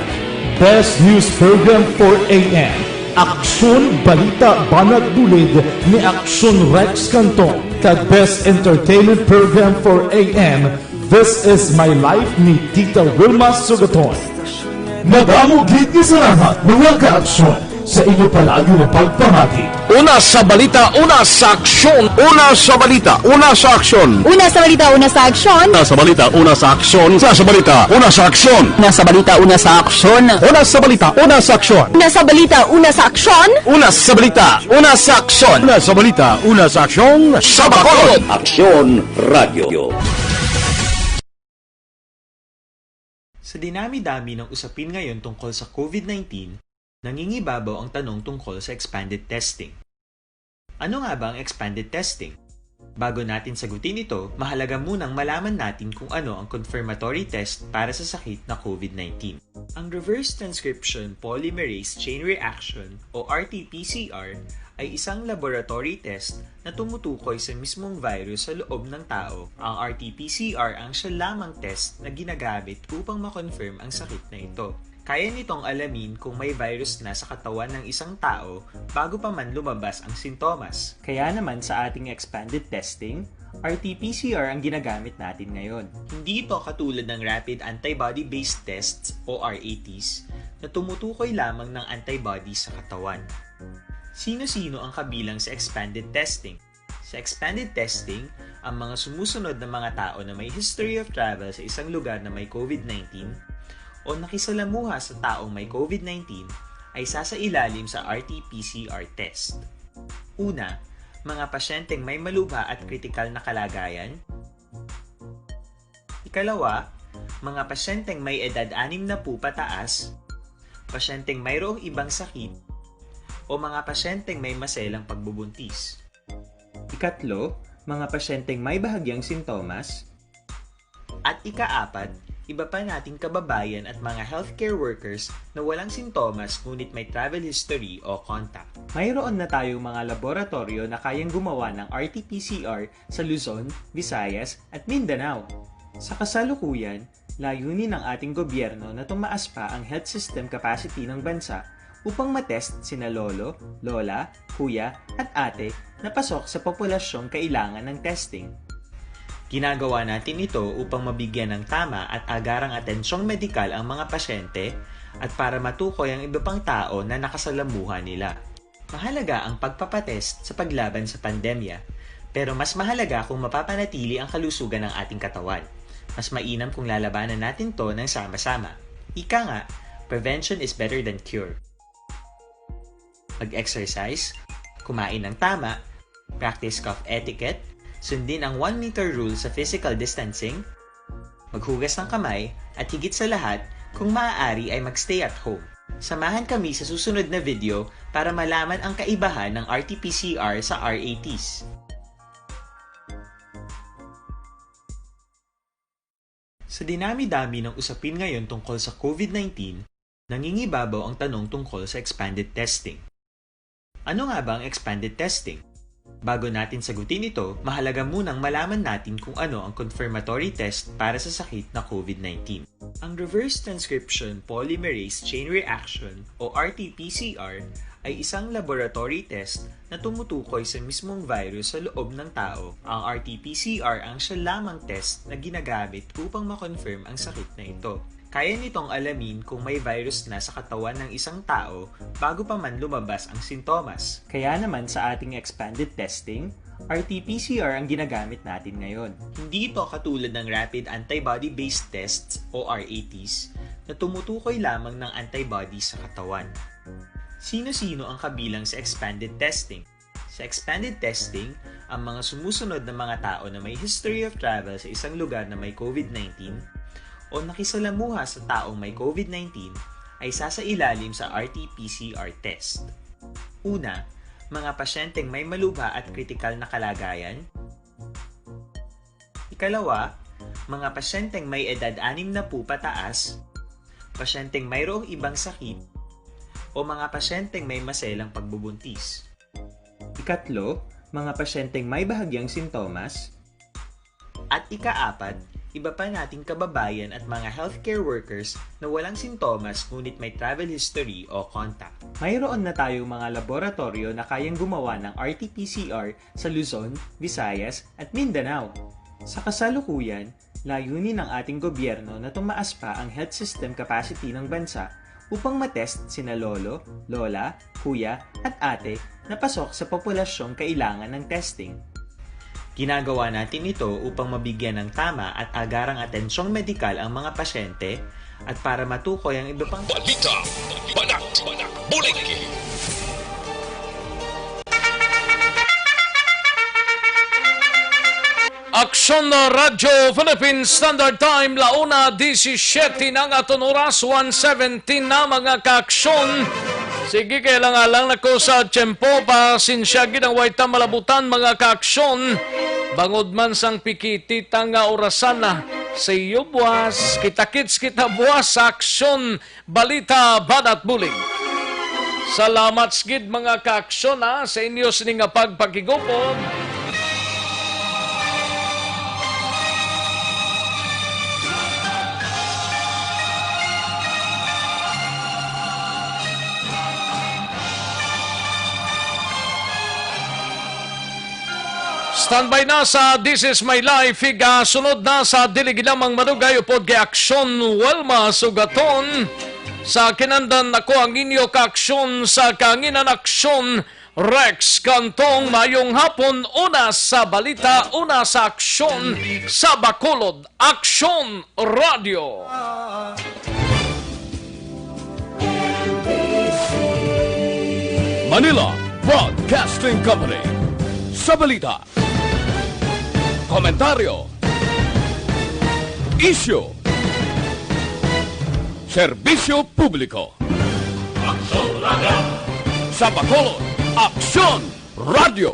Best News Program four A M, Aksyon Balita Banat Bulig ni Aksyon Rex Canton, kag Best Entertainment Program four A M, This Is My Life ni Tita Wilma Sugaton. Madamo gid nga salamat, mga ka-aksyon, sa inyo palagi nga pagpamati. Una sa balita, una sa aksyon. Una sa balita, una sa aksyon. Una sa balita, una sa aksyon. Una sa balita, una sa aksyon. Una sa balita, una sa aksyon. Una sa balita, una sa aksyon. Una sa balita, una sa aksyon. Una sa balita, una sa aksyon. Una sa balita, una sa aksyon. Una sa balita, una sa aksyon. Sa Bacolod. Aksyon Radio. Sa dinami-dami ng usapin ngayon tungkol sa COVID nineteen, nangingibabaw ang tanong tungkol sa expanded testing. Ano nga ba ang expanded testing? Bago natin sagutin ito, mahalaga munang malaman natin kung ano ang confirmatory test para sa sakit na COVID nineteen. Ang reverse transcription polymerase chain reaction o R T P C R ay isang laboratory test na tumutukoy sa mismong virus sa loob ng tao. Ang R T P C R ang siya lamang test na ginagamit upang ma-confirm ang sakit na ito. Kaya nitong alamin kung may virus na sa katawan ng isang tao bago pa man lumabas ang sintomas. Kaya naman sa ating expanded testing, R T P C R ang ginagamit natin ngayon. Hindi ito katulad ng rapid antibody-based tests o R A Ts na tumutukoy lamang ng antibody sa katawan. Sino-sino ang kabilang sa expanded testing? Sa expanded testing, ang mga sumusunod na mga tao na may history of travel sa isang lugar na may COVID nineteen o nakisalamuha sa taong may COVID nineteen ay sasailalim sa R T P C R test. Una, mga pasyenteng may malubha at kritikal na kalagayan. Ikalawa, mga pasyenteng may edad anim na po pataas, pasyenteng mayroong ibang sakit, o mga pasyenteng may maselang pagbubuntis. Ikatlo, mga pasyenteng may bahagyang sintomas. At ikaapat, iba pa nating kababayan at mga healthcare workers na walang sintomas ngunit may travel history o contact. Mayroon na tayong mga laboratoryo na kayang gumawa ng R T P C R sa Luzon, Visayas, at Mindanao. Sa kasalukuyan, layunin ng ating gobyerno na tumaas pa ang health system capacity ng bansa upang matest sina lolo, lola, kuya, at ate na pasok sa populasyong kailangan ng testing. Ginagawa natin ito upang mabigyan ng tama at agarang atensyong medikal ang mga pasyente at para matukoy ang iba pang tao na nakasalamuha nila. Mahalaga ang pagpapatest sa paglaban sa pandemya, pero mas mahalaga kung mapapanatili ang kalusugan ng ating katawan. Mas mainam kung lalabanan natin 'to ng sama-sama. Ika nga, prevention is better than cure. Mag-exercise, kumain ng tama, practice cough etiquette, sundin ang one meter rule sa physical distancing, maghugas ng kamay, at higit sa lahat, kung maaari ay mag-stay at home. Samahan kami sa susunod na video para malaman ang kaibahan ng R T P C R sa R A Ts. Sa dinami-dami ng usapin ngayon tungkol sa COVID nineteen, nangingibabaw ang tanong tungkol sa expanded testing. Ano nga ba ang expanded testing? Bago natin sagutin ito, mahalaga munang malaman natin kung ano ang confirmatory test para sa sakit na COVID nineteen. Ang reverse transcription polymerase chain reaction o R T P C R ay isang laboratory test na tumutukoy sa mismong virus sa loob ng tao. Ang R T P C R ang siya lamang test na ginagamit upang ma-confirm ang sakit na ito. Kaya nitong alamin kung may virus na sa katawan ng isang tao bago pa man lumabas ang sintomas. Kaya naman sa ating expanded testing, R T P C R ang ginagamit natin ngayon. Hindi ito katulad ng rapid antibody-based tests o R A Ts na tumutukoy lamang ng antibody sa katawan. Sino-sino ang kabilang sa expanded testing? Sa expanded testing, ang mga sumusunod na mga tao na may history of travel sa isang lugar na may COVID nineteen o nakisalamuha sa taong may COVID nineteen ay sasailalim sa R T P C R test. Una, mga pasyenteng may malubha at kritikal na kalagayan. Ikalawa, mga pasyenteng may edad anim na po pataas, pasyenteng mayroong ibang sakit, o mga pasyenteng may maselang pagbubuntis. Ikatlo, mga pasyenteng may bahagyang sintomas. At ikaapat, iba pa nating kababayan at mga healthcare workers na walang sintomas ngunit may travel history o contact. Mayroon na tayong mga laboratoryo na kayang gumawa ng R T P C R sa Luzon, Visayas, at Mindanao. Sa kasalukuyan, layunin ng ating gobyerno na tumaas pa ang health system capacity ng bansa upang matest sina lolo, lola, kuya, at ate na pasok sa populasyong kailangan ng testing. Ginagawa natin ito upang mabigyan ng tama at agarang atensyong medikal ang mga pasyente at para matukoy ang iba pang Balita, banat, bulig. Aksyon na Radyo Philippine Standard Time, launa disisiete na ang aton oras, one seventeen na, mga kaaksyon. Sige, kay alang-alang na ko sa tiyempo, pasensya gid ang way ta malabutan, mga kaaksyon. Bangod man sang pikitita nga orasan na, see you buwas, kita-kits kita buwas sa Aksyon, Balita, Banat, Bulig. Salamat gid, mga kaaksyon, ha, sa inyo sini nga pagpakigupod. Standby na sa This Is My Life, higa sunod na sa dili gid lamang madugay upod kay Aksyon Wilma Sugaton. Sa kinandan, ako ang inyo kaaksyon sa kahanginan, Aksyon Rex Cantong. Mayong hapon, una sa balita, una sa aksyon sa Bacolod. Aksyon Radio. Manila Broadcasting Company. Sa balita, komentaryo, isyu, serbisyo publiko. Aksyon Radio. Sa Bacolod, Aksyon Radio.